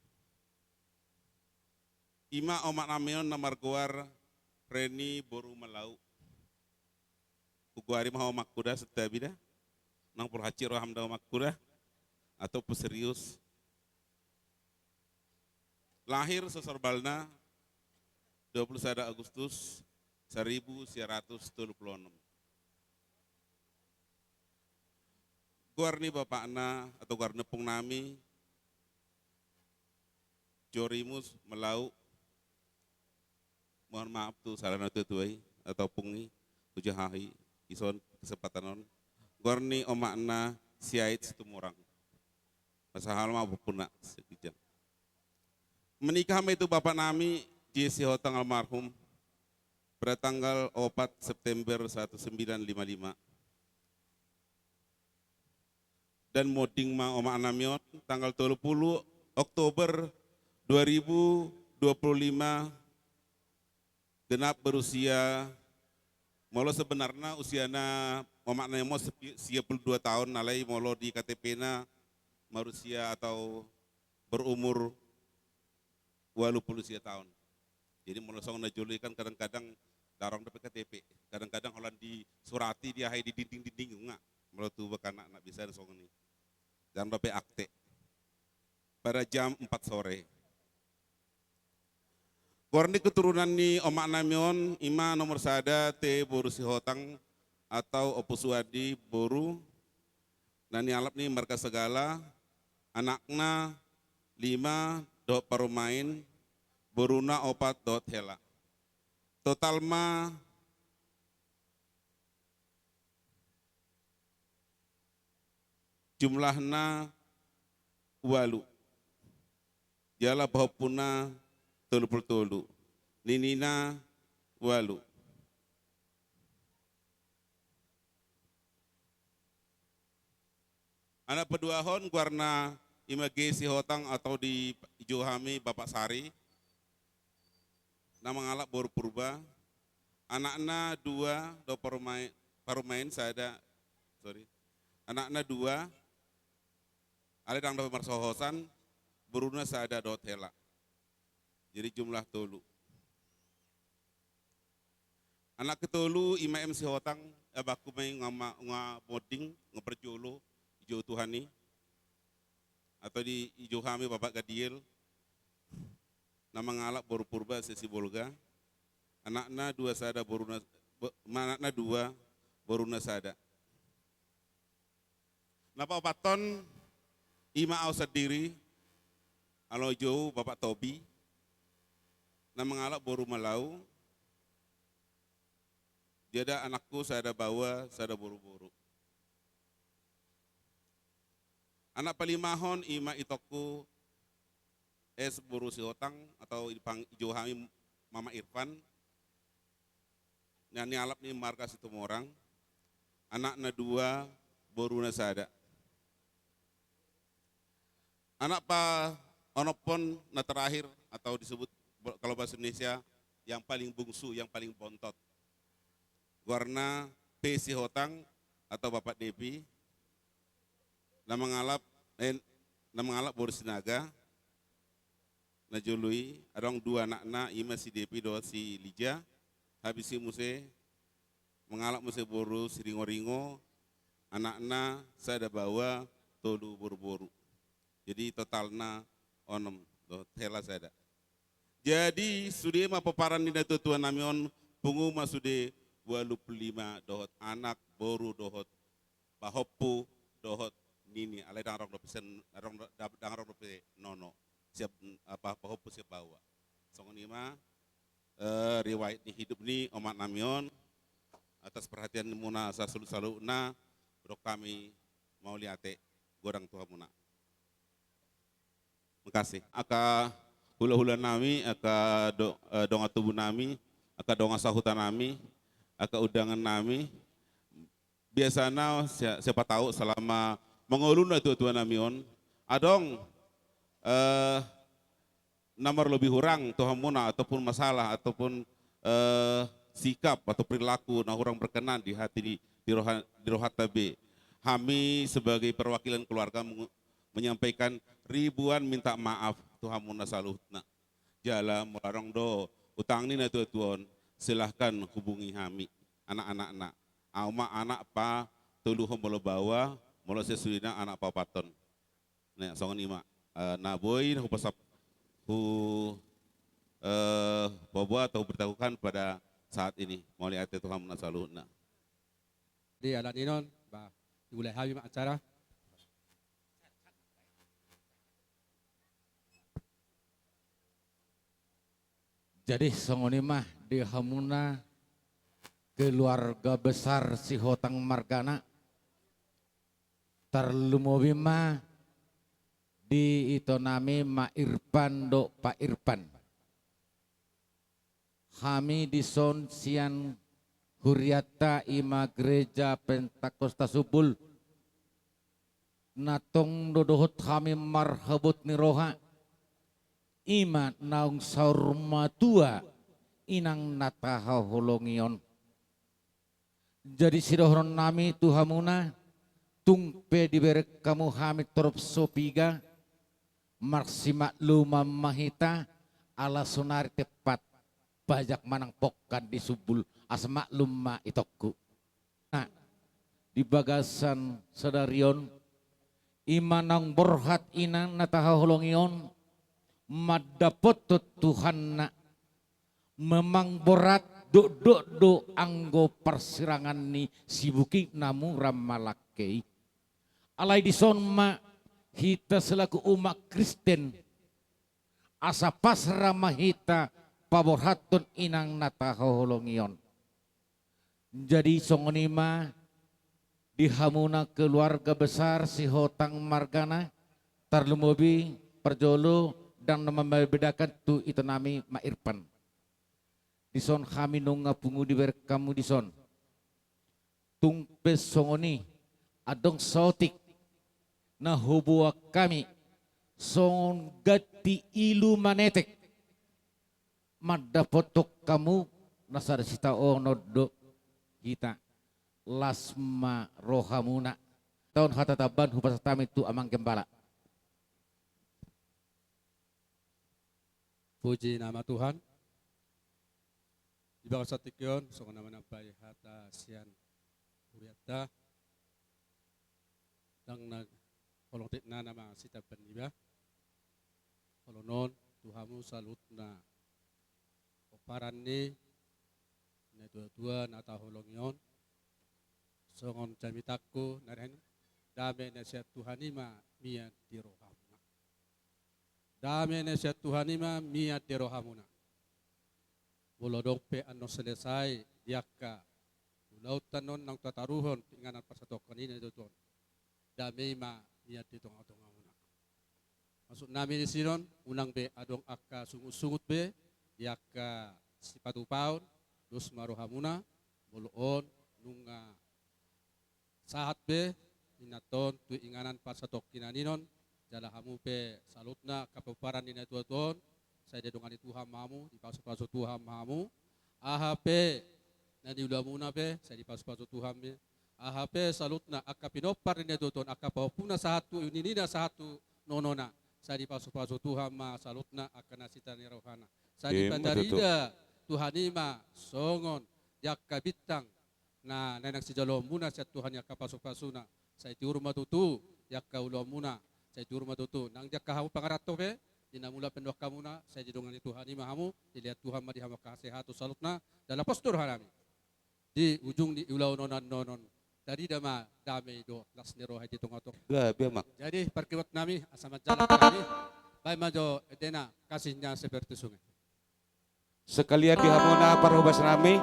Ima omak nami on na margoar Reni boru Malau. Hugoari ma ho omakku da, santabi da. Nang pola hansit roham da omakku da. Atau pe serius. Lahir so sorbalna dua puluh sada Agustus saribu sia ratus tolu pulu onom. Goar ni bapakna atau goar ni ompung nami Jorimus Malau. Mohon maaf tu sala ni natuatua i atau ompung i, hujahahi ison kesempatan on. Goar ni omakna Siait Situmorang. Masa hal ma ompungna sekijang. Menikah ma i tu bapak nami J. Sihotang almarhum pada tanggal opat September satu sembilan lima lima. Dan monding ma omak nami on tanggal tolu pulu Oktober dua ribu dua puluh lima, genap berusia, molo sebenarna usiana omak nami on sepi-, sia pulu dua taon, alai molo di K T P-na marusia atau berumur ualu pulu sia taon. Jadi molo songon na jolo i kan kadang-kadang ndang adong dope K T P, kadang-kadang holan disurati di aha i, di dinding-dinding i nunga. Molo tu baganak na biasa songon i. Ndang adong dope akte. Pada jam empat sore. Goar ni keturunan ni omak nami on ima nomor sada T boru Sihotang atau Ompu Suwandi boru na nialap ni marga Segala, anakna lima dohot parumaen, boruna opat dohot hela. Total ma jumlahna ualu. Jala pahompuna tolu pulu tolu. Ninina ualu. Anak paduahon goarna i ma G Sihotang atau dijou hami Bapak Sari, na mangalap boru Purba, anakna dua dohot parumaen, parumaen sada, sorry, anakna dua, alai ndang dope marsohosan, boruna sada dohot hela. Jadi jumlah tolu. Anak ketolu i ma M Sihotang, abangku ma i nga ma, nga monding, nga parjolo, dijou Tuhan i. Atau dijou hami Bapak Gadiel, na mangalap boru Purba sian Sibolga. Anakna dua sada boruna, bo-, ma anakna dua, boruna sada. Na paopathon i ma au sandiri, alai dijou Bapak Tobi, na mangalap boru Malau. Dia da anakku sada baoa, sada boru-boru. Anak palimahon i ma itongku S boru Sihotang atau dipang-, dijou hami Mama Irfan. Na nialap ni marga Situmorang, anakna dua, boruna sada. Anak paonomhon na terakhir atau disebut bo-, kalau bahasa Indonesia yang paling bungsu, yang paling bontot. Goarna P Sihotang atau Bapak Depi, na mangalap, eh, na mangalap boru Sinaga, na jolo i, adong dua anakna, i ma si Depi dohot si Lija, habis i muse, mangalap muse boru Siringo-ringo, anakna sada baoa, tolu boru-boru. Jadi totalna onom dohot hela sada. Jadi sude ma pomparan ni natua-tua nami on, pungu ma sude ualu pulu lima dohot anak, boru dohot pahompu dohot nini, alai ndang adong dope sen-, adong do-, ndang adong dope nono sian, apa, pahompu sian baoa. Songon i ma, eh, riwayat ni hidup ni omak nami on. Atas perhatian muna sasulut-salutna, dok hami mauliate, godang tu hamuna. Makasih. Angka hula-hula nami, angka do-, eh, dongan tubu nami, angka dongan sahuta nami, angka undangan nami. Biasana sia-, siapa tahu selama mangolu natua-tua nami on, adong, eh, na marlobi hurang tu hamuna ataupun masalah ataupun, eh, sikap atau perilaku na hurang berkenan di hati di, di roha-, di rohanta be. Hami sebagai perwakilan keluarga mengu-, menyampaikan ribuan minta maaf tu hamuna saluhutna. Jala molo adong do utang ni natua-tua on, silahkan hubungi hami, anak-anakna. Au ma anak patoluhon molo baoa, molo sian sudena anak paopathon. Nah, songon i ma, eh, na boi na hupasap-, hu-, eh, hupaboa atau huberitahukan pada saat ini. Mauliate tu hamuna saluhutna. Di ala ni on, ba, dimulai hami ma acara. Jadi songon i ma di hamuna keluarga besar Sihotang margana, tarlumobi ma di ito nami Ma Irpan dohot Pa Irpan. Hami dison sian hurianta i ma Gereja Pentakosta Sumbul, na tong do dohot hami marhabot ni roha, i ma naung saur matua inang na tahaholongi on. Jadi sidohonon nami tu hamuna, tung pe dibereng hamu hami torop so piga, marsimaklum ma hita, ala sonari tempat pajak manang pongkan di Sumbul, asa maklum ma itongku. Nah, di bagasan sadari on, i ma naung borhat inang na tahaholongi on, mandapothon Tuhanna. Memang borat, dokdok do anggo parsirangan ni sibukik na mura malangke i. Alai dison ma hita selaku umat Kristen, asa pasrah ma hita paborhathon inang na tahaholongi on. Jadi songon i ma di hamuna keluarga besar Sihotang margana, tarlumobi parjolo ndang na membedakan tu ito nami Ma Irpan. Dison hami nunga pungu dibereng hamu dison. Tung pe songon i, adong saotik na huboan hami songon ganti ilu manetek, mandapothon hamu na sada sitaonon do hita. Las ma rohamuna. Taon hata tambahan hupasahat hami tu amang gembala. Puji nama Tuhan. Di bagasan tingki on songon na manambai hata sian hurianta, ndang na holong tingki na ma sitambahan niba. Holong on tu hamu saluhutna pomparan ni natuatua na taholongi on. Songon jamitangku na rehan, dame na sian Tuhan i ma mian di rohamuna. Dame na sian Tuhan i ma mian di rohamuna. Molo adong pe annon selesai di angka ulaonta annon naung tataruhon tu inganan parsatongkinan i na tuatua on, dame i ma mian di tongatongamuna. Maksud nami disi on, unang be adong angka sungutsungut be di angka sipatupaon, dos ma rohamuna. Molo on nunga sahat be inanton tu inganan parsatongkinan i on, jala hamu pe saluhutna angka pomparan ni natuatua on, sai didongani Tuhan ma hamu, dipasupasu Tuhan ma hamu. Aha pe na niulamuna pe sai dipasupasu Tuhan be. Aha pe saluhutna angka pinompar ni natuatua on, angka pahompuna sahat tu ninina sahat tu nonona, sai dipasupasu Tuhan ma saluhutna angka nasida ni rohana. Sai dipatarida Tuhan i ma songon di angka bintang na naeng sijaloonmuna sian Tuhan i angka pasupasuna. Sai tiur ma tutu di angka ulaonmuna, sai tiur ma tutu nang di angka hamu pangaranto pe, di na mulak pe annon hamuna, sai didongani Tuhan i ma hamu, dilehon Tuhan ma di hamu angka hasehaton saluhutna. Jala pos do roha nami, di ujung ni ulaon on annon on, tarida ma dame dohot las ni roha i di tongatonga. Jadi parkirot nami asa manjalang hami, baen ma jo endena, kasihnya seperti sungai. Sekalian di hamuna parhobas nami.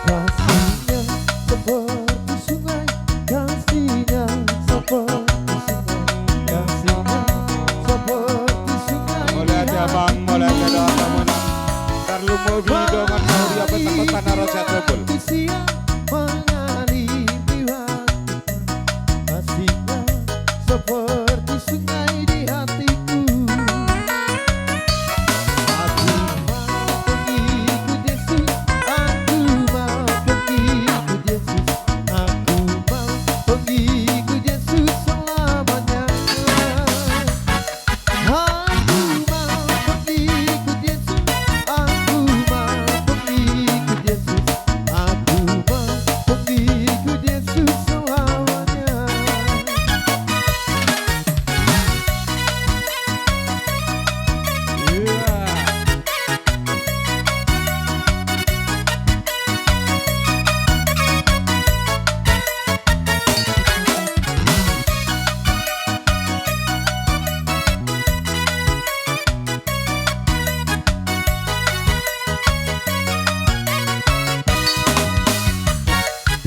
Kasihnya seperti sungai, kasihnya seperti sungai, kasihnya seperti sungai. Mauliate, Amang, mauliate dohot hamuna. Tarlumobi dongan huria, petang-petang na ro sian Tompul. Kasihnya seperti sungai di hatiku. Aku mau pengikut Yesus, aku mau pengikut Yesus, aku mau pengikut Yesus selamanya. Aku mau pengikut Yesus, aku mau pengikut Yesus, aku mau pengikut Yesus selamanya.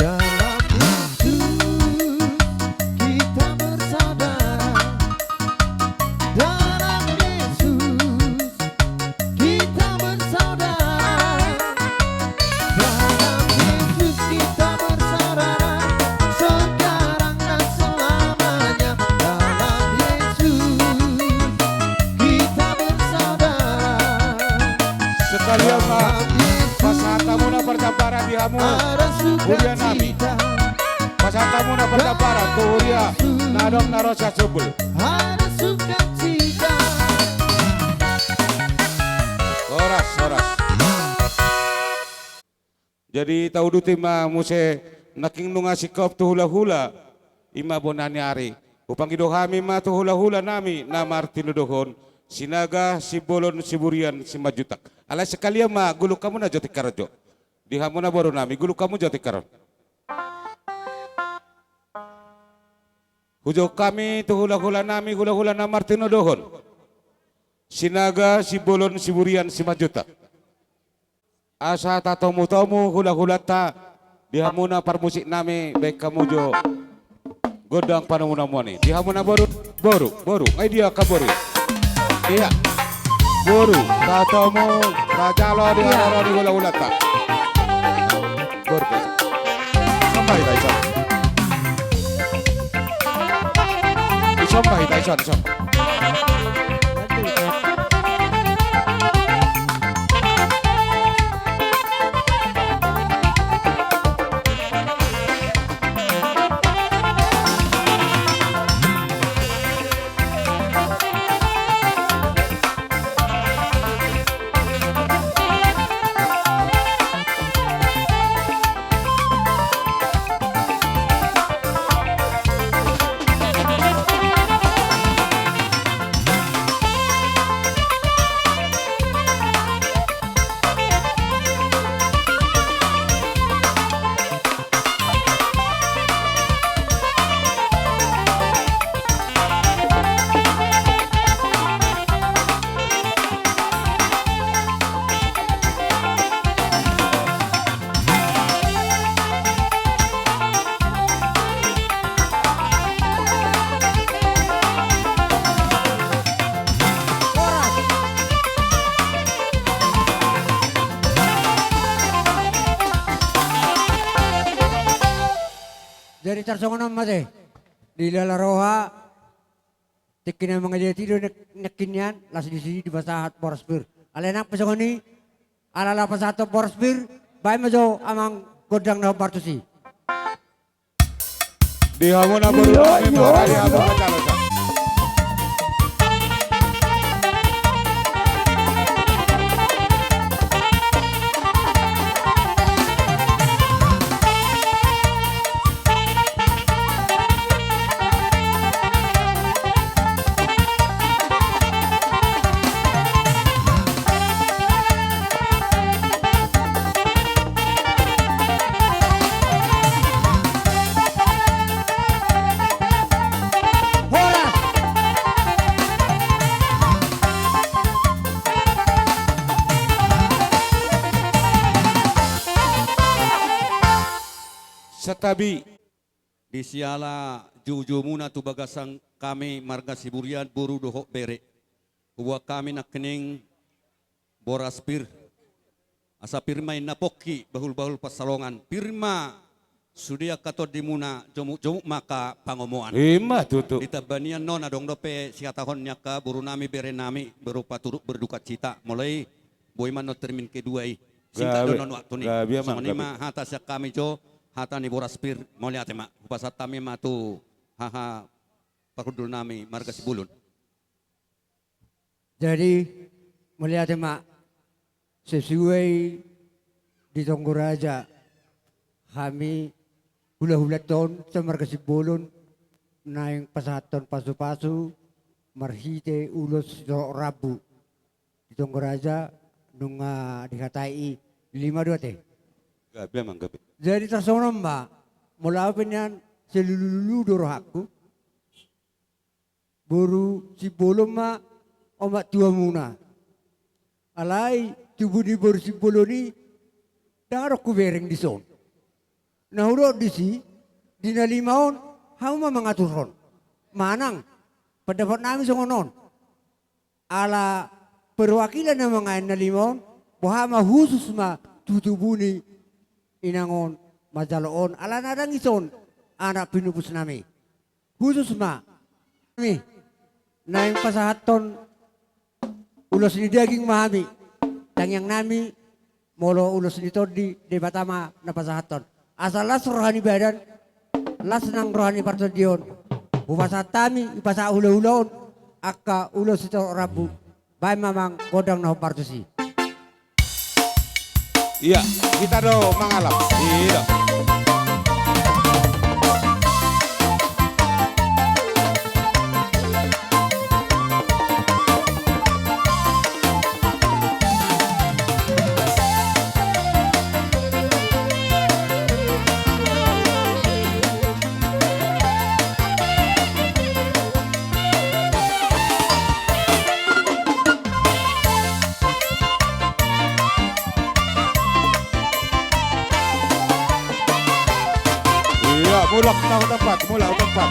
Dalam Yesus kita bersaudara. Dalam Yesus kita bersaudara. Dalam Yesus kita bersaudara, sekarang dan selamanya. Dalam Yesus kita bersaudara. Sekalian ma, pasahat hamuna parjambaran di hamu huria nami. Pasahat hamuna parjambaran tu huria na adong na ro sian Tompul. Ada sukacita. Horas, horas. Jadi tauduti ma muse nangkin nunga singkop tu hulahula, i ma bona ni ari. Hupangido hami ma tu hulahula nami na martinodohon, Sinaga, Simbolon, Siburian, Simanjuntak. Alai sekalian ma gulung hamuna jo tingki on jo. Di hamuna boru nami, gulung hamu jo tingki on. Hujou hami tu hulahula nami, hulahula na martinodohon, Sinaga, Simbolon, Siburian, Simanjuntak. Asa tatomutomu hulahulanta Di hamuna parmusik nami, baen hamu jo gondang panomu-nomuan i. Di hamuna boru, boru, boru. Nga i dia angka boru i? Ia. Boru, tatamu, tajalo di, ia, haro di hula-hulanta. Boru, boru. Sampai, sampai. Isomba hita, ison, ison. Jadi tarsongon on ma te. Di lala roha, tingki na mangaliat i do nangkin nian, las disi dipasahat boras pir. Alai nang pe songon i, ala laho pasahathon boras pir, baen ma jo amang gondang na hombar tusi. Di hamuna boru nami, di hamuna jalo sa. Santabi. Di siala joujou muna tu bagasan hami marga Siburian, boru dohot bere, huboan hami nangkining boras pir. Asa pir ma inna pongki, bahul-bahul pansalongan. Pir ma sude angka tondi muna, jomuk-jomuk ma angka pangomoan. I ma tutu. Di tamba nian on adong dope sihatahon ni angka boru nami, bere nami, berupa turut berdukacita. Molo i, boi ma on termin kedua i. Singkat do on waktu ni. Gabe, gabe, amang, gabe. Songon i ma hata sian hami jo, hata ni boras pir, mauliate ma. Hupasahat hami ma tu haha parhundul nami marga Simbolon. Jadi, mauliate ma, sesuai di tonggo raja, hami hula-hulanta on samarga Simbolon naeng pasahathon pasu-pasu marhite ulos dohot rambu. Di tonggo raja nunga dihatai i lima do ate. Gabe, amang, gabe. Jadi tarsongon on ma, molo au pe nian selulu-lulu do rohangku. Boru Simbolon ma omak tuamuna. Alai tubu ni boru Simbolon i ndang adong hubereng dison. Na hudok disi, di na lima on, hamu ma mangaturhon. Manang, pendapat nami songon on. Ala perwakilan na mangaen na lima on, boha ma husus ma tu tubu ni inang on manjalo on, ala na ndang ison anak pinupus nami. Husus ma. Nami. Naeng pasahathon ulos ni daging ma hami. Tangiang nami, molo ulos ni tondi, Debata ma na pasahathon. Asa las roha ni badan, las nang roha ni partondion. Hupasahat hami, hupasahat hula-hula on, angka ulos dohot rambu. Baen ma amang gondang na hombar tusi. Ia, hita do mangalap. Ia. Mula hu tempat, mula hu tempat.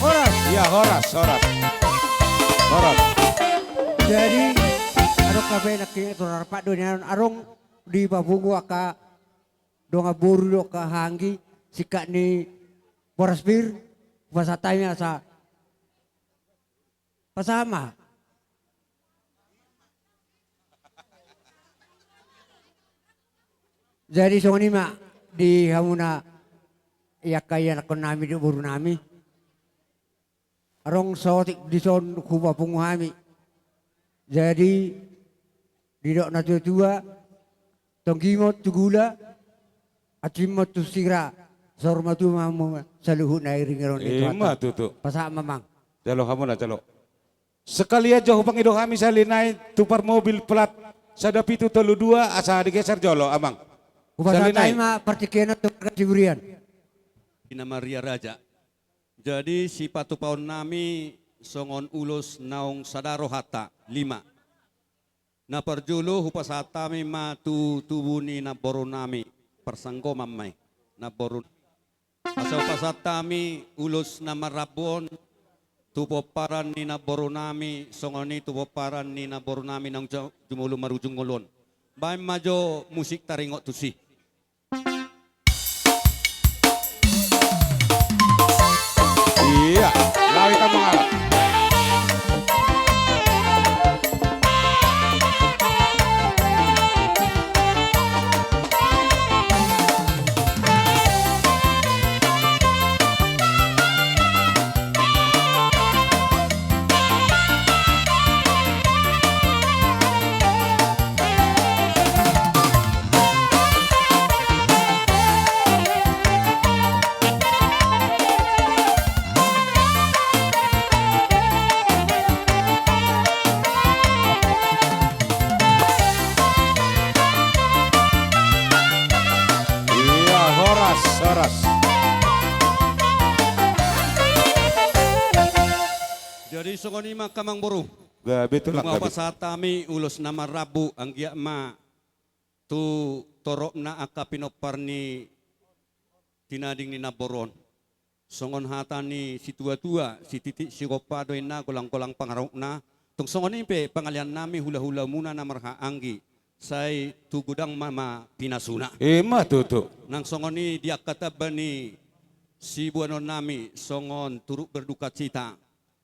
Horas. Iya, horas, horas. Horas. Jadi, adong hape nangkin tu rarpat do nian, adong dipapungu angka dongan boru dohot angka anggi, singkat ni Boras Pir, pasahat hami asa pasahat ma. Jadi songon i ma di hamuna angka ianakkon nami dohot boru nami. Adong saotik dison hupapungu hami. Jadi, didok na tua-tua, tonggimon tu gula, ancimon tu sira, saur matua ma hamu saluhutna, iring-iring ni Tuhanta. Ima tutu. Pasahat ma, Amang. Jalo hamuna, jalo. Sekalian jo hupangido hami sahali nai tu parmobil plat sada pitu tolu dua, asa digeser jolo, Amang. Hupasahat hami ma partingkian on tu marga Siburian. Ina Maria Raja. Jadi sipatupaon nami songon ulos naung sada rohanta, lima. Na parjolo hupasahat hami ma tu tubu ni namboru nami, parsanggoman ma i, namboru. Asa hupasahat hami ulos na marrambu on tu pomparan ni namboru nami, songon i tu pomparan ni namboru nami naung ja-, jumolo marujung ngolu on. Baen ma jo musik taringot tusi. Iya, lawi tambang alat. Iya, horas, horas. Jadi songon i ma angka amangboru. Gabe tulang, gabe. Hupasahat hami ulos na marrambu, anggiat ma tu toropna angka pinompar ni tinading ni namboru on. Songon hata ni situatua, sititi sigompa do inna, golanggolang pangarahutna. Tung songon i pe pangalean nami hulahulamuna na marhahaanggi, sai tu godang ma, ma pinasuna. Ima tutu. Nang songon i di angka tamba ni siboanon nami, songon turut berdukacita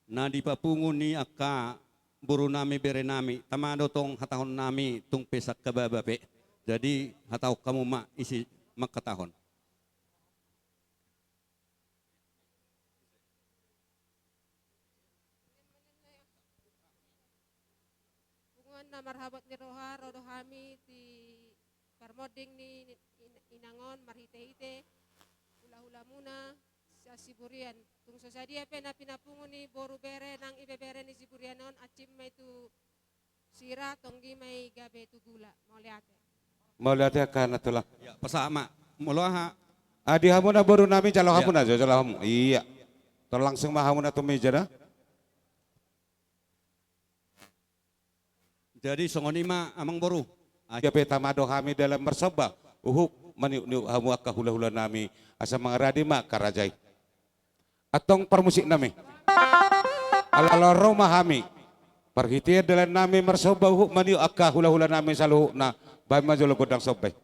na dipapungu ni angka boru nami, bere nami, tama do tong hatahon nami, tung pe sangkababa pe. Jadi hatahon hamu ma ise mangkatahon. Punguan na marhabot ni roha, ro do hami di parmonding ni in-, inang on marhitehite hulahulamuna sa Siburian. Tung so sadia pe na pinapungu ni boru bere nang ibebere ni Siburian on, ancim ma i tu sira, tonggi ma i gabe tu gula. Mauliate. Mauliate angka na tulang. Ya, pasahat ma. Molo aha? Ah, di hamuna boru nami, jalo hamuna jo, jalo hamu. Iya. Tong langsung ma hamuna tu meja da. Jadi songon i ma amangboru. Ai pe tama do hami dalan marsomba, uhuk maniukniuk hamu angka hulahula nami, asa mangaradi ma angka raja i. Antong parmusik nami. Ala ro ma hami. Parhitean dalan nami marsomba, uhuk maniuk angka hulahula nami saluhutna, baen ma jolo gondang somba i.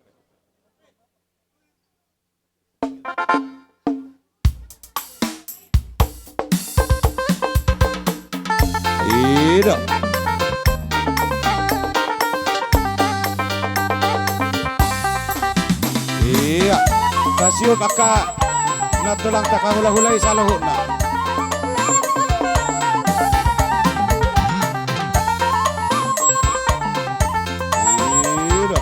Ida. Iya. Sasiup angka na tulang, angka hulahula i saluhutna. Ida.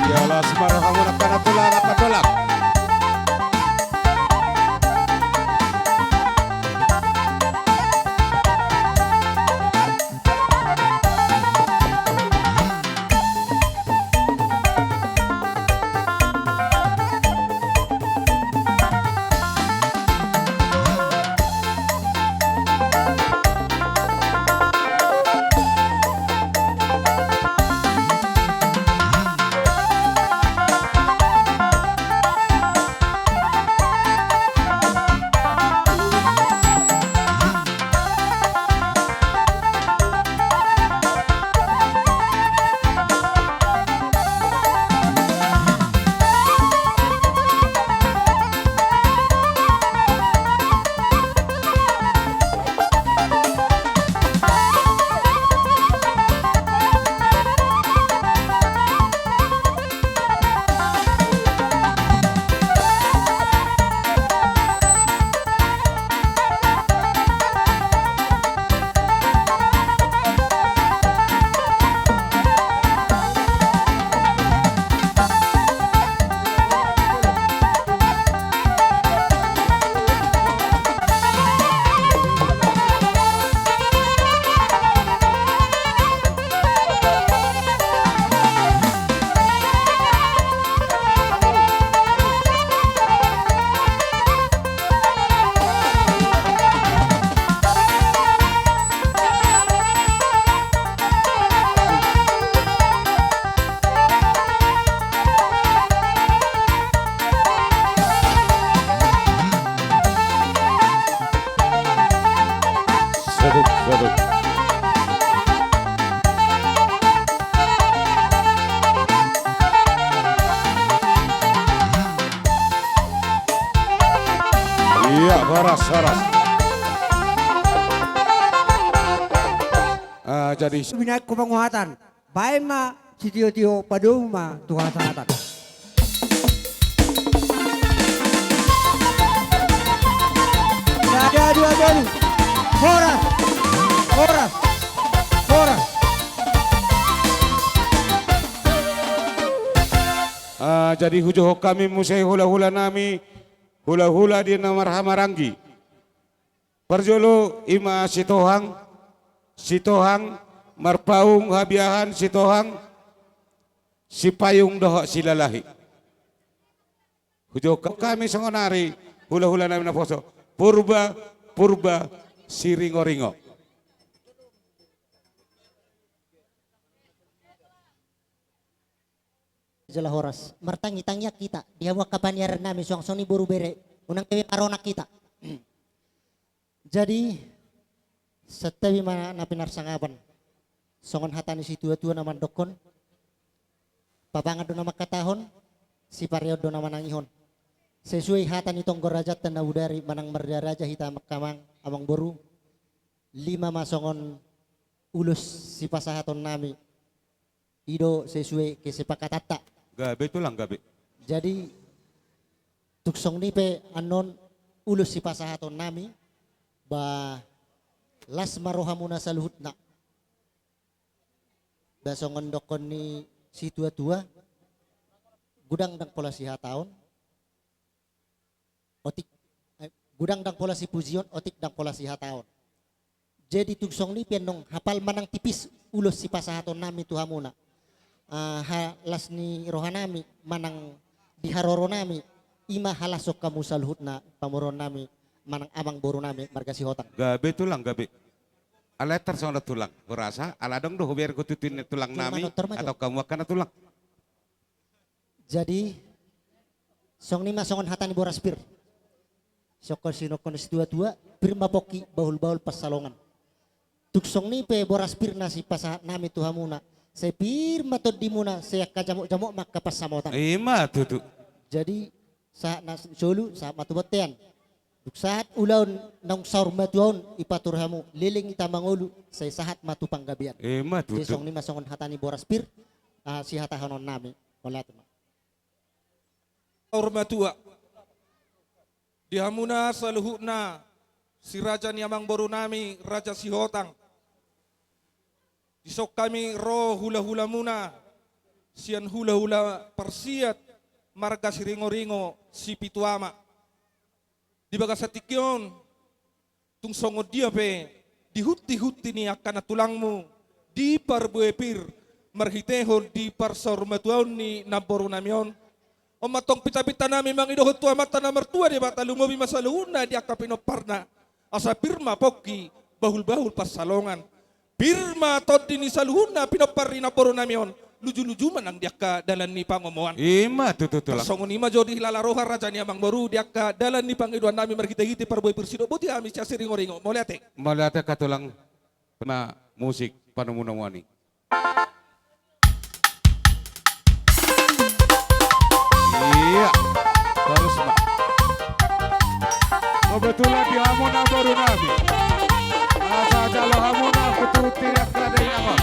Ia las ma rohamuna angka na tulang, angka tulang. Saras. Ah, jadi binaen ho panguhatan. Baen ma sitio-tio, padomu ma tu hasahatan. Sada, dua, tolu. Horas. Horas. Horas. Ah, jadi hujohon hami muse hula-hula nami, hula-hula di na marhahamaranggi. Parjolo ima Sitohang, Sitohang, Marpaung, Habiahan, Sitohang, Sipayung dohot Silalahi. Hujohon hami songon ari hula-hula nami naposo. Purba, Purba, Siringo-ringo. Jala horas. Martangi-tangian hita di hamu angka paniaran nami, suang songon i boru bere, unang gabe maronak hita. Jadi, santabi ma na pinarsangapan. Songon hata ni situa-tua na mandokkon, papangan do na mangkatahon, sipareon do na manangihon. Sesuai hata ni tonggo rajanta na bodari, manang marraja hita angka amang, amangboru, lima ma songon ulos sipasahaton nami. I do sesuai kesepakatanta. Gabe tulang, gabe. Jadi, tung songon i pe annon ulos sipasahaton nami, ba las ma rohamuna saluhutna. Ba songon dokkon ni situa-tua, godang ndang pola sihataon, otik, eh, godang ndang pola sipujion, otik ndang pola sihataon. Jadi tung songon i pe annon hapal manang tipis ulos sipasahaton nami tu hamuna. Ah, ha las ni roha nami manang di haroro nami, ima halashon hamu saluhutna pamoruon nami manang amangboru nami marga Sihotang. Gabe tulang, gabe. Alai tarsongon on tulang, hurasa ala adong do hubereng ho tutu ni tulang nami, atau hamu angka na tulang. Jadi, songon i ma songon hata ni boras pir. Songon sinokkon ni situa-tua, pir ma pongki, bahul-bahul pansalongan. Tung songon i pe boras pir na sipasahat nami tu hamuna, sai pir ma tondimuna, sai angka jamot-jamot ma angka pansamotan. Ima tutu. Jadi, sahat na solu, sahat ma tu bontean. Dung sahat ulaon naung saur matua on, ipatur hamu, leleng hita mangolu, sai sahat ma tu panggabean. Ima tutu. Jadi songon i ma songon hata ni boras pir, ah, sihatahonon nami. Mauliate ma. Saur matua. Di hamuna saluhutna, si raja ni amangboru nami, Raja Sihotang. Dison hami ro hula-hulamuna, sian hula-hula parsiat, marga Siringo-ringo, Sipitu Ama. Di bagasan tingki on, tung songon dia pe di hunti-hunti ni angka na tulangmu, diparbue pir, marhitehon di parsaurmatuaon ni namboru nami on. On ma tong pinta-pinta nami mangidohon tu Amanta na martua Debata, lumobi ma saluhutna di angka pinomparna. Asa pir ma pongki, bahul-bahul pansalongan. Pir ma tondi ni saluhutna pinompar ni namboru nami on, luju-luju ma nang di angka dalan ni pangomoan. Ima tutu tulang. Tarsongon i ma jo dihilala roha raja ni amangboru di angka dalan ni pangidoan nami marhite-hite parbue pir sidok boti hami sian Siringo-ringo. Mauliate. Mauliate angka tulang. Kena musik panomu-nomuan i. Iya. Terus, Pak. Kebetulan di hamuna boru nami. Asa jalo hamuna kututi yang kada inangon.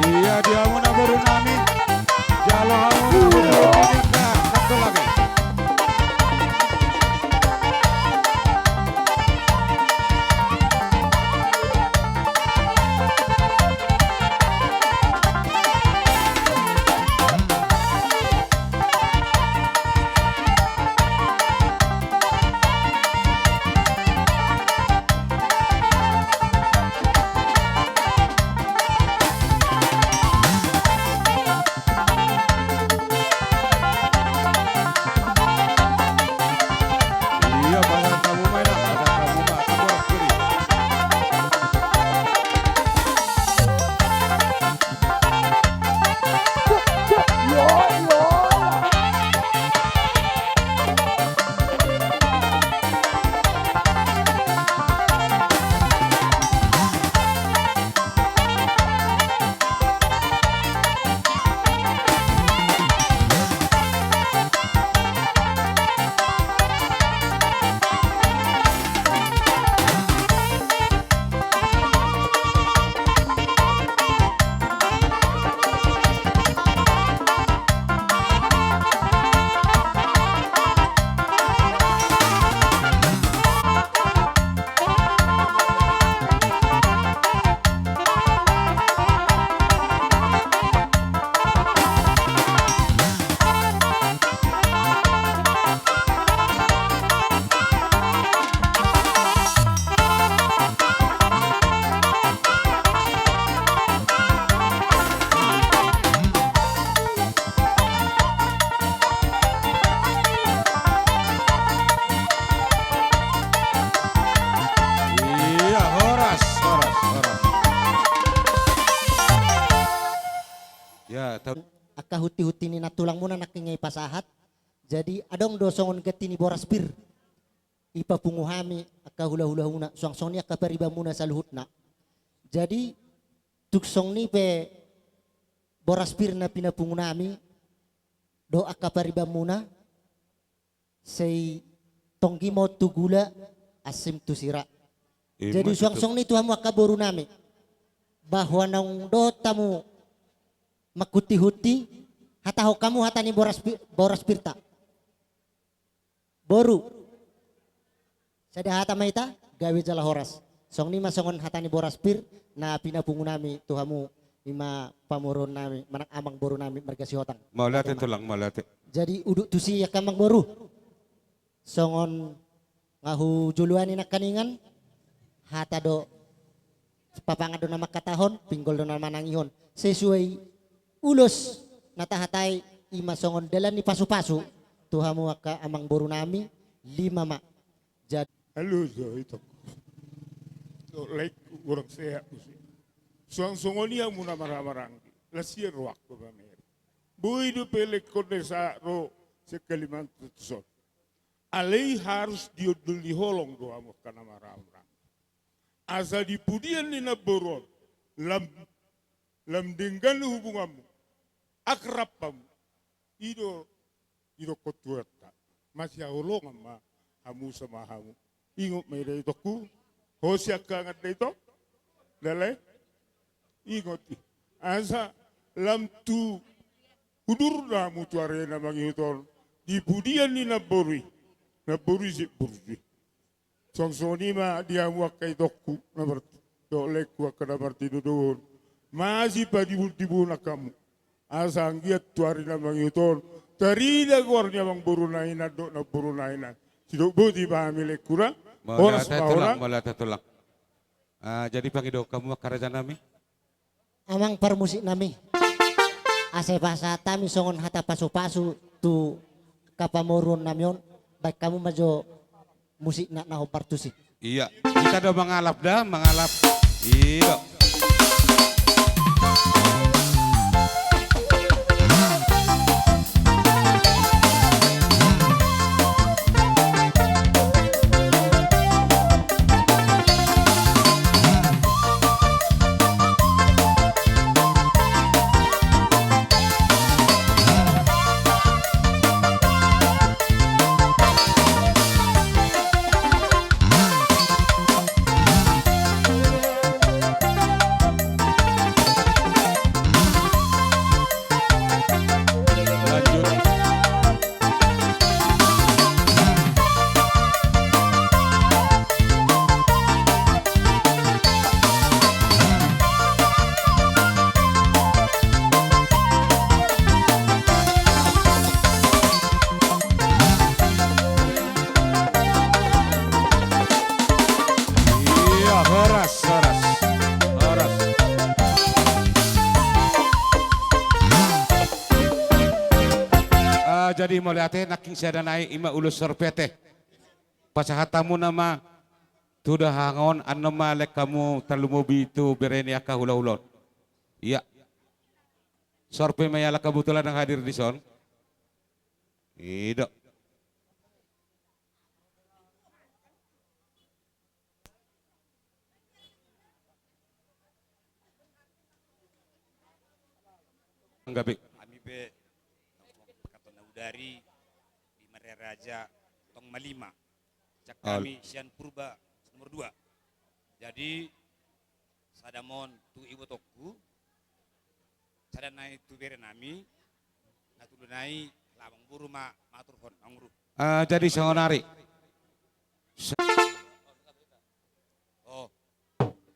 Iya, di hamuna boru nami. Jalo hamuna boru nami. Satu lagi. Angka hunti-hunti ni nantulangmuna nangkin i pasahat. Jadi adong do songon ganti ni boras pir. Ipapungu hami angka hula-hulamuna, suang songon i angka paribanmuna saluhutna. Jadi tung songon i pe boras pir na pinapungu nami dohot angka paribanmuna, sai tonggi ma on tu gula, ansim tu sira. Jadi suang songon i tu hamu angka boru nami, bahwa naung dohot hamu manghuti-huti, hatahon hamu hata ni boras pi-, boras pirta. Boru. Sada hata ma hita, gabe jala horas. Songon i ma songon hata ni boras pir na pinapungu nami tu hamu, i ma pamoruon nami manang amang boru nami marga Sihotang. Mauliate tulang, mauliate. Jadi udut tusi angka amang boru. Songon nga hujoloani nangkaningan, hata do, papangan do na mangkatahon, pinggol do na manangihon. Sesuai ulos na tahatai, i ma songon dalan ni pasu-pasu tu hamu angka amang boru nami, lima ma. Jadi halo, jo, ito. Laengku, godang sehat muse. Suang songon i hamu na marhahamaranggi, las sian rohangku pamere. Boi dope laengkon na sahat ro sian Kalimantan tu son. Alai harus diondol ni holong do hamu angka na marhahamaranggi. Asa di pudian ni namboru on lam, lam denggan hubunganmu, akrab hamu. I do didokkon Tuhanta, masihaholongan ma hamu sama hamu. Ingot ma i da itongku. Ho siangkangan da itong. Dale. Ingot i. Asa lam tu hudurna hamu tu ari na mangihut on, di pudian ni namboru i. Namboru i si burju i. Suang songon i ma di hamu angka itongku na mar-, dohot laengku angka na martinodohon. Masipadibun-dibunan hamu. Asa anggiat tu ari na mangihut on tarida goar ni amang boru na hinan dohot namboru na hinan. Sidok boti ma hami laengku da. Horas ma hona. Mauliate tulang, mauliate tulang. Ah, jadi pangidohon hamu angka raja nami. Amang parmusik nami, asa pasahat hami songon hata pasu-pasu tu angka pamoruon nami on, baen hamu ma jo musikna na hombar tusi. Ia, hita do mangalap da, mangalap. Ia. Ia, horas, horas, horas. Ah, jadi mauliate nangkin sada nai, i ma ulos sorpete. Pasahat hamu nama tu dahahang on, annon ma laengku hamu tarlumobi tu bere ni angka hulahula on. Ia. Sorpe ma ia, ala kebetulan ndang hadir dison. I do. Anggabe. Hami pe, katon na udari, di Maria Raja, tong ma lima. Cak hami sian Purba nomor dua. Jadi, sada ma on tu ibotongku, sada nai tu bere nami, na tolu nai, ala amang boru ma, maturhon, amang boru. Ah, jadi songon ari. Oh,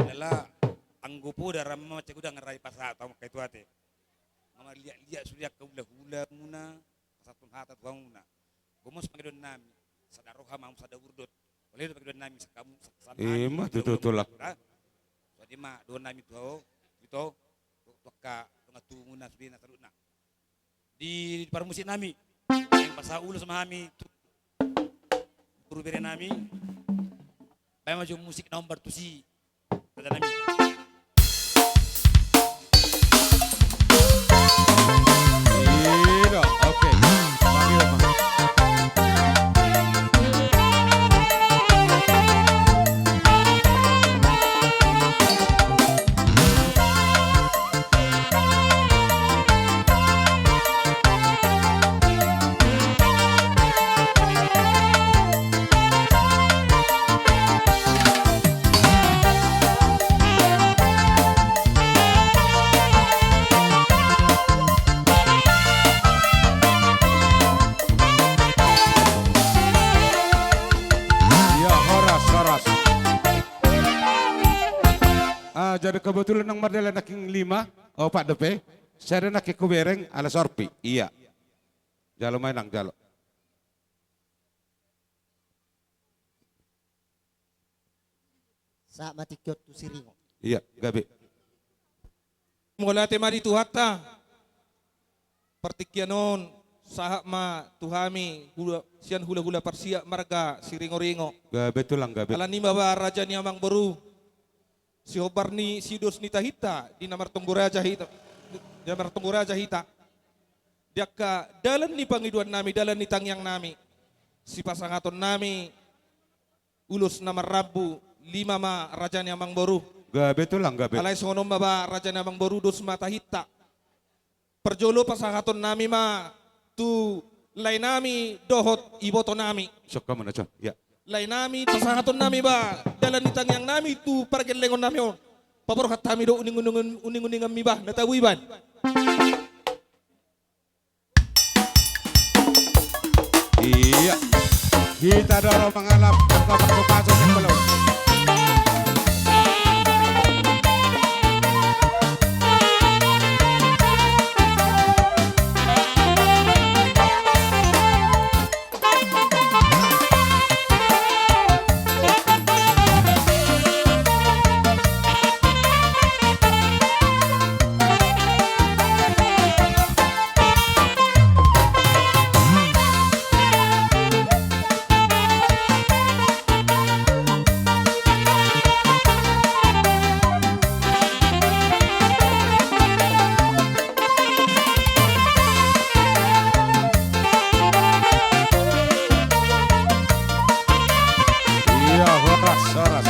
jala anggo poda ra ma mansai godang ra dipasahat hamu angka i tu ate. Nga marliat-liat sude angka hulahulamuna, pasahathon hata tu hamuna. Gomos pangidoan nami, sada roha ma hamu sada urdot. Olo do pangidoan nami, sangkamu, sa-, sa-, i ma tutu tulang. Sude ma dohonon nami tu ho, tu ito, tu angka dongan tubumuna sude na saluhutna. Di parmusik nami, naeng pasahat ulos ma hami tu boru bere nami. Baen ma jo musik na hombar tusi, raja nami. Ah, jadi kebetulan nang mardalan nangkin lima, opat dope. Sada nangkin hubereng ala sorpi. Iya. Jalo ma inang, jalo. Sahat ma tingki on tu Siringo. Iya, gabe. Mauliate ma di Tuhanta. Partingkian on, sahat ma tu hami, hula, sian hula-hula parsiap marga Siringo-ringo. Gabe tulang, gabe. Alani i ma ba raja ni amangboru. Sihombar ni siudos ni tahinta, di na martonggo raja hita, di na martonggo raja hita. Di angka dalan ni pangidoan nami, dalan ni tangiang nami. Sipasahaton nami, ulos na marrambu, lima ma raja ni amangboru. Gabe tulang, gabe. Alai songon on ma ba raja ni amangboru, dos ma tahinta. Parjolo pasahaton nami ma tu lae nami dohot iboto nami. Sok kamu na, Con. Ya. Lae nami, pasahaton nami ba dalan ni tangiang nami tu pargellengon nami on. Paborhat hami do uning-uningan, uning-uningan mi ba, na tabo iban. Iya. Hita do ro mangalap angka pasupasu ni Palau. Iya, horas, horas.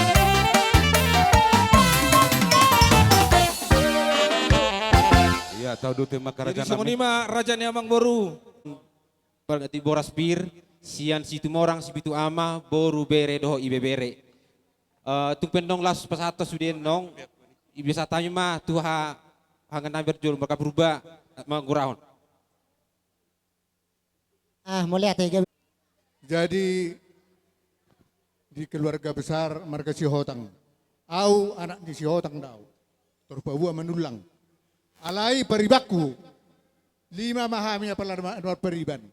Iya, tau do tema. Jadi, raja songon i ma raja ni amangboru. Balga di boras pir, sian Situmorang, Sipitu Ama, boru, bere dohot ibebere. Eh, tung pe nong las pasahat sude nong, ibe sahat hami ma tu ha-, hangan nami parjolo marga Purba, eh, manggurahon. Ah, mauliate, gabe. Jadi, di keluarga besar marga Sihotang. Au anak ni Sihotang do au. Tarlumobi au manullang. Alai paribanku, lima ma hami apala na marpariban.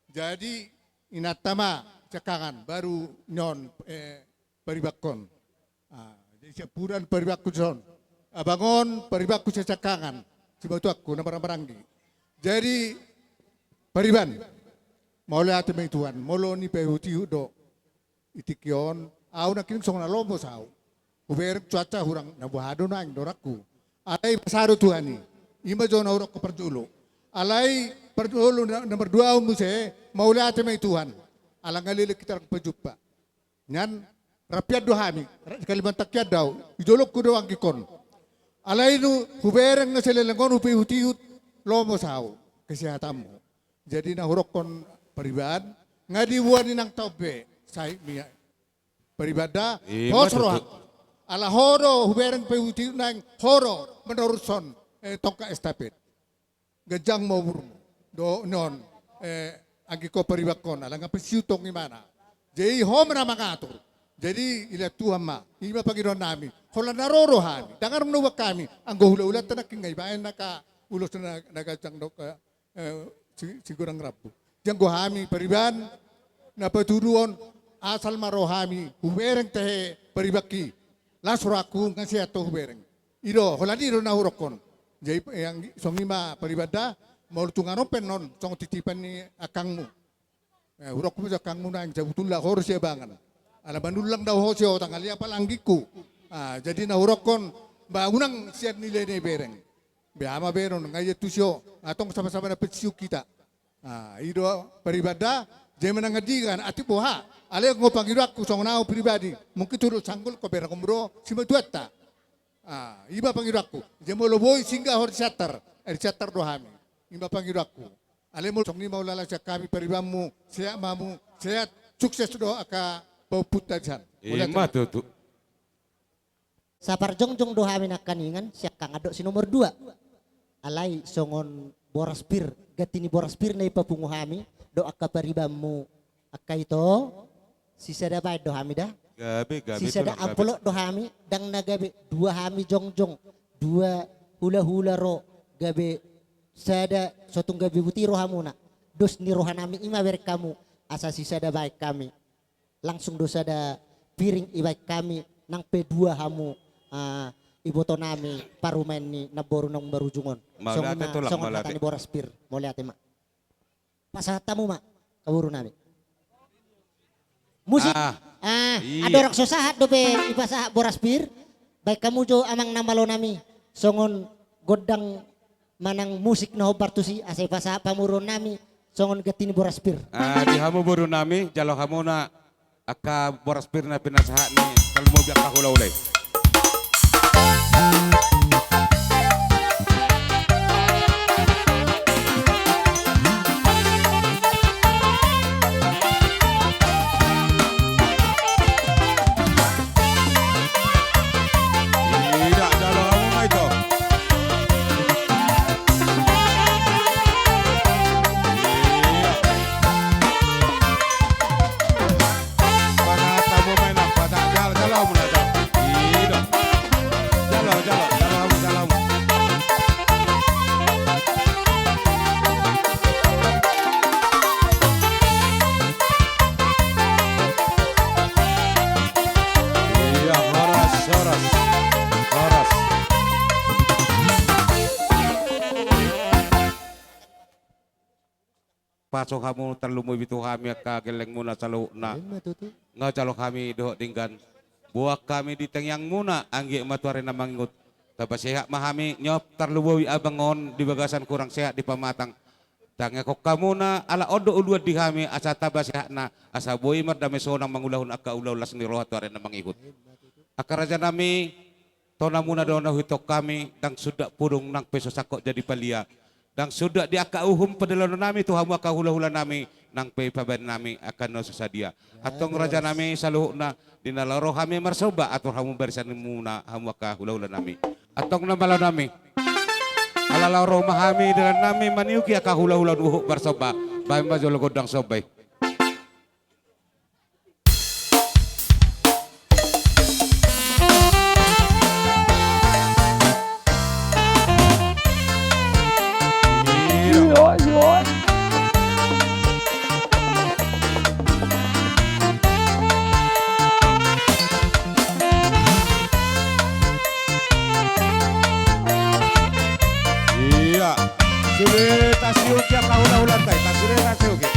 Jadi, inanta ma siangkangan, baru nion, eh, paribankon. Ah, jadi siampudan paribanku dison. Abang on paribanku siangkangan. Simatuangku na marhahamaranggi. Jadi, pariban. Mauliate ma i Tuhan. Molo nipaihutihut do. Di tingki on. Au nangkin songon na lomo au. Hubereng cuaca hurang na boha do naeng dohononku. Alai basa do Tuhan i. I ma jo na hurokkon parjolo. Alai parjolo na, na marduahon muse. Mauliate ma i Tuhan. Ala nga leleng hita rap pajumpa. Nian, rap hian do hami, ra-, di Kalimantan hian do au, di jolongku do anggikon. Alai nunga hubereng na saleleng on hupaihutihut, lomo au, kesehatanmu. Jadi na hurokkon pariban, nga diboan inanta on be, sai ma i pariban da, eh, pos rohangku. Ala ho do hubereng paihutihut naeng, ho do, manorushon, eh, tongkat estafet. Ganjang ma umurmu. Do, nion, eh, anggikon paribankon, ala nga pensiun tong imana. Jadi ho ma na mangatur. Jadi, dilehon Tuhan ma. I ma pangidoan nami. Holan na ro do hami. Dang adong na huboan hami. Anggo hulahulanta nangkin nga dibaen angka ulos na, na ganjang do, eh, si, si godang rambu. Jadi anggo hami pariban, na patuduhon, asal ma ro hami, hubereng tahe paribanki. Las rohangku, nga sehat ho hubereng. I do, holan i do na hurokkon. Jadi, eh, anggi-, songon i ma pariban da, molo tung adong pe annon, songon titipan ni angkangmu. Eh, hurokkon pe jo angkangmu naeng, sabotulna ho do siabangan. Ala manullang do au ho Sihotang, alai apala anggingku. Ah, jadi na hurokkon, ba unang sian nilai na ibereng. Beha ma be annon, nga ia tusi ho, nga tong sama-sama na pensiun hita. Ah, i do pariban da, jadi manang andigan, atik boha. Alai anggo pangidoanku, songon au pribadi, mungkin tu do sanggul, hubereng hamu do, simatuanta. Ah, i ma pangidoanku. Jadi molo boi singgah ho di Siantar, eh, di Siantar do hami. I ma pangidoanku. Alai molo songon i ma ulala sian hami paribanmu, sehat ma hamu, sehat, sukses do angka pahompunta di san. Mauliate. I ma tutu. Saparjongjong do hami nangkaningan, siangkangan dohot si nomor dua. Alai songon boras pir, ganti ni boras pir na ipapungu hami, dohot angka paribanmu, angka ito, sisada baen do hami da. Gabe, gabe, sisada tulang, gabe. Ampolok do hami, ndang na gabe, dua hami jongjong, dua hulahula ro, gabe sada, so tung gabe buti rohamuna. Dos ni rohanami i ma bereng hamu, asa sisada baen hami. Langsung do sada piring ibaen hami, nang pe dua hamu, ah, ibotonami, parumaen ni namboru na marujung on. Mauliate, songon na, tulang, songon mauliate. Hata ni boras pir, mauliate ma. Pasahat hamu ma, namborunami. Musik. Ah, ah, iya. Andorang so sahat dope dipasahat boras pir, baen hamu jo amang na malonami, songon gondang manang musik na hombar tusi, asa dipasahat pamoruonnami, songon ganti ni boras pir. Ah, di hamu borunami, jalo hamuna angka boras pir na pinasahat ni tarlumobi angka hulahula i. Ida, jalo hamu ma ito. Ida. Pasahat hamu ma i, nang pasahat, jalo, jalo hamu na, jalo. Ida. Jalo, jalo, jalo hamu, jalo hamu. Iya, horas, horas, horas. Paso hamu tarlumobi tu hami angka gellengmuna saluhutna. Ima tutu. Nga jalo hami dohot denggan. Boan hami di tangiangmuna, anggiat ma tu ari na mangihut. Taba sehat ma hami, nyop tarlumobi abang on di bagasan hurang sehat di pamatang. Tangiangkon hamuna, ala on do uluan di hami, asa taba sehatna, asa boi mardame sonang mangulahon angka ulaon las ni roha tu ari na mangihut. Angka rajanami, tonamuna do na huihuthon hami, ndang sundat pudung nang pe so sangkot jadi palia. Ndang sundat di angka uhum padalanonnami tu hamu angka hulahulanami, nang pe pabaennami angka na so sadia. Antong rajanami saluhutna, di na laho ro hami marsomba, atur hamu barisanmuna hamu angka hulahulanami. Antong na malonami. Ala laho ro ma hami dalannami maniuki angka hulahula dohot marsomba, baen ma jolo gondang somba i. Iya. Sude tasiuki angka hulahulanta i, tasude tasiuki.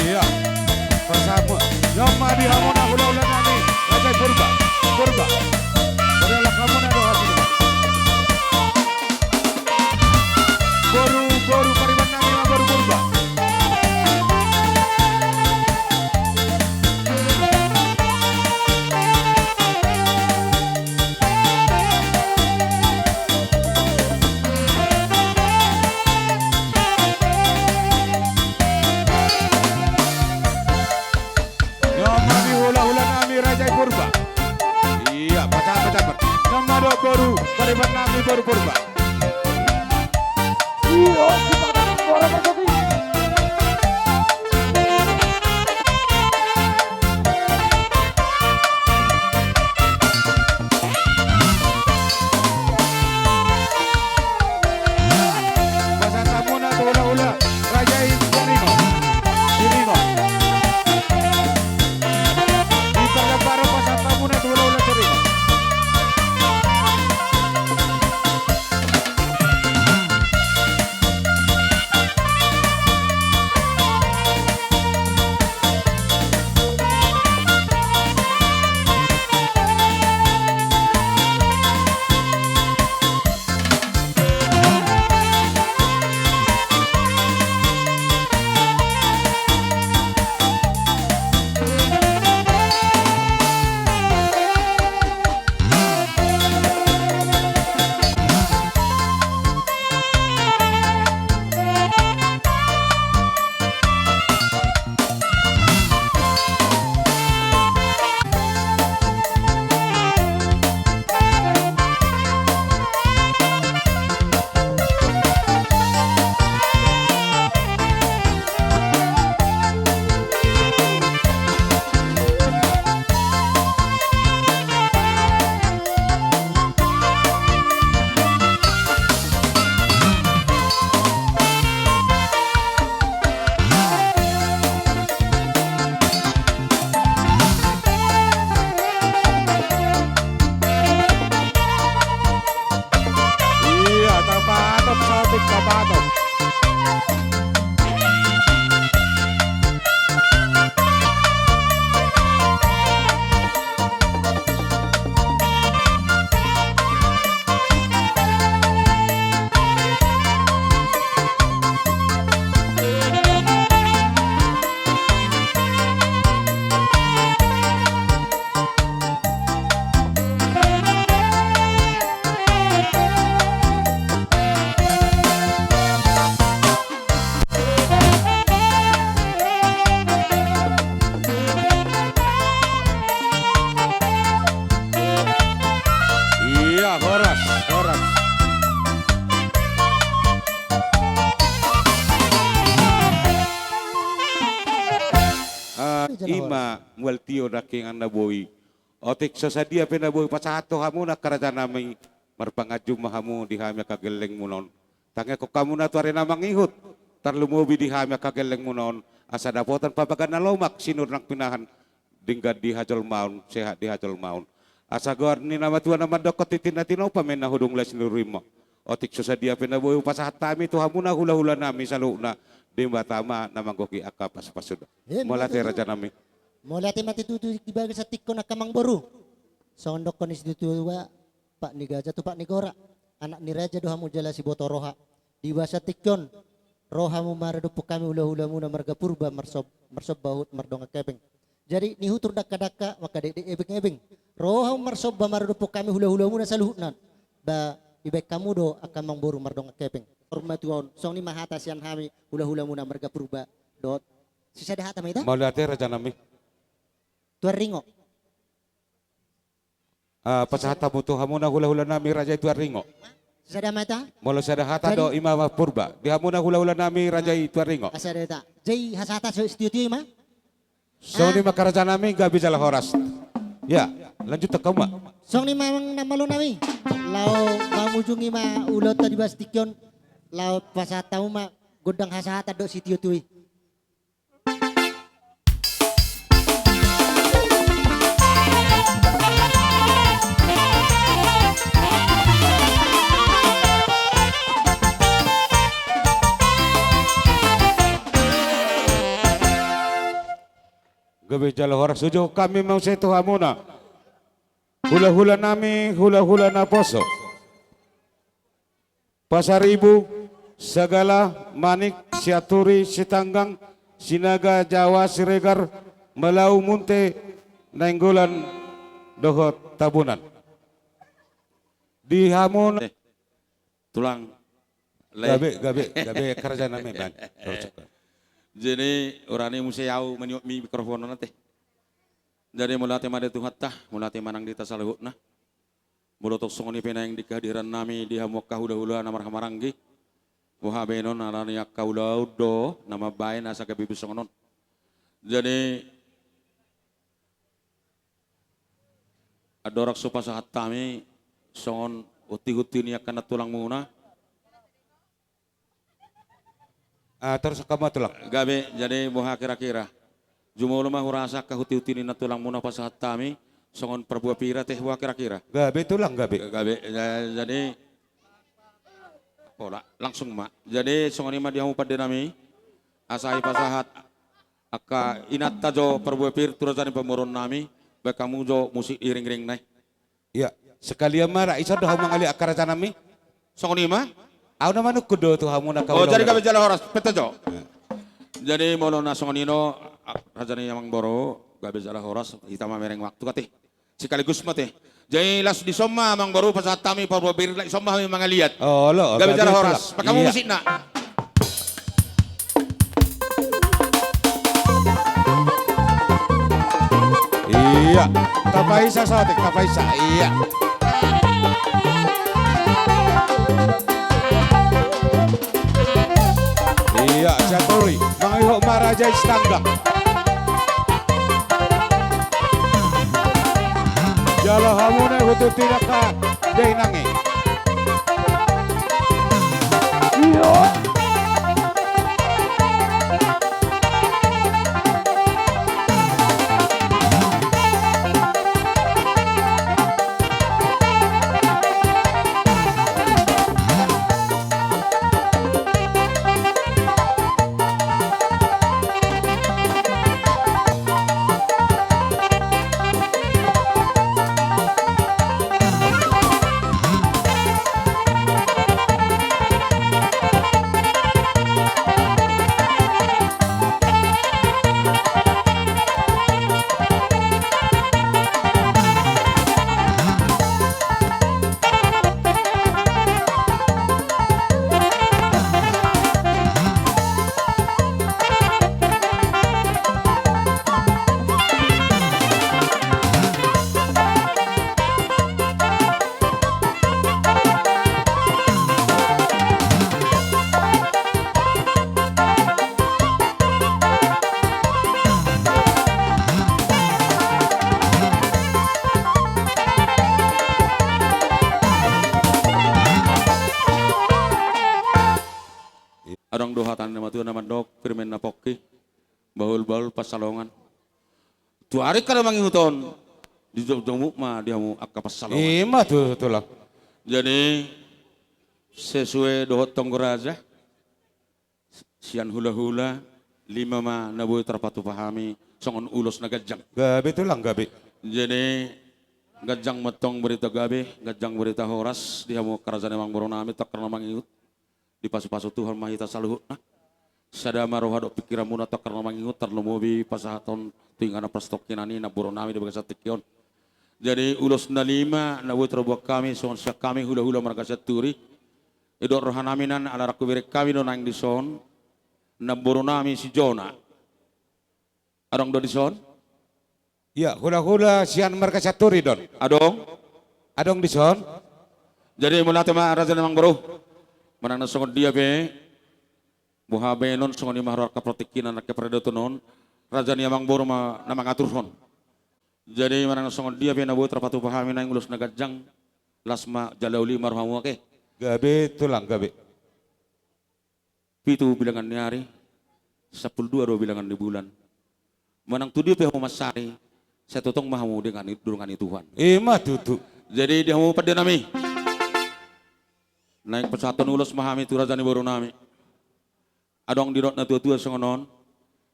Iya. Pasahat ma. Nyok ma di hamuna hulahula nami. Raja i Purba. Purba. Pada laho hamuna do hami. Boru, boru pariban nami ma boru Purba. Nyok ma di hulahula nami Raja i Purba. Iya, pacapat, pacapat. Nyok ma do boru pariban nami boru Purba. Iya, kita akan suara Pak Jokowi. I ma mual tio nangkiningan na boi. Otik so sadia pe na boi pasahat tu hamuna angka rajanami, marpanganju ma hamu di hami angka gellengmuna on. Tangihon hamuna tu ari na mangihut, tarlumobi di hami angka gellengmuna on, asa dapotan pabagan na lomak, sinur nang pinahan, denggan di hajolmaon, sehat di hajolmaon. Asa goar ni na matua na mandok, tintin na tinopa ma inna hudung, laos ni ruri ma. Otik so sadia pe na boi hupasahat hami tu hamuna hulahulanami saluhutna, Debata ma na manggohi angka pasupasu. Mauliate rajanami. Mauliate ma tutu di bagasan tingki on angka amangboru. Songon dokkon ni situatua, pat ni gaja tu pat ni gora. Anak ni raja do hamu jala siboto roha. Di bagasan tingki on, ro hamu maradophon hami hulahulamuna marga Purba, marsob-, marsomba huhut mardongan hepeng. Jadi nihutur dangkadangka, mangkadekdek ebeng-ebeng. Ro hamu marsomba maradophon hami hulahulamuna saluhutna. Ba dibaen hamu do angka amangboru mardongan hepeng. Hormat tuaon, songon i ma hata sian hami hulahulamuna marga Purba. Dohot sisada hata ma hita? Mauliate rajanami. Tuan Ringo. Ah, pasahat hamu tu hamuna hulahulanami raja i Tuan Ringo. Sada ma hita? Molo sada hata do, ima ma Purba. Di hamuna hulahulanami raja i Tuan Ringo. Ah, sada hita. Jadi hasahatan so sitiotio i ma? Songon i ma angka rajanami, gabe jala horas. Ya, lanjut hamu ma. Songon i ma amang na malonami. Laho mangujungi ma ulaonta di bagasan tingki on. Laho pasahat hamu ma gondang hasahatan dohot sitiotio i. Gabe jala horas, uju hami muse tu hamuna hulahulanami, hulahula naposo. Pasaribu, Sagala, Manik, Sianturi, Sitanggang, Sinaga, Jawa, Siregar, Malau, Munte, Nainggolan, dohot Tabunan. Di hamu na- Eh, tulang. Gabe, gabe, gabe angka rajanami, Bang. Jadi, urani muse au maniop mi mikrofon on ate. Jadi, mauliate ma di Tuhanta, mauliate ma nang di hita saluhutna. Molo tong songon i pe naeng di hadiran nami di hamu angka hulahula na marhahamaranggi, boha baenon, alani angka ulaon do na mambaen asa gabe be songon on. Jadi, andorang so pasahat hami songon untihunti ni angka nantulangmuna, Ah, torus angka ma tulang. Gabe, jadi boha kira-kira? Jumolo ma hurasa angka untihunti ni nantulangmuna pasahat hami, songon parbue pir ate, boha kira-kira? Gabe tulang, gabe. Gabe, ja-, jadi, pola, langsung ma. Jadi, songon i ma di hamu pande nami, asa i pasahat angka inanta jo parbue pir tu raja ni pamoruon nami, baen hamu jo musik iring-iring nai. Iya, sekalian ma ra, ison do hamu mangaliat angka raja nami. Songon i ma? Au na manungkun do tu hamu na. Oh, jadi gabe jala horas, penta jo. Iya. Jadi molo na songon i do, a, raja ni amangboru, gabe jala horas, hita ma mereng waktu ate. Sekaligus ma ate. Jadi laos dison ma amangboru pasahat hami parbue pir, laos dison ma hami mangaliat. Oh, olo, gabe jala horas. Pasahat hamu musikna. Iya, tapaisa saotik, tapaisa, iya. Iya, Sianturi, mangihut ma raja i Sitanggang. Jala hamu na ihututi angka dainang i. Iya. Adong do hata ni na matua na mandok, pir ma inna pongki, bahul-bahul pansalongan. Tu ari angka na mangihuthon, dijomuk-jomuk ma di hamu angka pansalongan. Ima tutu, Tulang. Jadi, sesuai dohot tonggo raja, sian hula-hula, lima ma na boi tarpatupa hami songon ulos na ganjang. Gabe, Tulang, gabe. Jadi, ganjang ma antong barita gabe, ganjang barita horas di hamu angka raja ni amangboru nami, tu angka na mangihut. Dipasu-pasu Tuhan ma hita saluhutna. Sada ma roha dohot pingkiranmuna tu angka na mangihut, tarlumobi pasahathon tu inganan parstongkinan i namboru nami di bagasan tingki on. Jadi, ulos na lima na boi tarbuat hami songon sian hami hula-hula marga Sianturi. Didok roha nami nian, ala rangku bereng hami do naeng dison namboru nami si Jona. Adong do dison? Ia, hula-hula sian marga Sianturi do on. Adong? Adong dison? Jadi, mauliate ma raja ni amangboru. Manang na songon dia pe boha baenon, songon i ma haroa angka partingkian, angka paradaton on, raja ni amangboru ma na mangaturhon. Jadi, manang na songon dia pe na boi tarpatupa hami naeng ulos na ganjang, las ma jala uli ma rohamu, ake. Gabe, Tulang, gabe. Pitu bilangan ni ari, sampulu dua do bilangan ni bulan. Manang tu dia pe hamu mansari, sai tongtong ma hamu dongani, didongani Tuhan. Ima tutu. Jadi, di hamu pande nami, naeng pasahathon ulos ma hami tu raja ni boru nami. Adong didok na tua-tua songon on,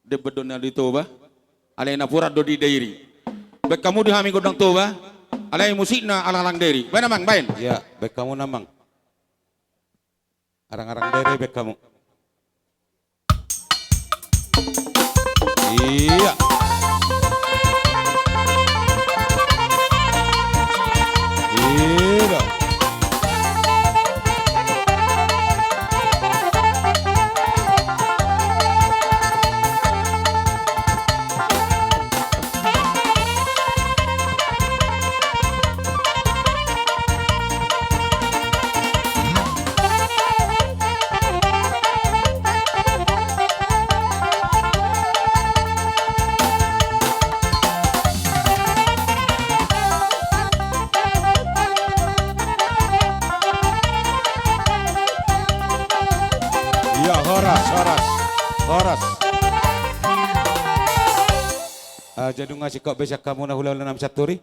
demban do na di Toba, alai napuran do di Dairi. Baen hamu di hami gondang Toba, alai musikna alang-alang Dairi. Baen, Amang, baen. Ia, baen hamu, Amang. Arang-arang Dairi baen hamu. Ia. Ia. Ia, horas, horas, horas. Ah, jadi nunga singkop be sian hamu na hula-hula nami Sianturi.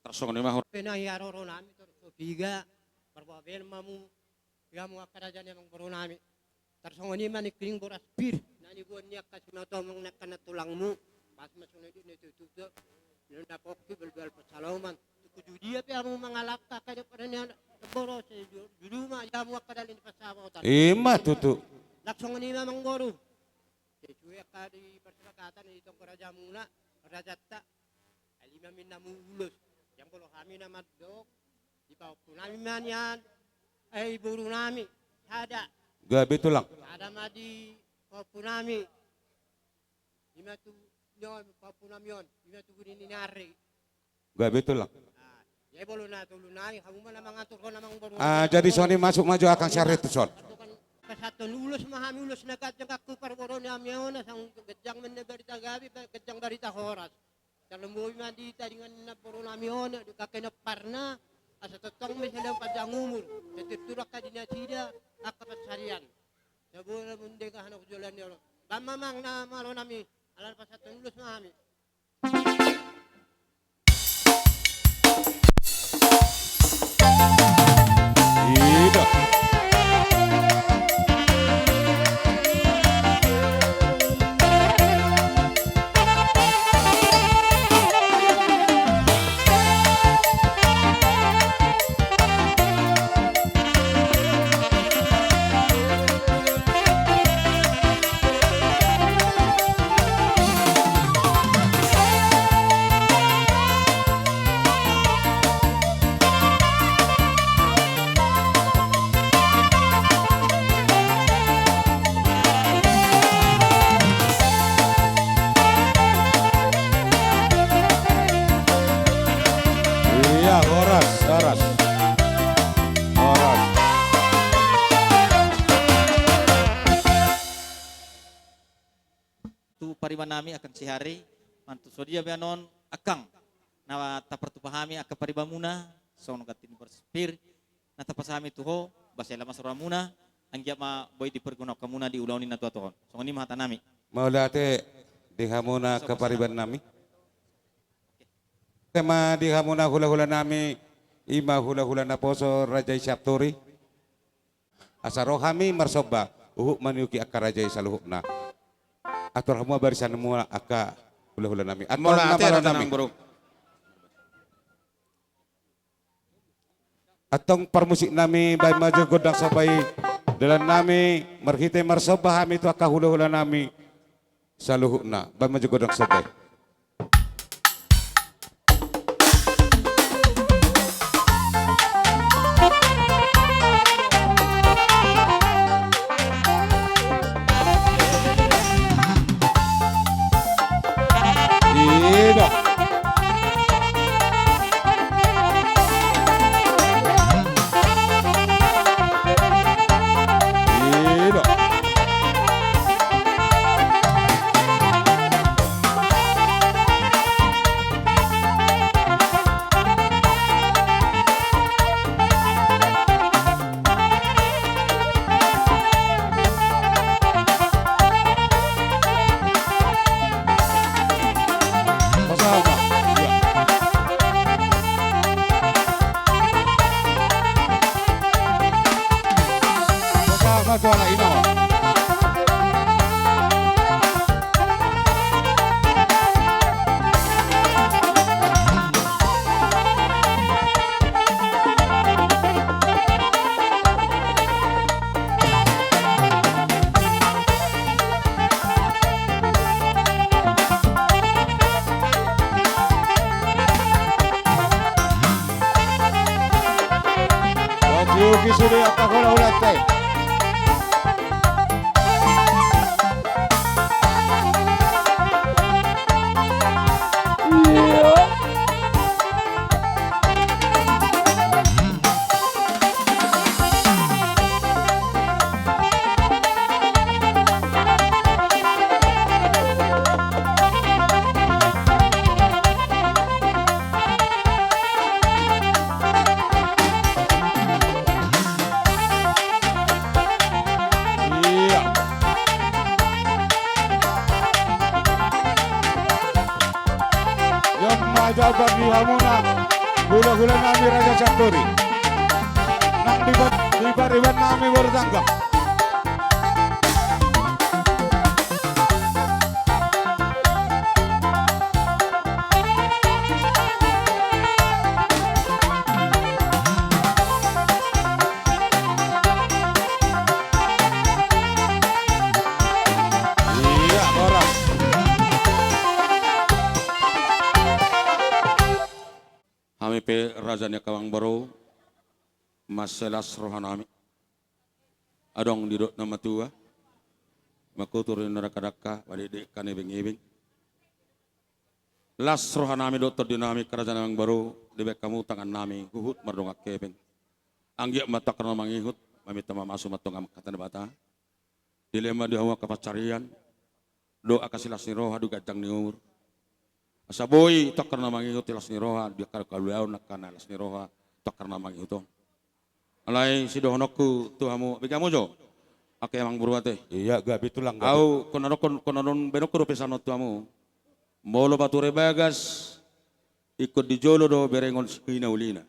Tarsongon i ma hor- Pe na i haroro nami, torus so piga, marboa baen ma hamu, di hamu angka raja ni amangboru nami. Tarsongon i ma ningkining boras pir na niboan ni angka simatomong ni angka nantulangmu, pas ma songon i do na tutu do, na pongki, bahul-bahul pansalongan. Tutu tu dia pe hamu mangalangka, angka di angka raja ni amangboru, sai juru ma di hamu angka dalan ni pansamotan. Ima tutu. Laos songon i ma, Amangboru. Sesuai angka di parsarakatan ni tonggo rajamuna, rajanta. Ai lima ma inna maulos, jala molo hami na mandok, di pahompu nami ma nian, eh, boru nami, sada. Gabe, Tulang. Sada ma di pahompu nami. Ima tu on, pahompu nami on, ima tu guni ni ari. Gabe, Tulang. Ah, jadi molo na tolu nai, hamu ma na mangaturhon, Amangboru. Ah, jadi songon i, masuk ma jo, Akang, sian ari tuson. Pasahathon ulos ma hami, ulos na ganjang, angka parboru nami on, asa ganjang ma inna barita gabe, ganjang barita horas. Tarlumobi ma di taringan ni namboru nami on, di angka inomparna, asa tongtong ma i sai laho panjang umur, sai turtur angka di nasida, angka pansarian. Sai boi na mundeng aha na hujoloan ni on. Baen ma, Amang, na malo nami, ala pasahathon ulos ma hami. Ida. Ia, horas, horas. Horas. Tu pariban nami, Akang Sihari, manang tu so dia pe annon, Akang, na tapartupa hami angka paribanmuna, songon ganti ni boras pir, na tapasahat hami tu ho, basa hela ma rohamuna, Anggiat ma boi diparguna hamuna di ulaon ni na tuatua on. Songon i ma hata nami. Mauliate di hamuna angka pariban nami. Tema di hamuna hulahula nami, i ma hulahula naposo Raja i Sianturi. Asa ro hami marsomba, huhut maniuki angka raja i saluhutna. Atur hamu ma barisan muna angka hulahula nami. Antong na malo nami. Antong parmusik nami, baen ma jo gondang somba i. Dalan nami marhite marsomba hami tu angka hulahula nami saluhutna. Baen ma jo gondang somba i. Ia. Ion ma jabar di hamuna hulahula nami Raja Sianturi. Nang di pariban nami boru tangga. Ia, horas. Hami pe raja ni angka amangboru, mansai las roha nami. Adong didok na matua, mangkutur ninna dangkadangka, madekdek hata na ibengibeng. Las roha nami dohot tondi nami, angka raja ni amangboru, dibaen hamu tangan nami huhut mardongan hepeng. Anggiat ma tu angka na mangihut, maminta mamasu ma tongam hata ni Debata. Dilehon ma di hamu angka pansarian dohot angka silas ni roha dohot ganjang ni umur. Asa boi tu angka na mangihut las ni roha di angka na ulaon, angka na las ni roha tu angka na mangihut on. Alai sidohononku tu hamu, bege hamu jo, angka amangboru ate. Ia, gabe tulang, gabe. Au, hona dohonon, hona dohonon baenonku dope sian on tu hamu. Molo pature bagas, ingkon di jolo do berengon hinaulina.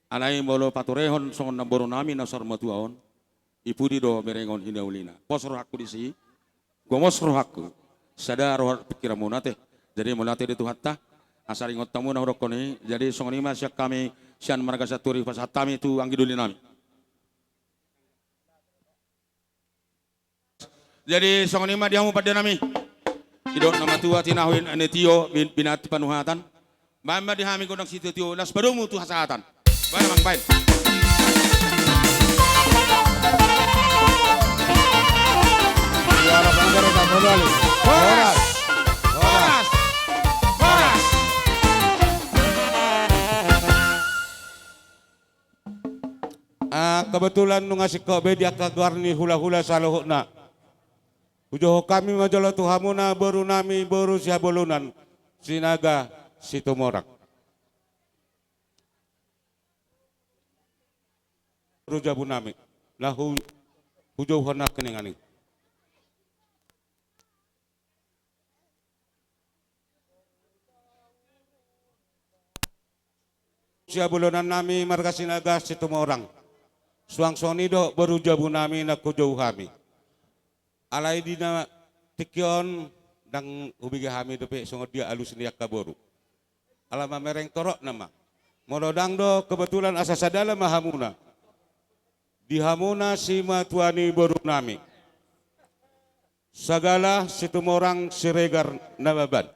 Alai molo paturehon songon namboru nami na saur matua on, i pudi do berengon hinaulina. Pos rohangku disi, gomos rohangku, sada roha pingkiranmuna ate. Jadi mauliate di Tuhanta, asa ringot hamu na hudokkon i. Jadi songon i ma sian hami, sian marga Sianturi, pasahat hami tu anggi doli nami. Jadi songon i ma di hamu pande nami. Didok na matua, tinahu i na tio, bin-, binati panuhatan. Baen ma di hami gondang sitiotio, laos padomu tu hasahatan. Baen, amang, baen. Horas! Horas! Horas! Ah, kebetulan nunga singkop be di angka goar ni hulahula saluhutna. Hujohon hami ma jolo tu hamuna, boru nami, boru Sihabolunan, Sinaga, Situmorang. Boru jabu nami. Laho Hujouhon nangkin i. Sihabolonan nami marga Sinaga Situmorang. Suang songon i do boru jabu nami na hujou hami. Alai di na tingki on ndang hubege hami dope songon dia alus ni angka boru. Ala mamereng torop nama. Molo ndang do kebetulan asa sadala ma hamuna. Di hamuna simatua ni boru nami. Sagala Situmorang Siregar Nababan.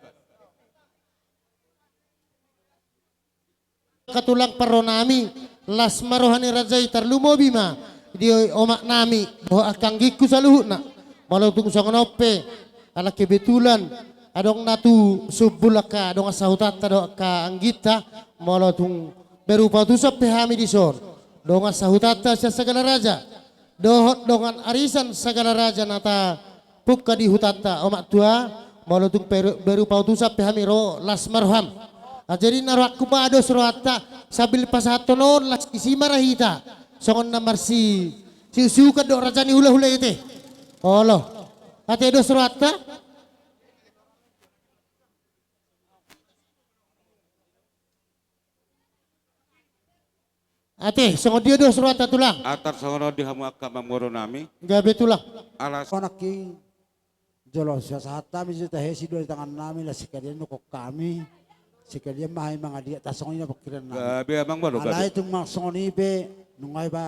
Angka tulang parro nami, las ma roha ni raja i, tarlumobi ma di omak nami dohot angka anggingku saluhutna. Molo tung songon on pe, ala kebetulan adong na tu sumbul angka dongan sahutanta dohot angka angginta, molo tung berupa utusan pe hami dison, dongan sahutanta sian Sagala Raja dohot dongan arisan Sagala Raja na tapungka di hutanta, omak tua, molo tung beru-, berupa utusan pe hami ro, las ma roham. Ah, jadi na rohangku ma dos rohanta, sambil pasahathon on, las isi ma ra hita. Songon na marsi, siusiukan dohot raja ni hulahula i te. Olo. Ate dos rohanta. Ate, songon dia dos rohanta tulang? Atar songon on di hamu angka amangboru nami. Gabe tulang. Alas. Anak king, jolo sipasahat hami jo tahe silua ni tangan nami, las sekalian nukok hami, sekalian ma hami mangaliat, tar songon i na pangkiran nami. Gabe amangboru, gabe. Alai tung ma songon i pe, nunga iba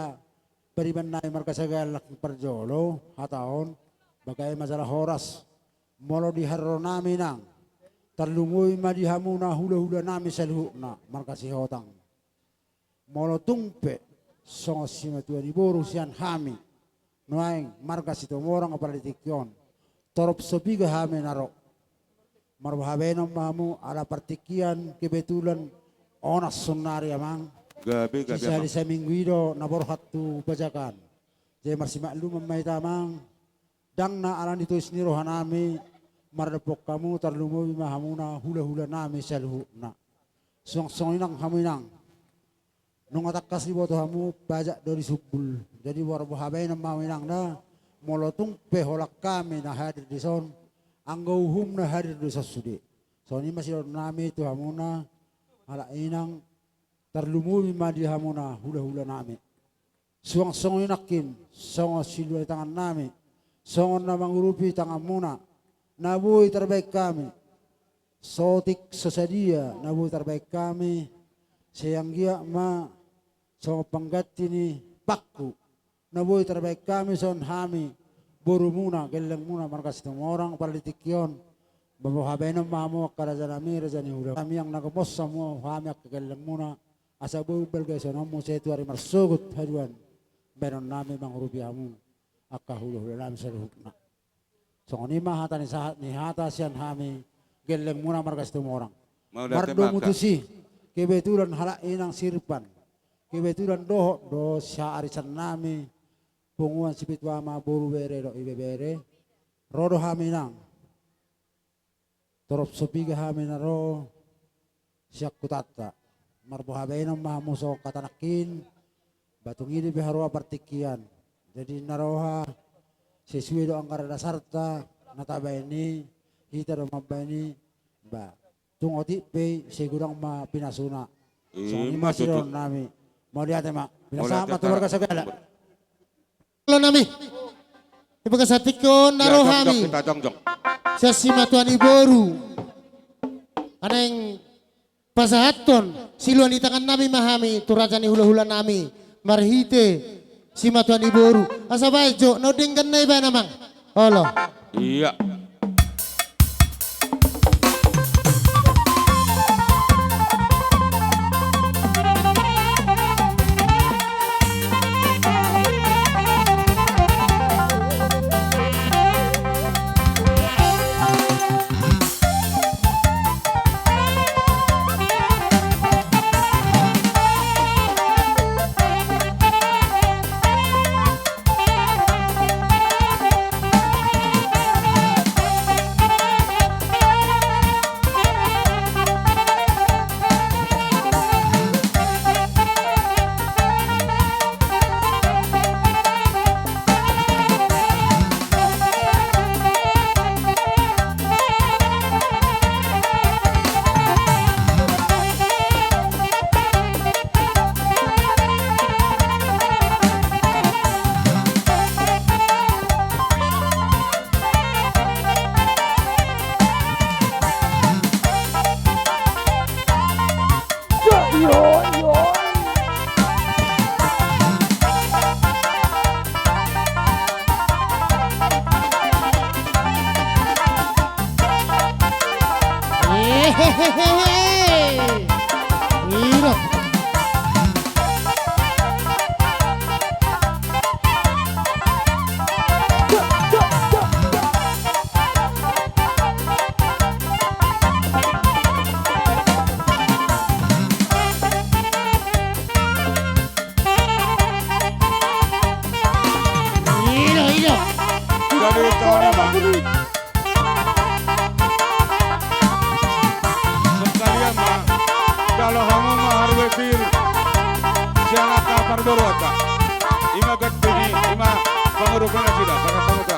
pariban nami marga Sagala nangkin parjolo, hata on, bagae ma jala horas, molo di haroro nami nang, tarlumobi ma di hamuna hulahula nami saluhutna, marga Sihotang. Molo tung pe, songon simatua ni boru sian hami, nuaeng marga Situmorang apala di tingki on, torop so piga hami na ro. Marhabaenon ma hamu ala partingkian kebetulan onas saonari amang. Gabe, gabe, sisa amang. Di saminggu i do na borhat tu pajakan. Jadi marsimakluman ma hita amang. Ndang na ala ni tois ni roha nami, mardophon hamu tarlumobi ma hamuna hulahula nami saluhutna. Suang songon i nang hamu inang. Nunga tangkas diboto hamu pajak do di sumbul. Jadi marhabaenon ma hamu inang da. Molo tung pe holan hami na hadir dison, anggo uhumna hadir do dison sude. Songon i ma sidohonon nami tu hamuna, halak inang, tarlumobi ma di hamuna hulahula nami. Suang songon i nangkin, songon silua ni tangan nami, songon na mangurupi tanganmuna, na boi tarbaen hami, sotik so sadia na boi tarbaen hami, sai anggiat ma songon pangganti ni pangku, na boi tarbaen hami songon hami borumuna, gellengmuna marga Situmorang apala di tingki on. Marhabaenon ma hamu angka raja nami, raja ni hula. Hami angka na gomos hamu, hami angka gellengmuna, asa boi umbalga isononmu sai tu ari marsogot haduan baenon nami mangurupi hamu angka hulahula nami saluhutna. Songon i ma hata ni sahat ni hata sian hami gellengmuna marga Situmorang. Mauliate ma. Mardomu tusi, kebetulan halak inang sirpan, kebetulan dohot do sian arisan nami, punguan Sipitu Ama, boru, bere dohot ibebere. Ro do hami nang. Torop so piga hami na ro sian hutanta. Marhabaenon ma hamu songon hata nangkin, ba tung i dope haroa partingkian. Jadi na roha sesuai do anggaran dasarta na tabaen i, hita do mambaen i, ba tung otik pe i, sai godang ma pinasuna. Songon i ma sidohonon nami. Mauliate ma. Pinasahat ma tu marga Sagala. Olo nami. Di bagasan tingki on na ro hami sian simatua ni boru. Naeng pasahathon silua ni tangan nami ma hami tu raja ni hulahula nami marhite simatua ni boru. Asa baen jo na denggan na ibaen amang. Olo. Ia. Hehehe. Ira. Ira, ira. Jadi, tolong, Bang. Sekalian ma, jalo hamu ma haru epir. Sian angka parboru ata. Ima gantini, ima pangurupi nasida, para pamuka.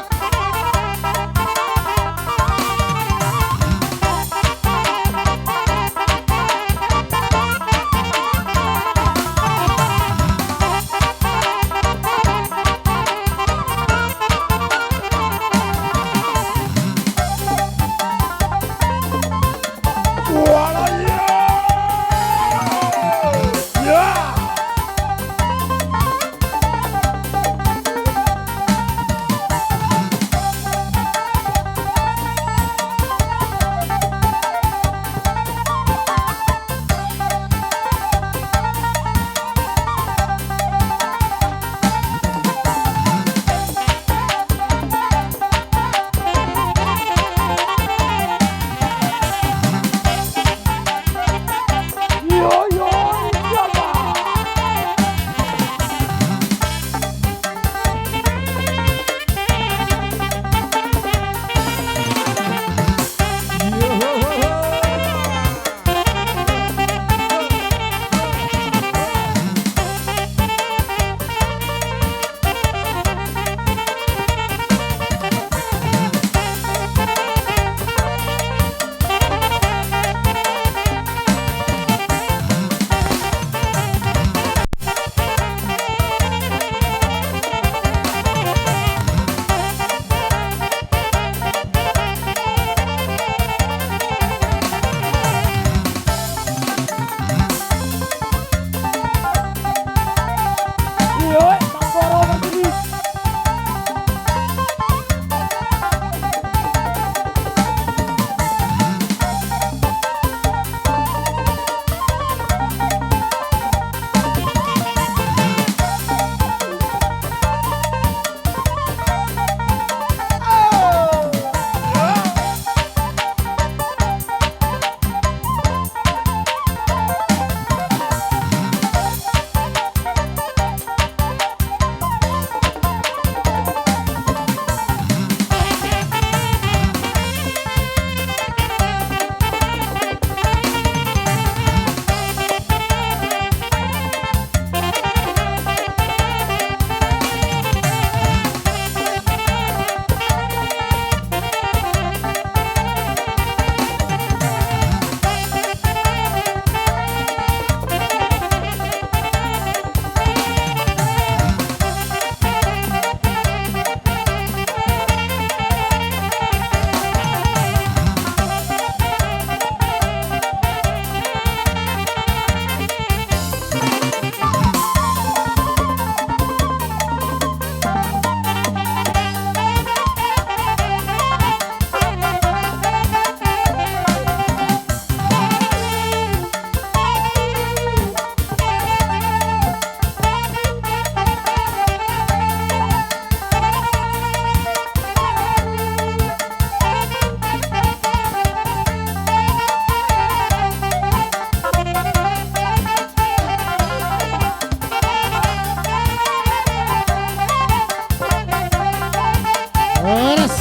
Horas,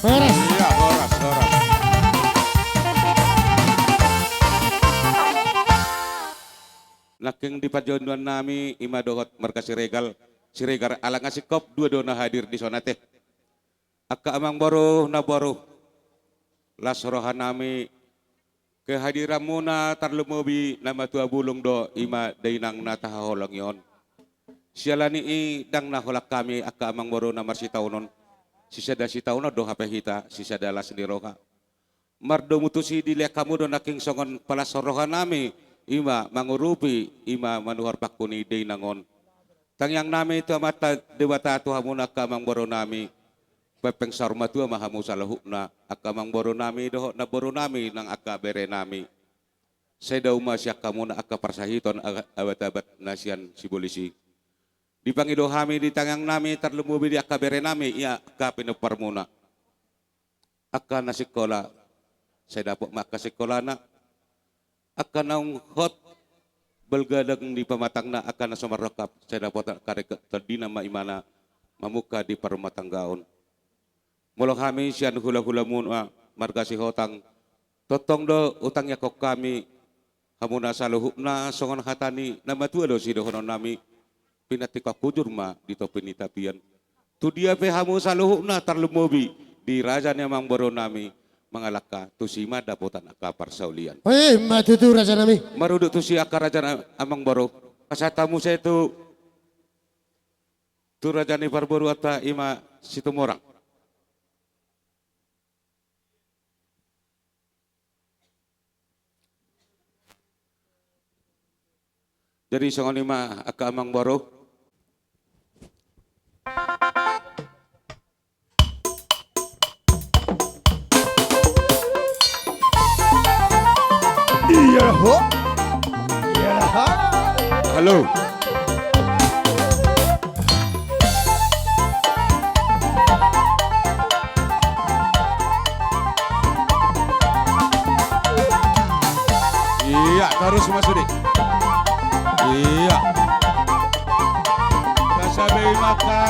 horas. Iya, horas, horas. Nangkin di panjouon nami ima dohot marga Siregar, Siregar ala nga singkop dua do na hadir di son ate. Angka amangboru, namboru, las rohanami, kehadiranmuna tarlumobi na matua bulung do ima dainang na tahaholongi on. Siala ni i ndang na holan hami angka amangboru na marsitaonon, sisada sitaonon do hape hita, sisada las ni roha. Mardomu tusi dilean hamu do nangkin songon palas rohanami, ima mangurupi, ima manuhor pangku ni dainang on. Tangiangnami tu Amanta Debata tu hamuna angka amangborunami, Pepeng saur matua ma hamu saluhutna, angka amangboru nami dohot namboru nami nang angka bere nami. Sai dao ma sian hamuna angka parsahiton a-, abat-abat na sian sibolis i. Dipangido hami di tangiang nami, tarlumobi di angka bere nami, ia angka pinomparmuna. Angka na sikola, sai dapot ma angka sikolana. Angka naung hot balga dang di pamatangna, angka na so marrongkap, sai dapot angka rek-, tondina ma ibana mamungka di parrumatanggaon. Molo hami sian hula-hulamuna marga Sihotang, tongtong do hutangiangkon hami hamuna saluhutna, songon hata ni na matua do sidohonon nami, pinantikhon hujur ma di topi ni tapian. Tu dia pe hamu saluhutna, tarlumobi di raja ni amangboru nami, mangalangka, tusi ma dapotan angka parsaulian. Ima tutu, raja nami. Marudut tusi angka raja na amangboru, pasahat hamu muse tu, tu raja ni parboruonta, ima Situmorang. Jadi songon i ma angka amangboru. Iya ho. Iya ha. Halo. Iya, torus ma sude. Iya. Tasabe ma angka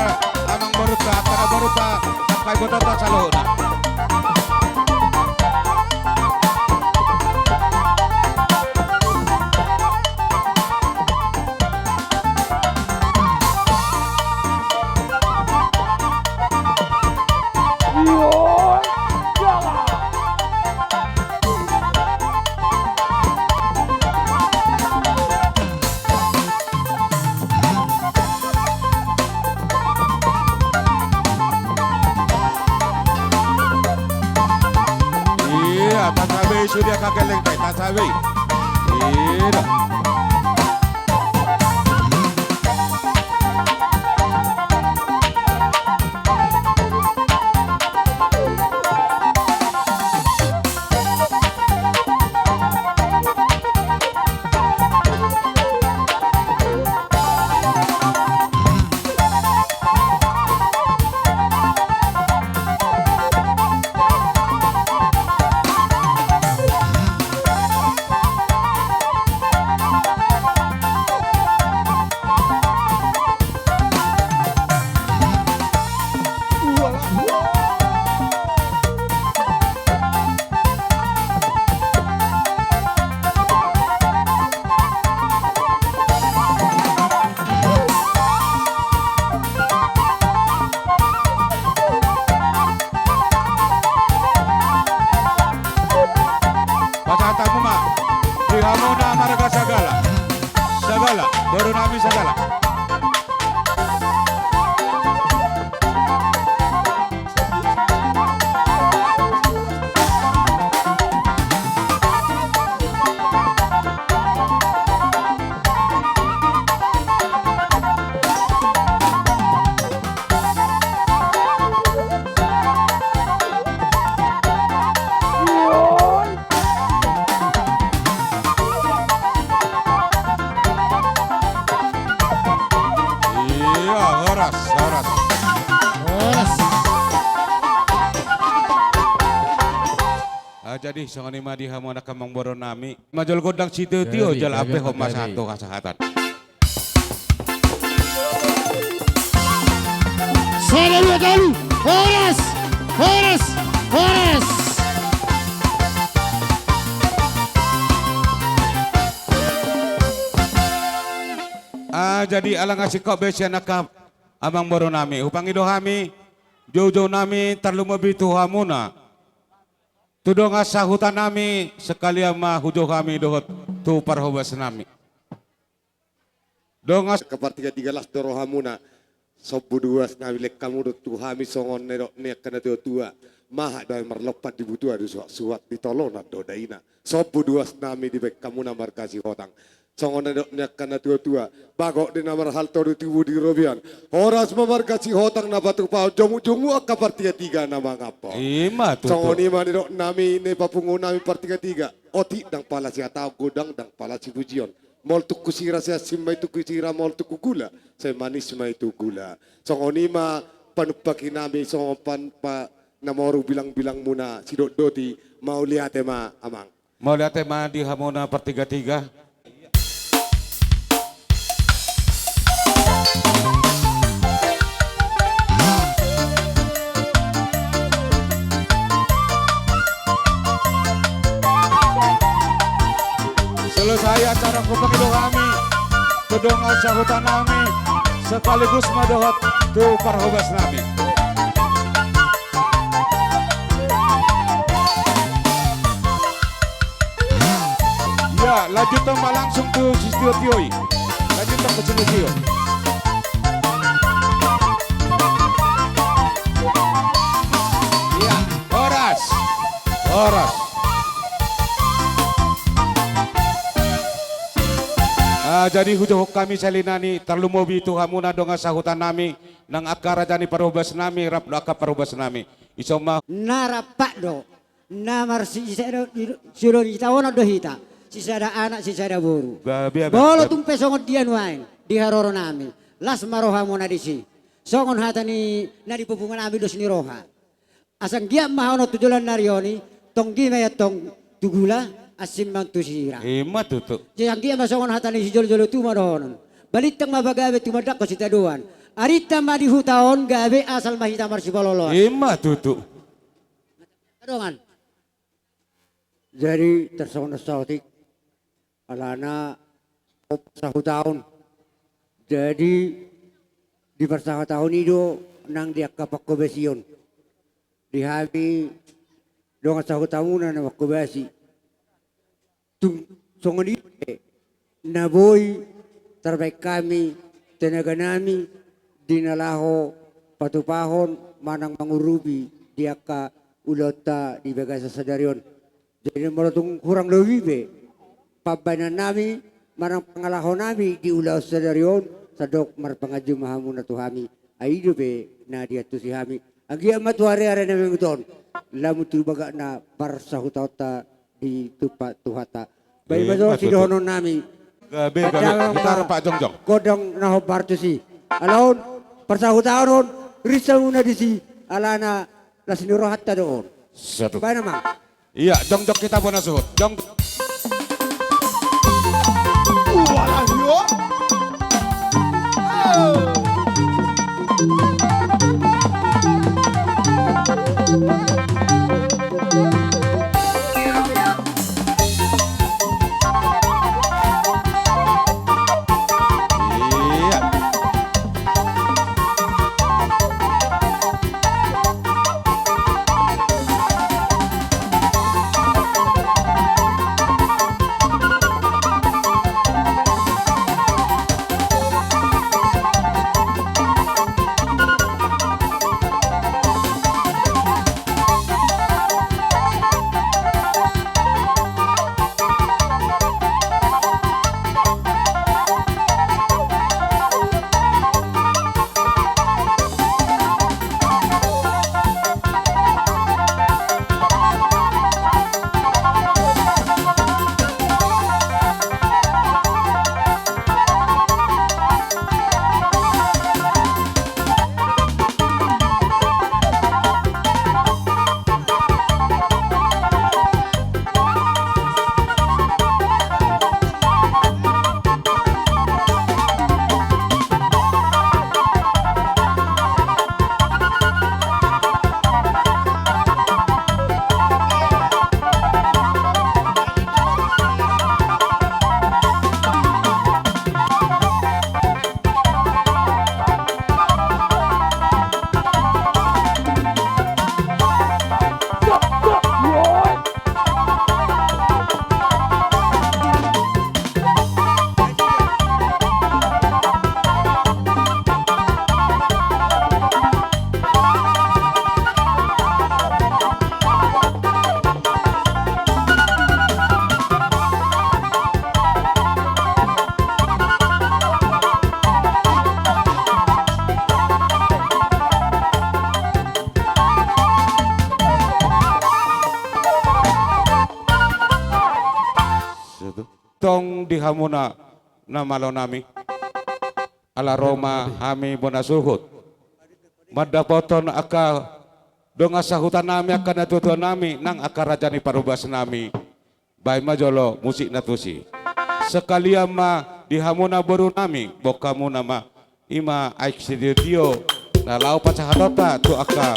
amangborunta, angka namborunta, angka ibotanta saluhutna. Iya, tasabe sude angka gellengta, tasabe. Iya. Pasahat hamu ma di hamuna marga Sagala. Sagala, boru nami Sagala. Iya, horas, horas. Horas. Ah, jadi songon i ma di hamu angka amangboru nami. Manjalo gondang sitio-tio, jadi, jala ampe homa sahatan tu hasahatan. Sada, dua, tolu. Horas, horas, horas. Ah, jadi ala nga singkop be sian angka amangboru nami, hupangido hami, jou-jou nami, tarlumobi tu hamuna, tu dongan sahuta nami, sekalian ma hujou hami dohot tu parhobas nami. Dongan. Angka partingkian di las do rohamuna. Sombu do uas nami, lehon hamu do tu hami songon na nidok ni angka na tua-tua. Mahat do hami marlompan di butua, do suhat-suhat di tolonan do daina. Sombu do uas nami dibahen hamuna marga Sihotang. Songon na nidok ni angka na tuatua, bagot do na marhalto, tubu di robean. Horas ma marga Sihotang na patupahon, jomukjomuk angka partigatiga na mangampu. Ima tutu. Songon i ma nidok nami, na papungu nami partigatiga. Otik ndang pala sihataon, godang ndang pala sipujion. Molo tung husira, sai asing ma i tung husira, molo tung hugula, sai manis ma i tung gula. Songon i ma panumpahi nami, songon pan-, pa-, na moru bilangbilang muna, sidokdoti, mauliate ma amang. Mauliate ma di hamuna partigatiga. Selesai acara, hupangido hami tu dongan sahuta nami, sekaligus ma dohot tu parhobas nami. Ya, lanjut ma langsung tu si Tio Tio i. Lanjut ma tu si Tio Tio. Ya, horas. Horas. Ah, jadi hujohon hami sahali nari, tarlumobi tu hamuna dongan sahuta nami, nang angka raja ni parhobas nami, rap dohot angka parhobas nami. Ison ma. Na rap do, na marsisada, siulahon hita on do hita, sisada anak, sisada boru. Gabe, gabe. Molo tung pe songon dia nuaeng, di haroro nami, las ma rohamuna disi. Songon hata ni na di pupungua nami dos ni roha. Asa anggiat ma hamu on tu joloan ni ari on i, tonggi ma i antong tu gula, asing ma on tu sira. Ima tutu. Jadi anggiat ma songon hata ni sijolojolo tubu ma dohonon. Balintang ma pagabe, tumandangkon sitadoan. Arinta ma di huta on gabe, asal ma hita marsipaloloan. Ima tutu. Adongan. Jadi tarsongon na saotik. Alana, o, parsahutaon. Jadi, di parsahutaon i do nang di angka panghobasion. Di hami dongan sahutamuna na manghobasi. Tung songon i pe na boi tarbaen hami tenaga nami di na laho patupahon manang mangurupi di angka ulaonta di bagasan sadari on. Jadi molo tung hurang lobi pe pambaenan nami manang pangalaho nami di ulaon sadari on, sandok marpanganju ma hamuna tu hami. Ai i dope na diantusi hami. Anggiat ma tu ari-ari na mangihut on, lam tu bagak na parsahutaonta ditumpak Tuhanta. Baen ma jo sidohonon nami. Gabe, gabe. Gondang na hombar tusi. Alai on parsahutaon on, rinsa muna disi, alana las ni rohanta do on. Baen ma. Ia, jongjong hita bona suhut. Jong. Tong di hamuna na malo nami, ala ro ma hami bona suhut mandapothon angka dongan sahutanami, angka natuatuanami nang angka raja ni parhobasnami. Baen ma jolo musik na tusi. Sekalian ma di hamuna borunami, boan hamuna ma, i ma aek sitiotio na laho pasahatonta tu angka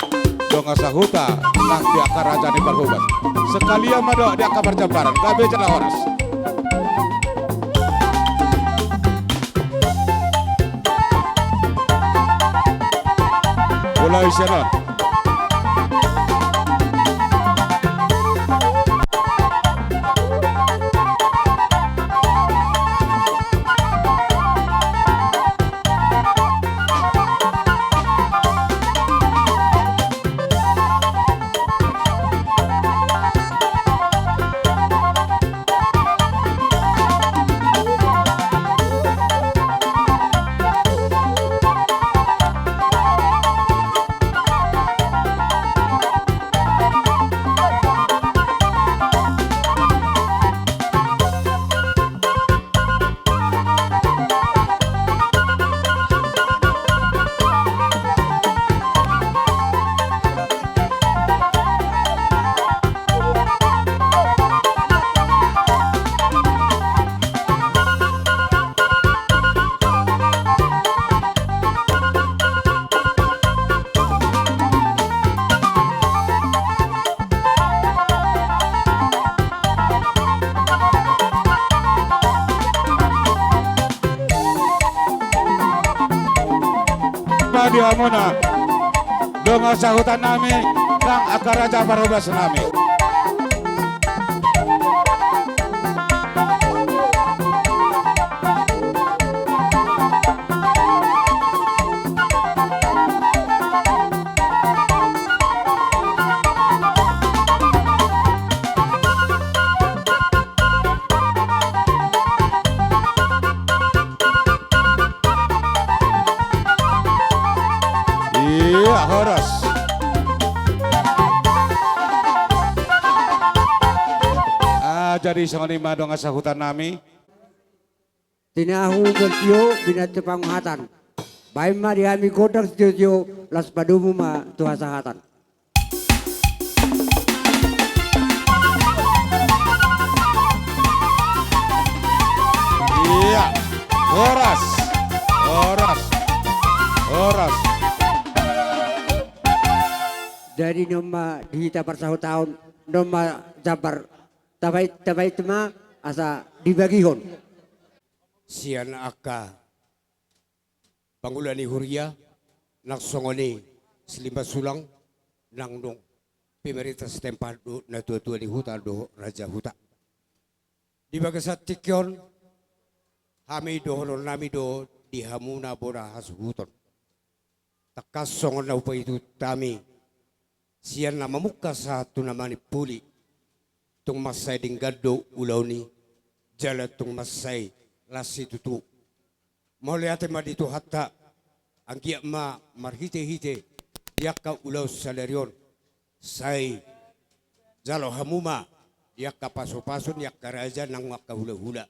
dongan sahuta nang di angka raja ni parhobas. Sekalian ma dohot di angka parjambaran, gabe jala horas. Mulai sian on. Di hamuna dongan sahutannami nang angka raja parhobasnami. Ia, horas. Ah, jadi songon i ma dongan sahutannami. Tinahu bertio binatang panguhatan. Baen ma di hami gondang sitiotio, las padomu ma tu hasahatan. Ia, horas, horas, horas. Jadi nunga di hita parsahutaon, nunga jambar, tabaen, tabaen ma asa dibagihon. Sian angka pangula ni huria, nang songon i silima sulang, nang dung pemerintah setempat dohot natuatua ni huta dohot raja huta. Di bagasan tingki on, hami dohononnami do di hamuna bona hasuhuton. Tangkas songon na hupaihutihut hami, sian na mamungka sahat tu na manimpuli, tung mansai denggan do ulaon i, jala tung mansai las situtu. Mauliate ma di Tuhanta, anggiat ma marhitehite di angka ulaon sadari on, sai jalo hamu ma di angka pasupasu ni angka raja nang angka hulahula.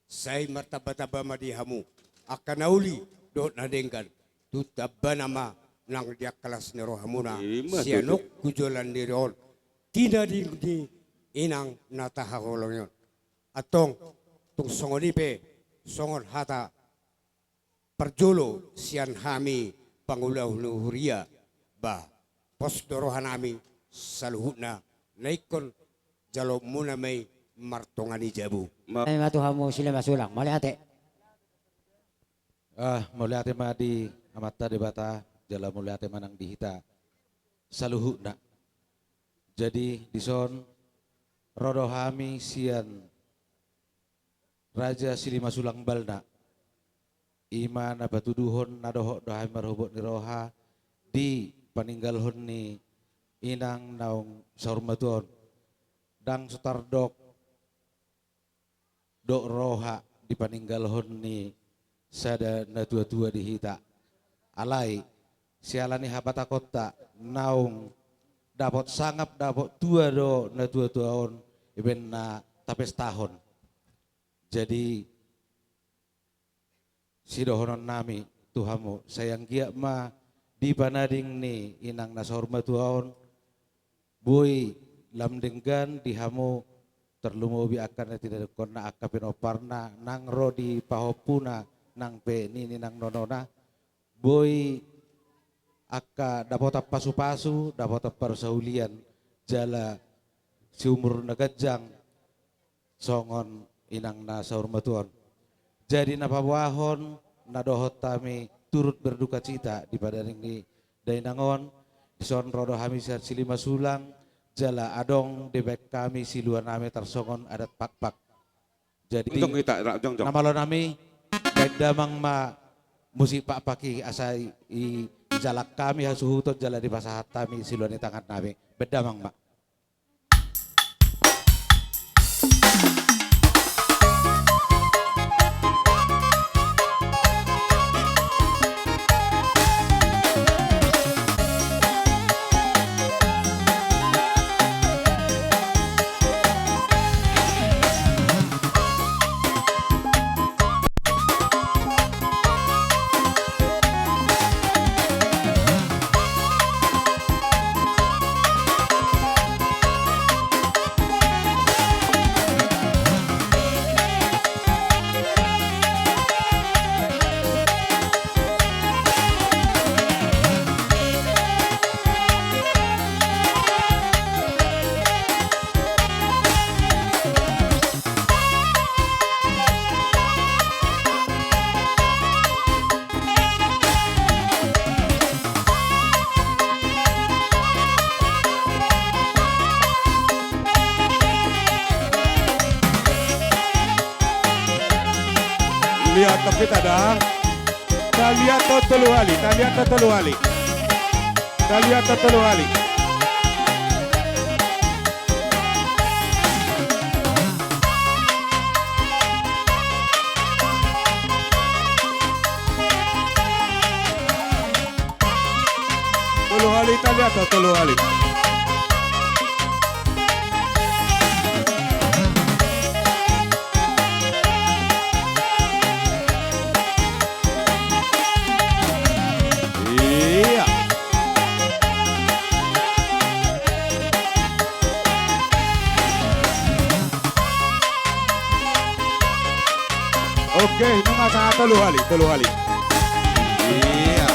Sai martambatamba ma di hamu angka na uli dohot na denggan, tu tambana ma nang di angka las ni rohamuna. Ima tutu. Sian on tu joloan ni ari on, di na denggan ni inang na tahaholongi on. Antong, tung songon i pe, songon hata parjolo sian hami pangula ni huria, bah, pos do rohanami saluhutna, na ingkon jaloonmuna ma i martonga ni jabu. Ma- Ima tu hamu silima sulang, mauliate. Ah, mauliate ma di Amanta Debata, jala mauliate ma nang di hita saluhutna. Jadi, dison, ro do hami sian Raja Silima Sulang Balna. Ima na patuduhon na dohot do hami marhobot ni roha di paninggalhon ni inang naung saur matua on. Ndang so tardok dohot roha di paninggalhon ni sada natuatua di hita. Alai, siala ni hapatakonta naung dapot sangap dapot tua do natuatua on, ibaen na tapestahon. Jadi, sidohononnami tu hamu, sai anggiat ma di panading ni inang na saur matua on, boi lam denggan di hamu, tarlumobi angka na tinadingkonna, angka pinomparna nang ro di pahompuna, nang pe nini nang nonona, boi angka dapotan pasupasu, dapotan parsaulian, jala siumur na ganjang songon inang na saur matua on. Jadi na paboahon, na dohot hami turut berdukacita di panading ni dainang on. Dison ro do hami sian Silimansula, jala adong dibaen hami siluanami tarsongon adat pakpak. Jadi, jongjong hita, ra-, jongjong. Na malo nami, baen damang ma musik pakpak i, asa i, i, ijalang hami hasuhuton jala dipasahat hami siluan ni tangannami. Baen damang ma. Lihat tong hita da. Talihat tong tolu hali, talihat tong tolu hali. Talihat tong tolu hali. Tolu hali, talihat tong tolu hali. Iya. Oke, nunga sahat, tolu hali, tolu hali. Iya.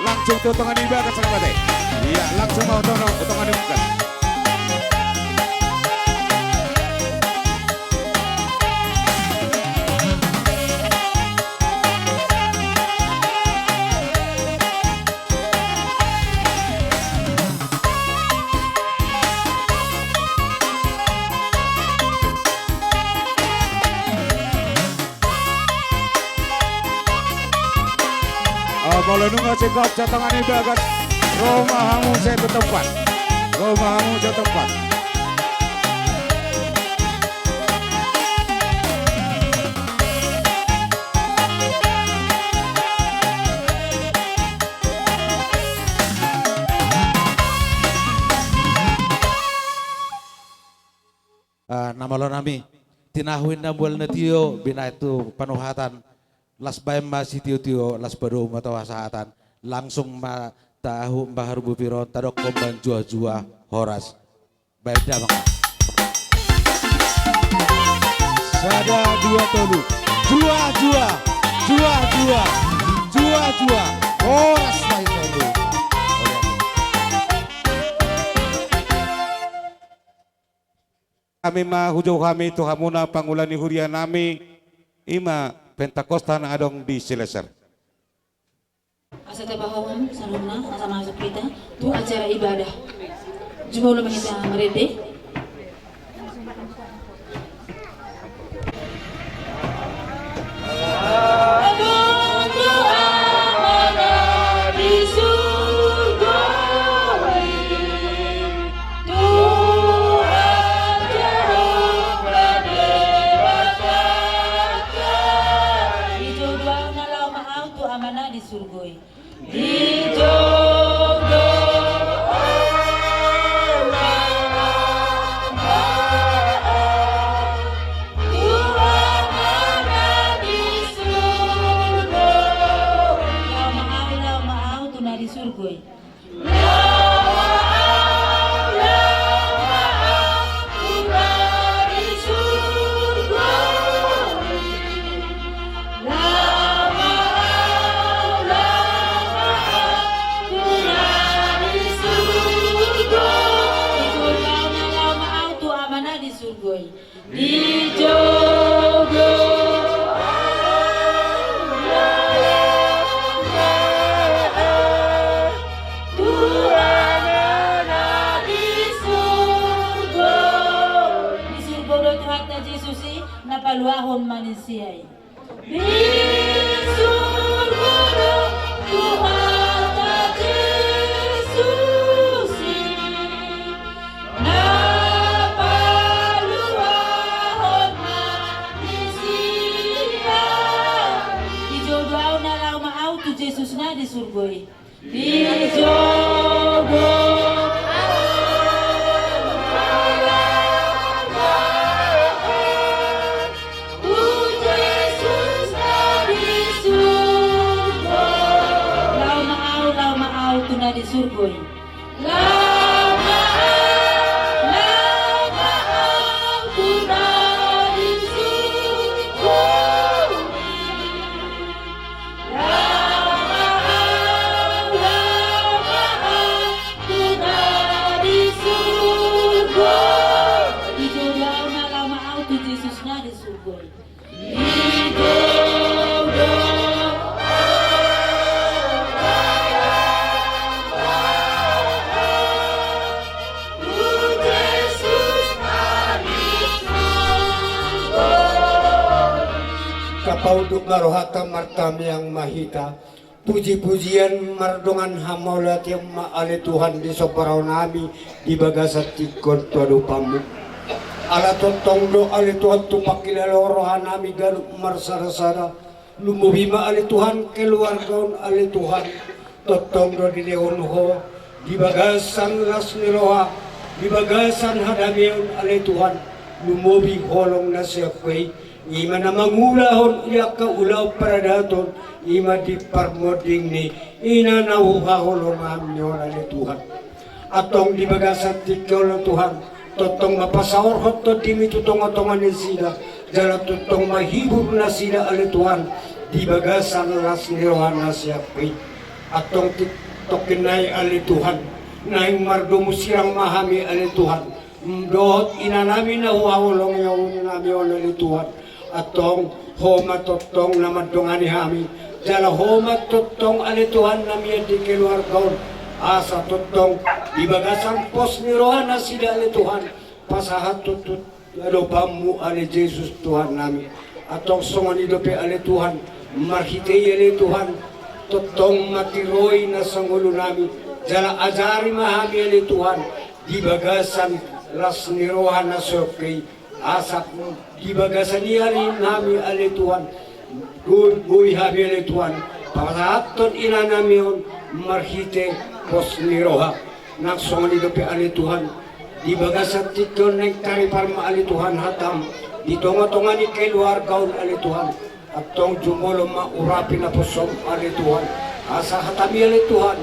Langsung tu tonga ni bagas, sahabat, eh. Iya, langsung ma tu tonga, tu tonga ni bagas. Ah, molo nunga singkop satonga ni bagas, ro ma hamu sian tu tempat. Ro ma hamu sian tu tempat. Ah, na malo nami, tinahu inna mual na tio, binahen tu panuhatan, las baen ma sitio-tio, las padomu ma tu hasahatan, langsung ma tahu ma harubu piron, tadokkon ma juah-juah, horas. Baen damang. Sada, dua, tolu. Juah-juah, juah-juah, juah-juah, horas ma i tolu. Hami ma hujou hami tu hamuna pangula ni huria nami, i ma Pentakosta na adong di Silesar. Asa tapahohom saluhutna, asa masuk hita tu acara ibadah. Jumolo ma hita marende. Dijou do ahu na laho ma ahu tu Amana di surgo i. Dijou do ahu na laho Paluahon ma ni sia i. Di surgo do Tuhanta Jesus i, na paluahon ma ni sia i. Dijou do ahu, na laho ma ahu tu Jesus na di surgo i. Dijou do ahu, na laho ma ahu tu Jesus na di surgo i. Laho ma ahu, laho ma ahu tu na di surgo i. Laho ma ahu, laho ma ahu tu na di surgo i. Laho ma ahu, laho ma ahu tu na di surgo i. Dijou do ahu, na laho ma ahu tu Jesus na di surgo i. Dijou do ahu, na laho ma ahu tu Jesus na di surgo i. Tapaunduk ma rohanta, martamiang ma hita. Puji-pujian mardongan hamauliateon ma ale Tuhan disomba rohanami di bagasan tingki on tu adopanMu. Ala tongtong do ale Tuhan tu pangkilalaon rohanami ganup marsada-sada. Lumobi ma ale Tuhan keluarga on ale Tuhan. Tongtong do dilehon Ho di bagasan las ni roha, di bagasan hadameon ale Tuhan. Lumobi holong na sian Ho i. I ma na mangulahon i angka ulaon paradaton, i ma di parmonding ni ina na huhaholonganmi on ale Tuhan. Antong di bagasan tingki on ale Tuhan, tongtong ma pasaorhon TondiMi tu tonga-tonga nasida, jala tongtong ma hibur nasida ale Tuhan, di bagasan las ni roha na sian Ho i. Antong di tingki on nai ale Tuhan, naeng mardomu sirang ma hami ale Tuhan, dohot inanami na huhaholongi Ho nami on ale Tuhan. Antong Ho ma tongtong na mandongani hami, jala Ho ma tongtong ale Tuhan na mian di keluarga on. Asa tongtong di bagasan pos ni roha nasida ale Tuhan, pasahathon tu adopanMu ale Jesus Tuhannami. Antong songon i dope ale Tuhan, marhite i ale Tuhan, tongtong ma tiroi na sangolunami, jala ajari ma hami ale Tuhan, di bagasan las ni roha na sian Ho i, asa di bagasan i ale hami ale Tuhan, boi, boi hami ale Tuhan, pasahathon inanami on marhite pos ni roha. Nang songon i dope ale Tuhan, di bagasan tingki on naeng taripar ma ale Tuhan hataM, di tonga-tonga ni keluarga on ale Tuhan. Antong jumolo ma urapi naposoM ale Tuhan. Asa hataMi ale Tuhan,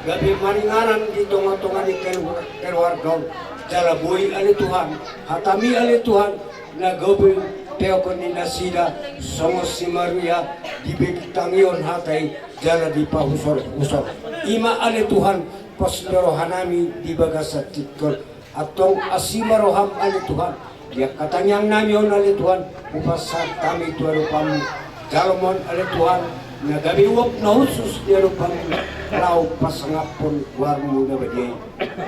gabe maringanan di tonga-tonga ni kelu-, keluarga on. Jala boi ale Tuhan, hataMi ale Tuhan, na gabe peopon ni nasida, songon si Maria, dibintangihon hata i, jala dipahusor-husor. I ma ale Tuhan, pos ni rohanami di bagasan tingki on. Antong asi ma rohaM ale Tuhan, di angka tangiangnami on ale Tuhan, hupasahat hami tu adopanMu. Jalo ma on ale Tuhan, na gabe uap na hushus di adopanMu, laho pasangaphon goarMu na badia i.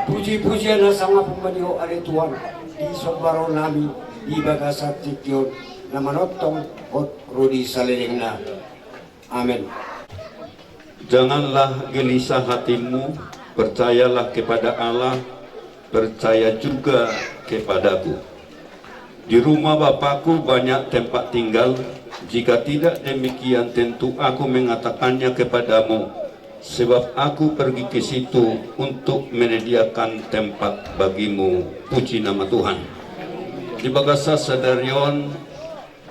Puji-pujian hasangapon ma di Ho ale Tuhan, disomba rohanami di bagasan tingki on, na manongtong hot ro di salelengna. Amen. Janganlah gelisah hatimu, percayalah kepada Allah, percaya juga kepadaku. Di rumah Bapakku banyak tempat tinggal, jika tidak demikian tentu Aku mengatakannya kepadamu, sebab Aku pergi ke situ untuk menyediakan tempat bagimu. Puji nama Tuhan. Di bagasan sadari on,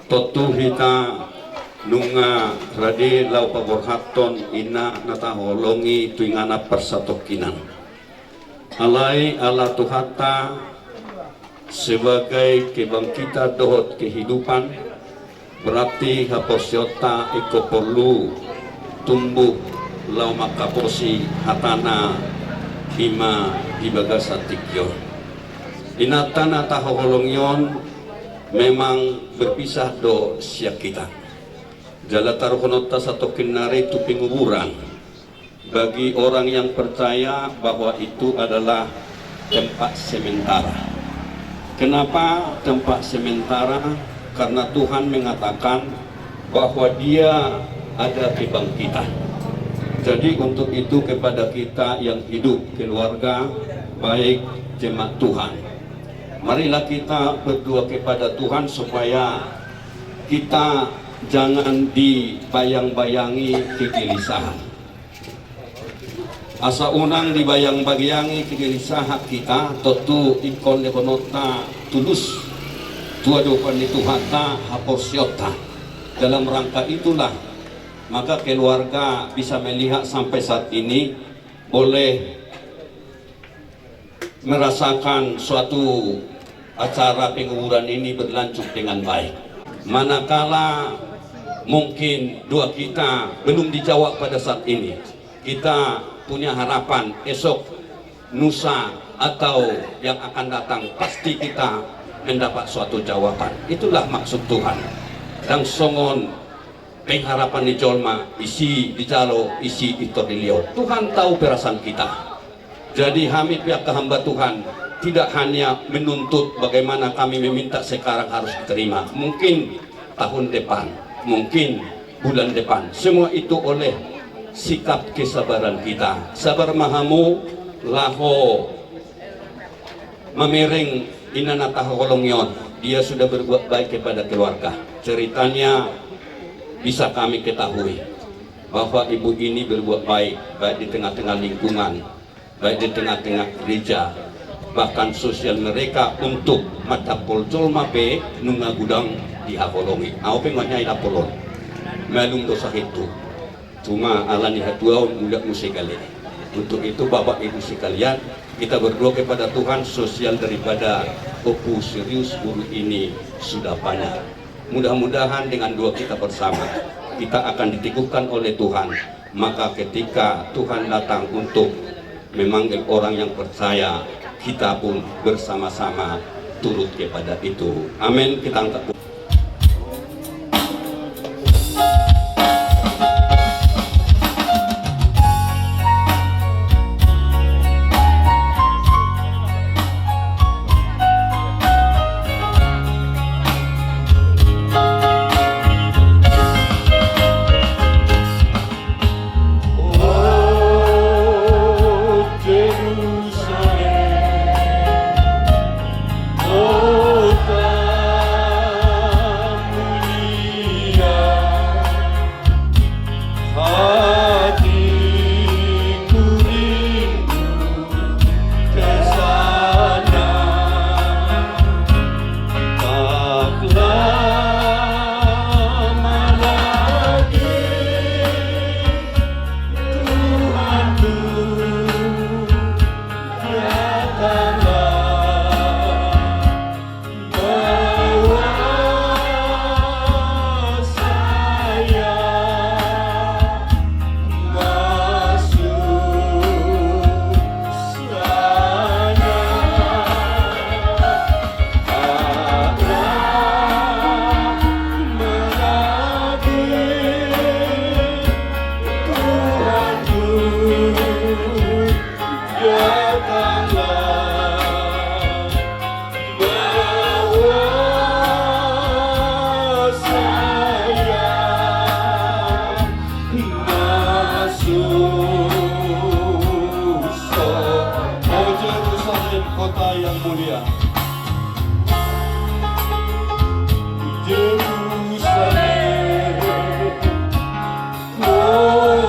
tontu hita nunga rade laho paborhathon ina na taholongi tu inganan parsatongkinan. Alai ala Tuhanta sebagai kebangkitan dohot kehidupan, berarti haporseaonta ingkon porlu tumbuh laho mangkaposi hatana i ma di bagasan tingki on. Inanta na tahaholongi on memang berpisah do sian hita. Jala taruhononta satongkin nari tu penguburan. Bagi orang yang percaya bahwa itu adalah tempat sementara. Kenapa tempat sementara? Karena Tuhan mengatakan bahwa Dia ada kebangkitan. Jadi, untuk itu, kepada kita yang hidup, keluarga, baik jemaat Tuhan, marilah kita berdoa kepada Tuhan supaya kita jangan dibayang-bayangi kegelisahan. Asa unang dibayang-bayangi kegelisahan hita, tontu ingkon lehononta tulus tu adopan ni Tuhanta haporseaonta. Dalam rangka itulah, maka keluarga bisa melihat sampai saat ini boleh merasakan suatu acara penguburan ini berlanjut dengan baik. Manakala mungkin doa kita belum dijawab pada saat ini, kita punya harapan esok, nusa, atau yang akan datang, pasti kita mendapat suatu jawaban. Itulah maksud Tuhan. Ndang songon pengharapan ni jolma, isi dijalo, isi pintor dilehon. Tuhan tahu perasaan kita. Jadi, hami pe angka hamba Tuhan tidak hanya menuntut bagaimana kami meminta sekarang harus diterima. Mungkin tahun depan, mungkin bulan depan. Semua itu oleh sikap kesabaran kita. Sabar ma hamu laho mamereng ina na tahaholongi on, dia sudah berbuat baik kepada keluarga. Ceritanya bisa kami ketahui bahwa ibu ini berbuat baik, baik di tengah-tengah lingkungan, baik di tengah-tengah gereja, bahkan sosial mereka untuk mandapothon jolma pe nunga godang dihaholongi. Ahu pe nunga hea didapothon. Malum do sahithu. Cuma ala ni hatuaon, mulak muse gale. Untuk itu, Bapak Ibu sekalian, kita berdoa kepada Tuhan, sosial daripada Ompu Sirius guru ini sudah banyak. Mudah-mudahan dengan doa kita bersama, kita akan diteguhkan oleh Tuhan. Maka ketika Tuhan datang untuk memanggil orang yang percaya, kita pun bersama-sama turut kepada itu. Amin. Kita angkat. Masuk. Oh Jerusalem, kota yang mulia. Jerusalem, kota mulia.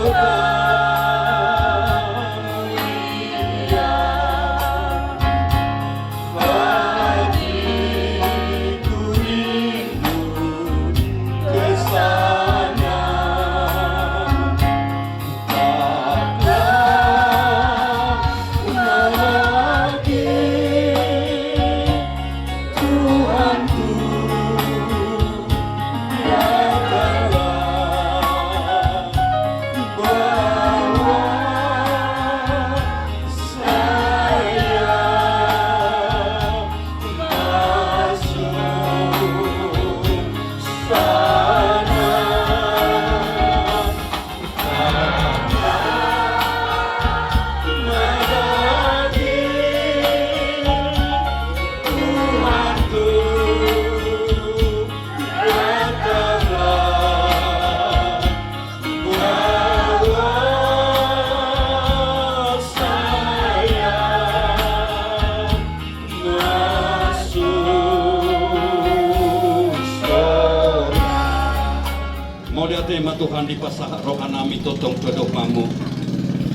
Mauliate ma Tuhan, dipasahat rohanami tongtong tu adopanMu.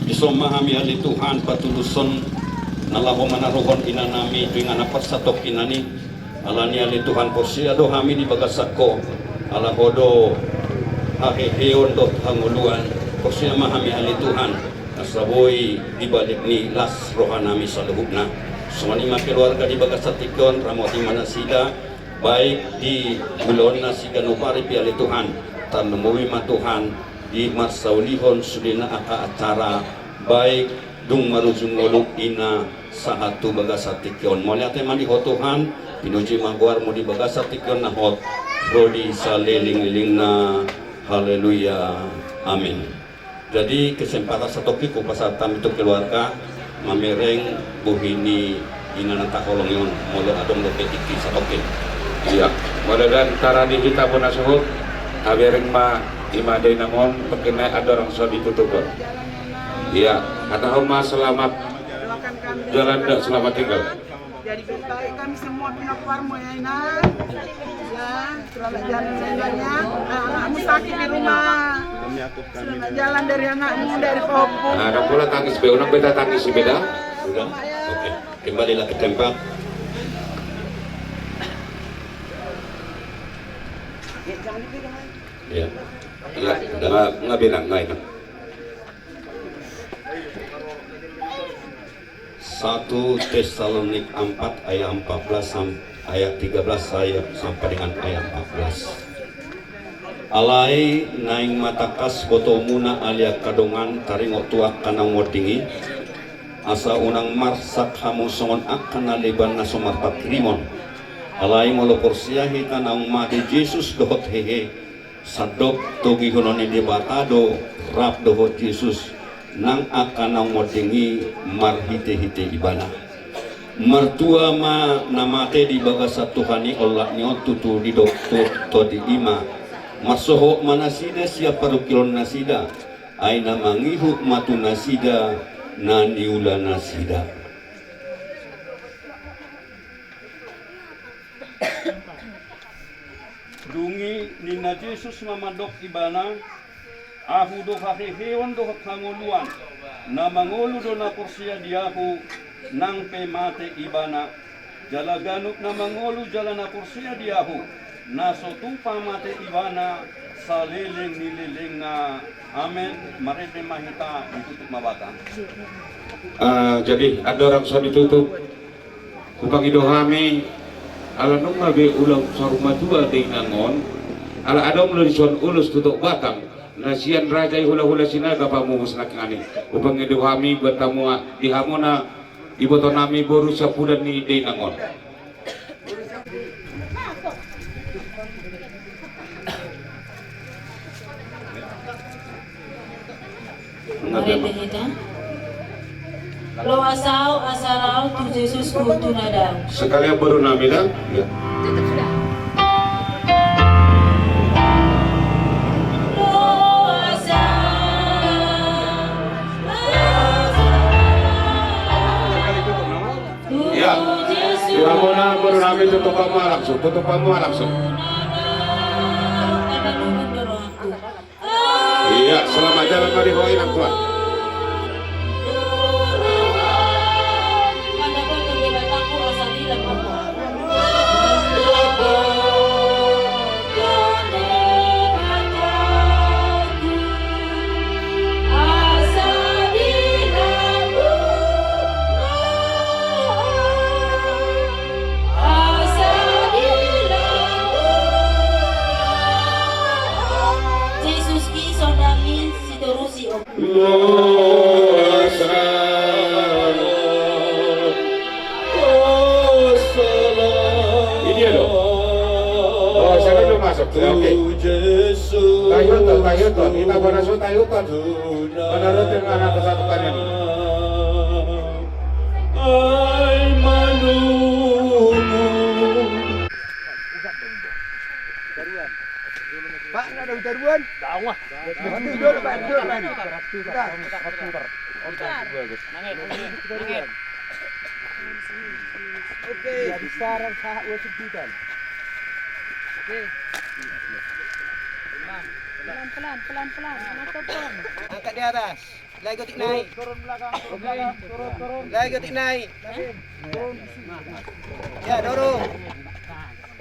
Dison ma hami ale Tuhan patulushon na laho manaruhon inanami tu inganan parsatongkinan i. Alani ale Tuhan porsea do hami di bagasan Ho. Ala Ho do haheheon dohot hangoluan. Porsea ma hami ale Tuhan, asa boi di balik ni las rohanami saluhutna. Songon i ma keluarga di bagasan tingki on, ramoti ma nasida, baik di ulaonna siganup ari pe ale Tuhan. Tarlumobi ma Tuhan di marsaulihon sudena angka acara, baik dung marujung ngolu i na sahat tu bagasan tingki on. Mauliate ma di Ho Tuhan, pinuji ma goarMu di bagasan tingki on na hot ro di salelenglelengna. Haleluya. Amin. Jadi kesempatan satongkin hupasahat hami tu keluarga mamereng bohi ni inananta holong i on, molo adong dope tingki satongkin. Ia, molo ndang tarani hita bona suhut, tabereng ma i ma da inang on, tongkin nai andorang so ditutuphon. Ia, hatahon ma selamat jalan dan selamat tinggal. Jadi baik kami semua pinokuarmu ya Inang. Ya, selamat jalan ya Inang ya. Nah, anakmu sakit di rumah. Selamat jalan dari anakmu, dari Kopung. Nah, ada pula tangis be, unang beta tangis be dah. Sudah? Oke. Kembalilah ke tempat. Ya. Ya, udah nggak, nggak bilang, nggak enak. Satu Tesalonik empat ayat empat belas sam-, ayat tiga belas ayat sampai dengan ayat empat belas. Alai naeng ma tangkas botoonmuna ale angka dongan taringot tu angka naung monding i, asa unang marsak hamu songon angka na leban na so marpanghirimon. Alai molo porsea hita naung mate Jesus dohot hehe, sandok togihonon ni Debata do rap dohot Jesus nang angka naung monding i marhitehite Ibana. Martua ma na mate di bagasan Tuhan i, olat ni on tutu didok tu tondi i ma. Marsohot ma nasida sian parungkilon nasida, ai na mangihut ma tu nasida na niula nasida. Dung i ninna Jesus ma mandok ibana: Ahu do haheheon dohot hangoluan. Na mangolu do na porsea di Ahu, nang pe mate ibana. Jala ganup na mangolu jala na porsea di Ahu, na so tupa mate ibana saleleng ni lelengna. Amen. Marende ma hita, ditutup ma bata. Ah, jadi andorang so ditutup, hupangido hami, ala nunga be ulaon saur matua da inang on, ala adong do dison ulos tu Tok Batang, na sian raja i hulahula Sinaga pamupus nangkiningan i. Hupangido hami buat hamu, di hamu na iboto nami boru siampudan ni da inang on. Marende hita. Loas ahu asa ro ahu tu Jesus huhut tu na dao. Sekalian boru nami da. Ya. Loas ahu asa ro ahu tu Jesus. Ya. Di hamu na boru nami, tutup hamu ma langsung, tutup hamu ma langsung. Iya, selamat jalan ma di ho inang tuan. Jesus i sondangi sitorusi om. Loas ahu. Ini ya lo. Oh, sana lo masuk. Oke. Tayo to, tayo to. Kita pada so tayo to. Mana roti mana kesatukan ini. Ai manunggu. Pak, ada utaruan? Dakwah. Dulu, Pak, dulu, Pak. Putar. Putar. Oke. Jadi sarang sahat wasit dutan. Oke. Tenang. Pelan, pelan, pelan, pelan. Kena topong. Angkat di atas. Lagi otik naik. Turun belakang, turun belakang, turun, turun. Lagi otik naik. Lagi. Turun. Ya, dorong.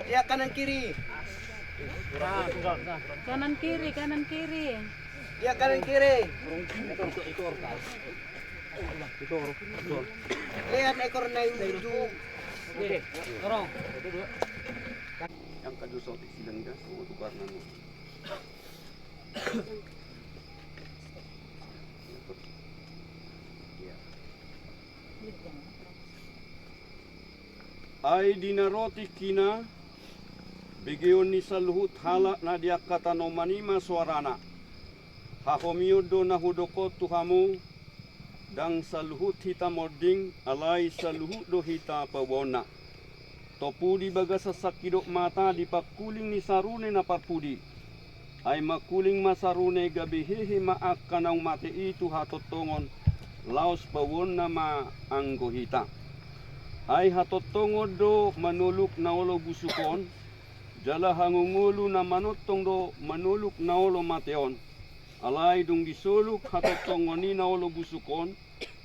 Lihat kanan kiri. Kanan kiri, kanan kiri. Lihat kanan kiri. Lihat ekor na i uju. Oke, dorong. Yang kado sotik silang gas, mau tukar nanu. Ai di na ro tingkina, begeon ni saluhut halak na di angka tanoman i ma soarana. Hahomion do na hudok on tu hamu, ndang saluhut hita monding, alai saluhut do hita paboaonna. Topu di bagasan sangkidop mata di pangkuling ni sarune na parpudi. Ai mangkuling ma sarune gabe hehe ma angka naung mate i tu hatongtongon, laos paboaonna ma anggo hita. Ai hatongtongon do manoluk na olo busuk on, jala hangoluangolu na manongtong do manoluk na olo mate on. Alai dung disoluk hatongtongon i na olo busuk on,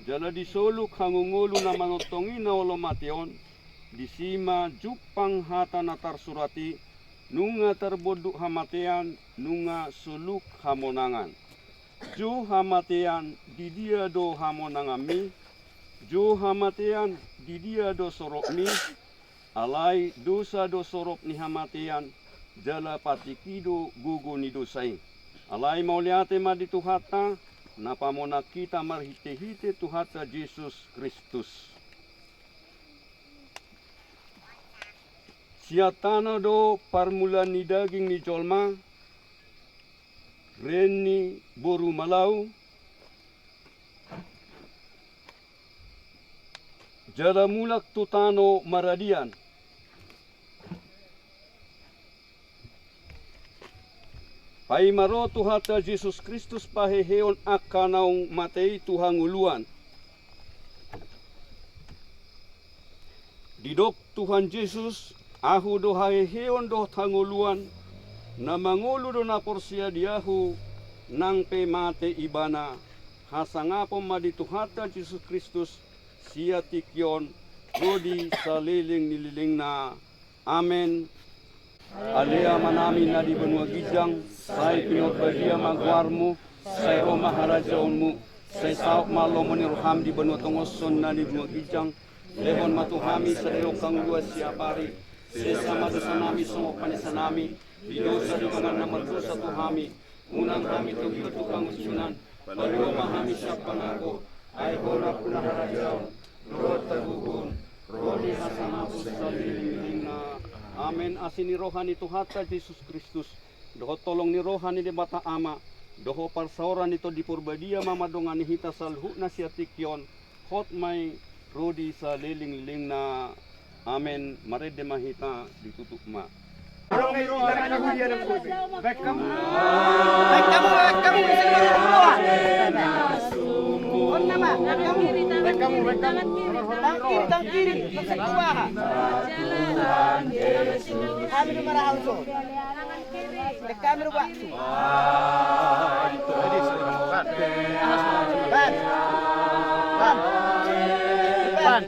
jala disoluk hangoluangolu na manongtong i na olo mate on, disi ma jumpang hata na tarsurat i, nunga tarbonduk hamatean, nunga soluk hamonangan. Jo hamatean, di dia do hamonanganmi? Jo hamatean, di dia do soropmi? Alai dosa do sorop ni hamatean, jala patik i do gogo ni dosa i. Alai mauliate ma di Tuhanta, na pamonang hita marhitehite Tuhanta Jesus Kristus. Sian tano do parmulaan ni daging ni jolma, ren ni boru Malau, jala mulak tu tano Maradian. Paima ro Tuhanta Jesus Kristus pahehehon angka naung mate i tu hangoluan. Didok Tuhan Jesus, Ahu do haheheon dohot hangoluan, na mangolu do na porsea di Ahu, nang pe mate ibana. Hasangapon ma di Tuhanta Jesus Kristus, sian tingki on, ro di saleleng ni lelengna. Amen. Ale Amanami na di banua ginjang, sai pinarbadia ma goarmu, sai ro ma harajaonmu, sai saut ma lomo ni roham di banua tonga on songon na di banua ginjang. Lehon ma tu hami sadari on hangoluan siapari. Sesa ma dosanami songon panesanami di dosa ni dongan na mardosa tu hami. Unang hami togihon tu pangunjunan. Palua ma hami sian pangago. Ai Ho do nampuna harajaon dohot hagogoon, ro di hasangapon saleleng ni lelengna. Amen. Asi ni roha ni Tuhanta Jesus Kristus, dohot holong ni roha ni Debata Ama, dohot parsaoran ni Tondi Porbadia ma mandongani hita saluhutna sian tingki on, hot ma i ro di saleleng ni lelengna. Amen. Marende ma hita, ditutup ma. Ban. Ban.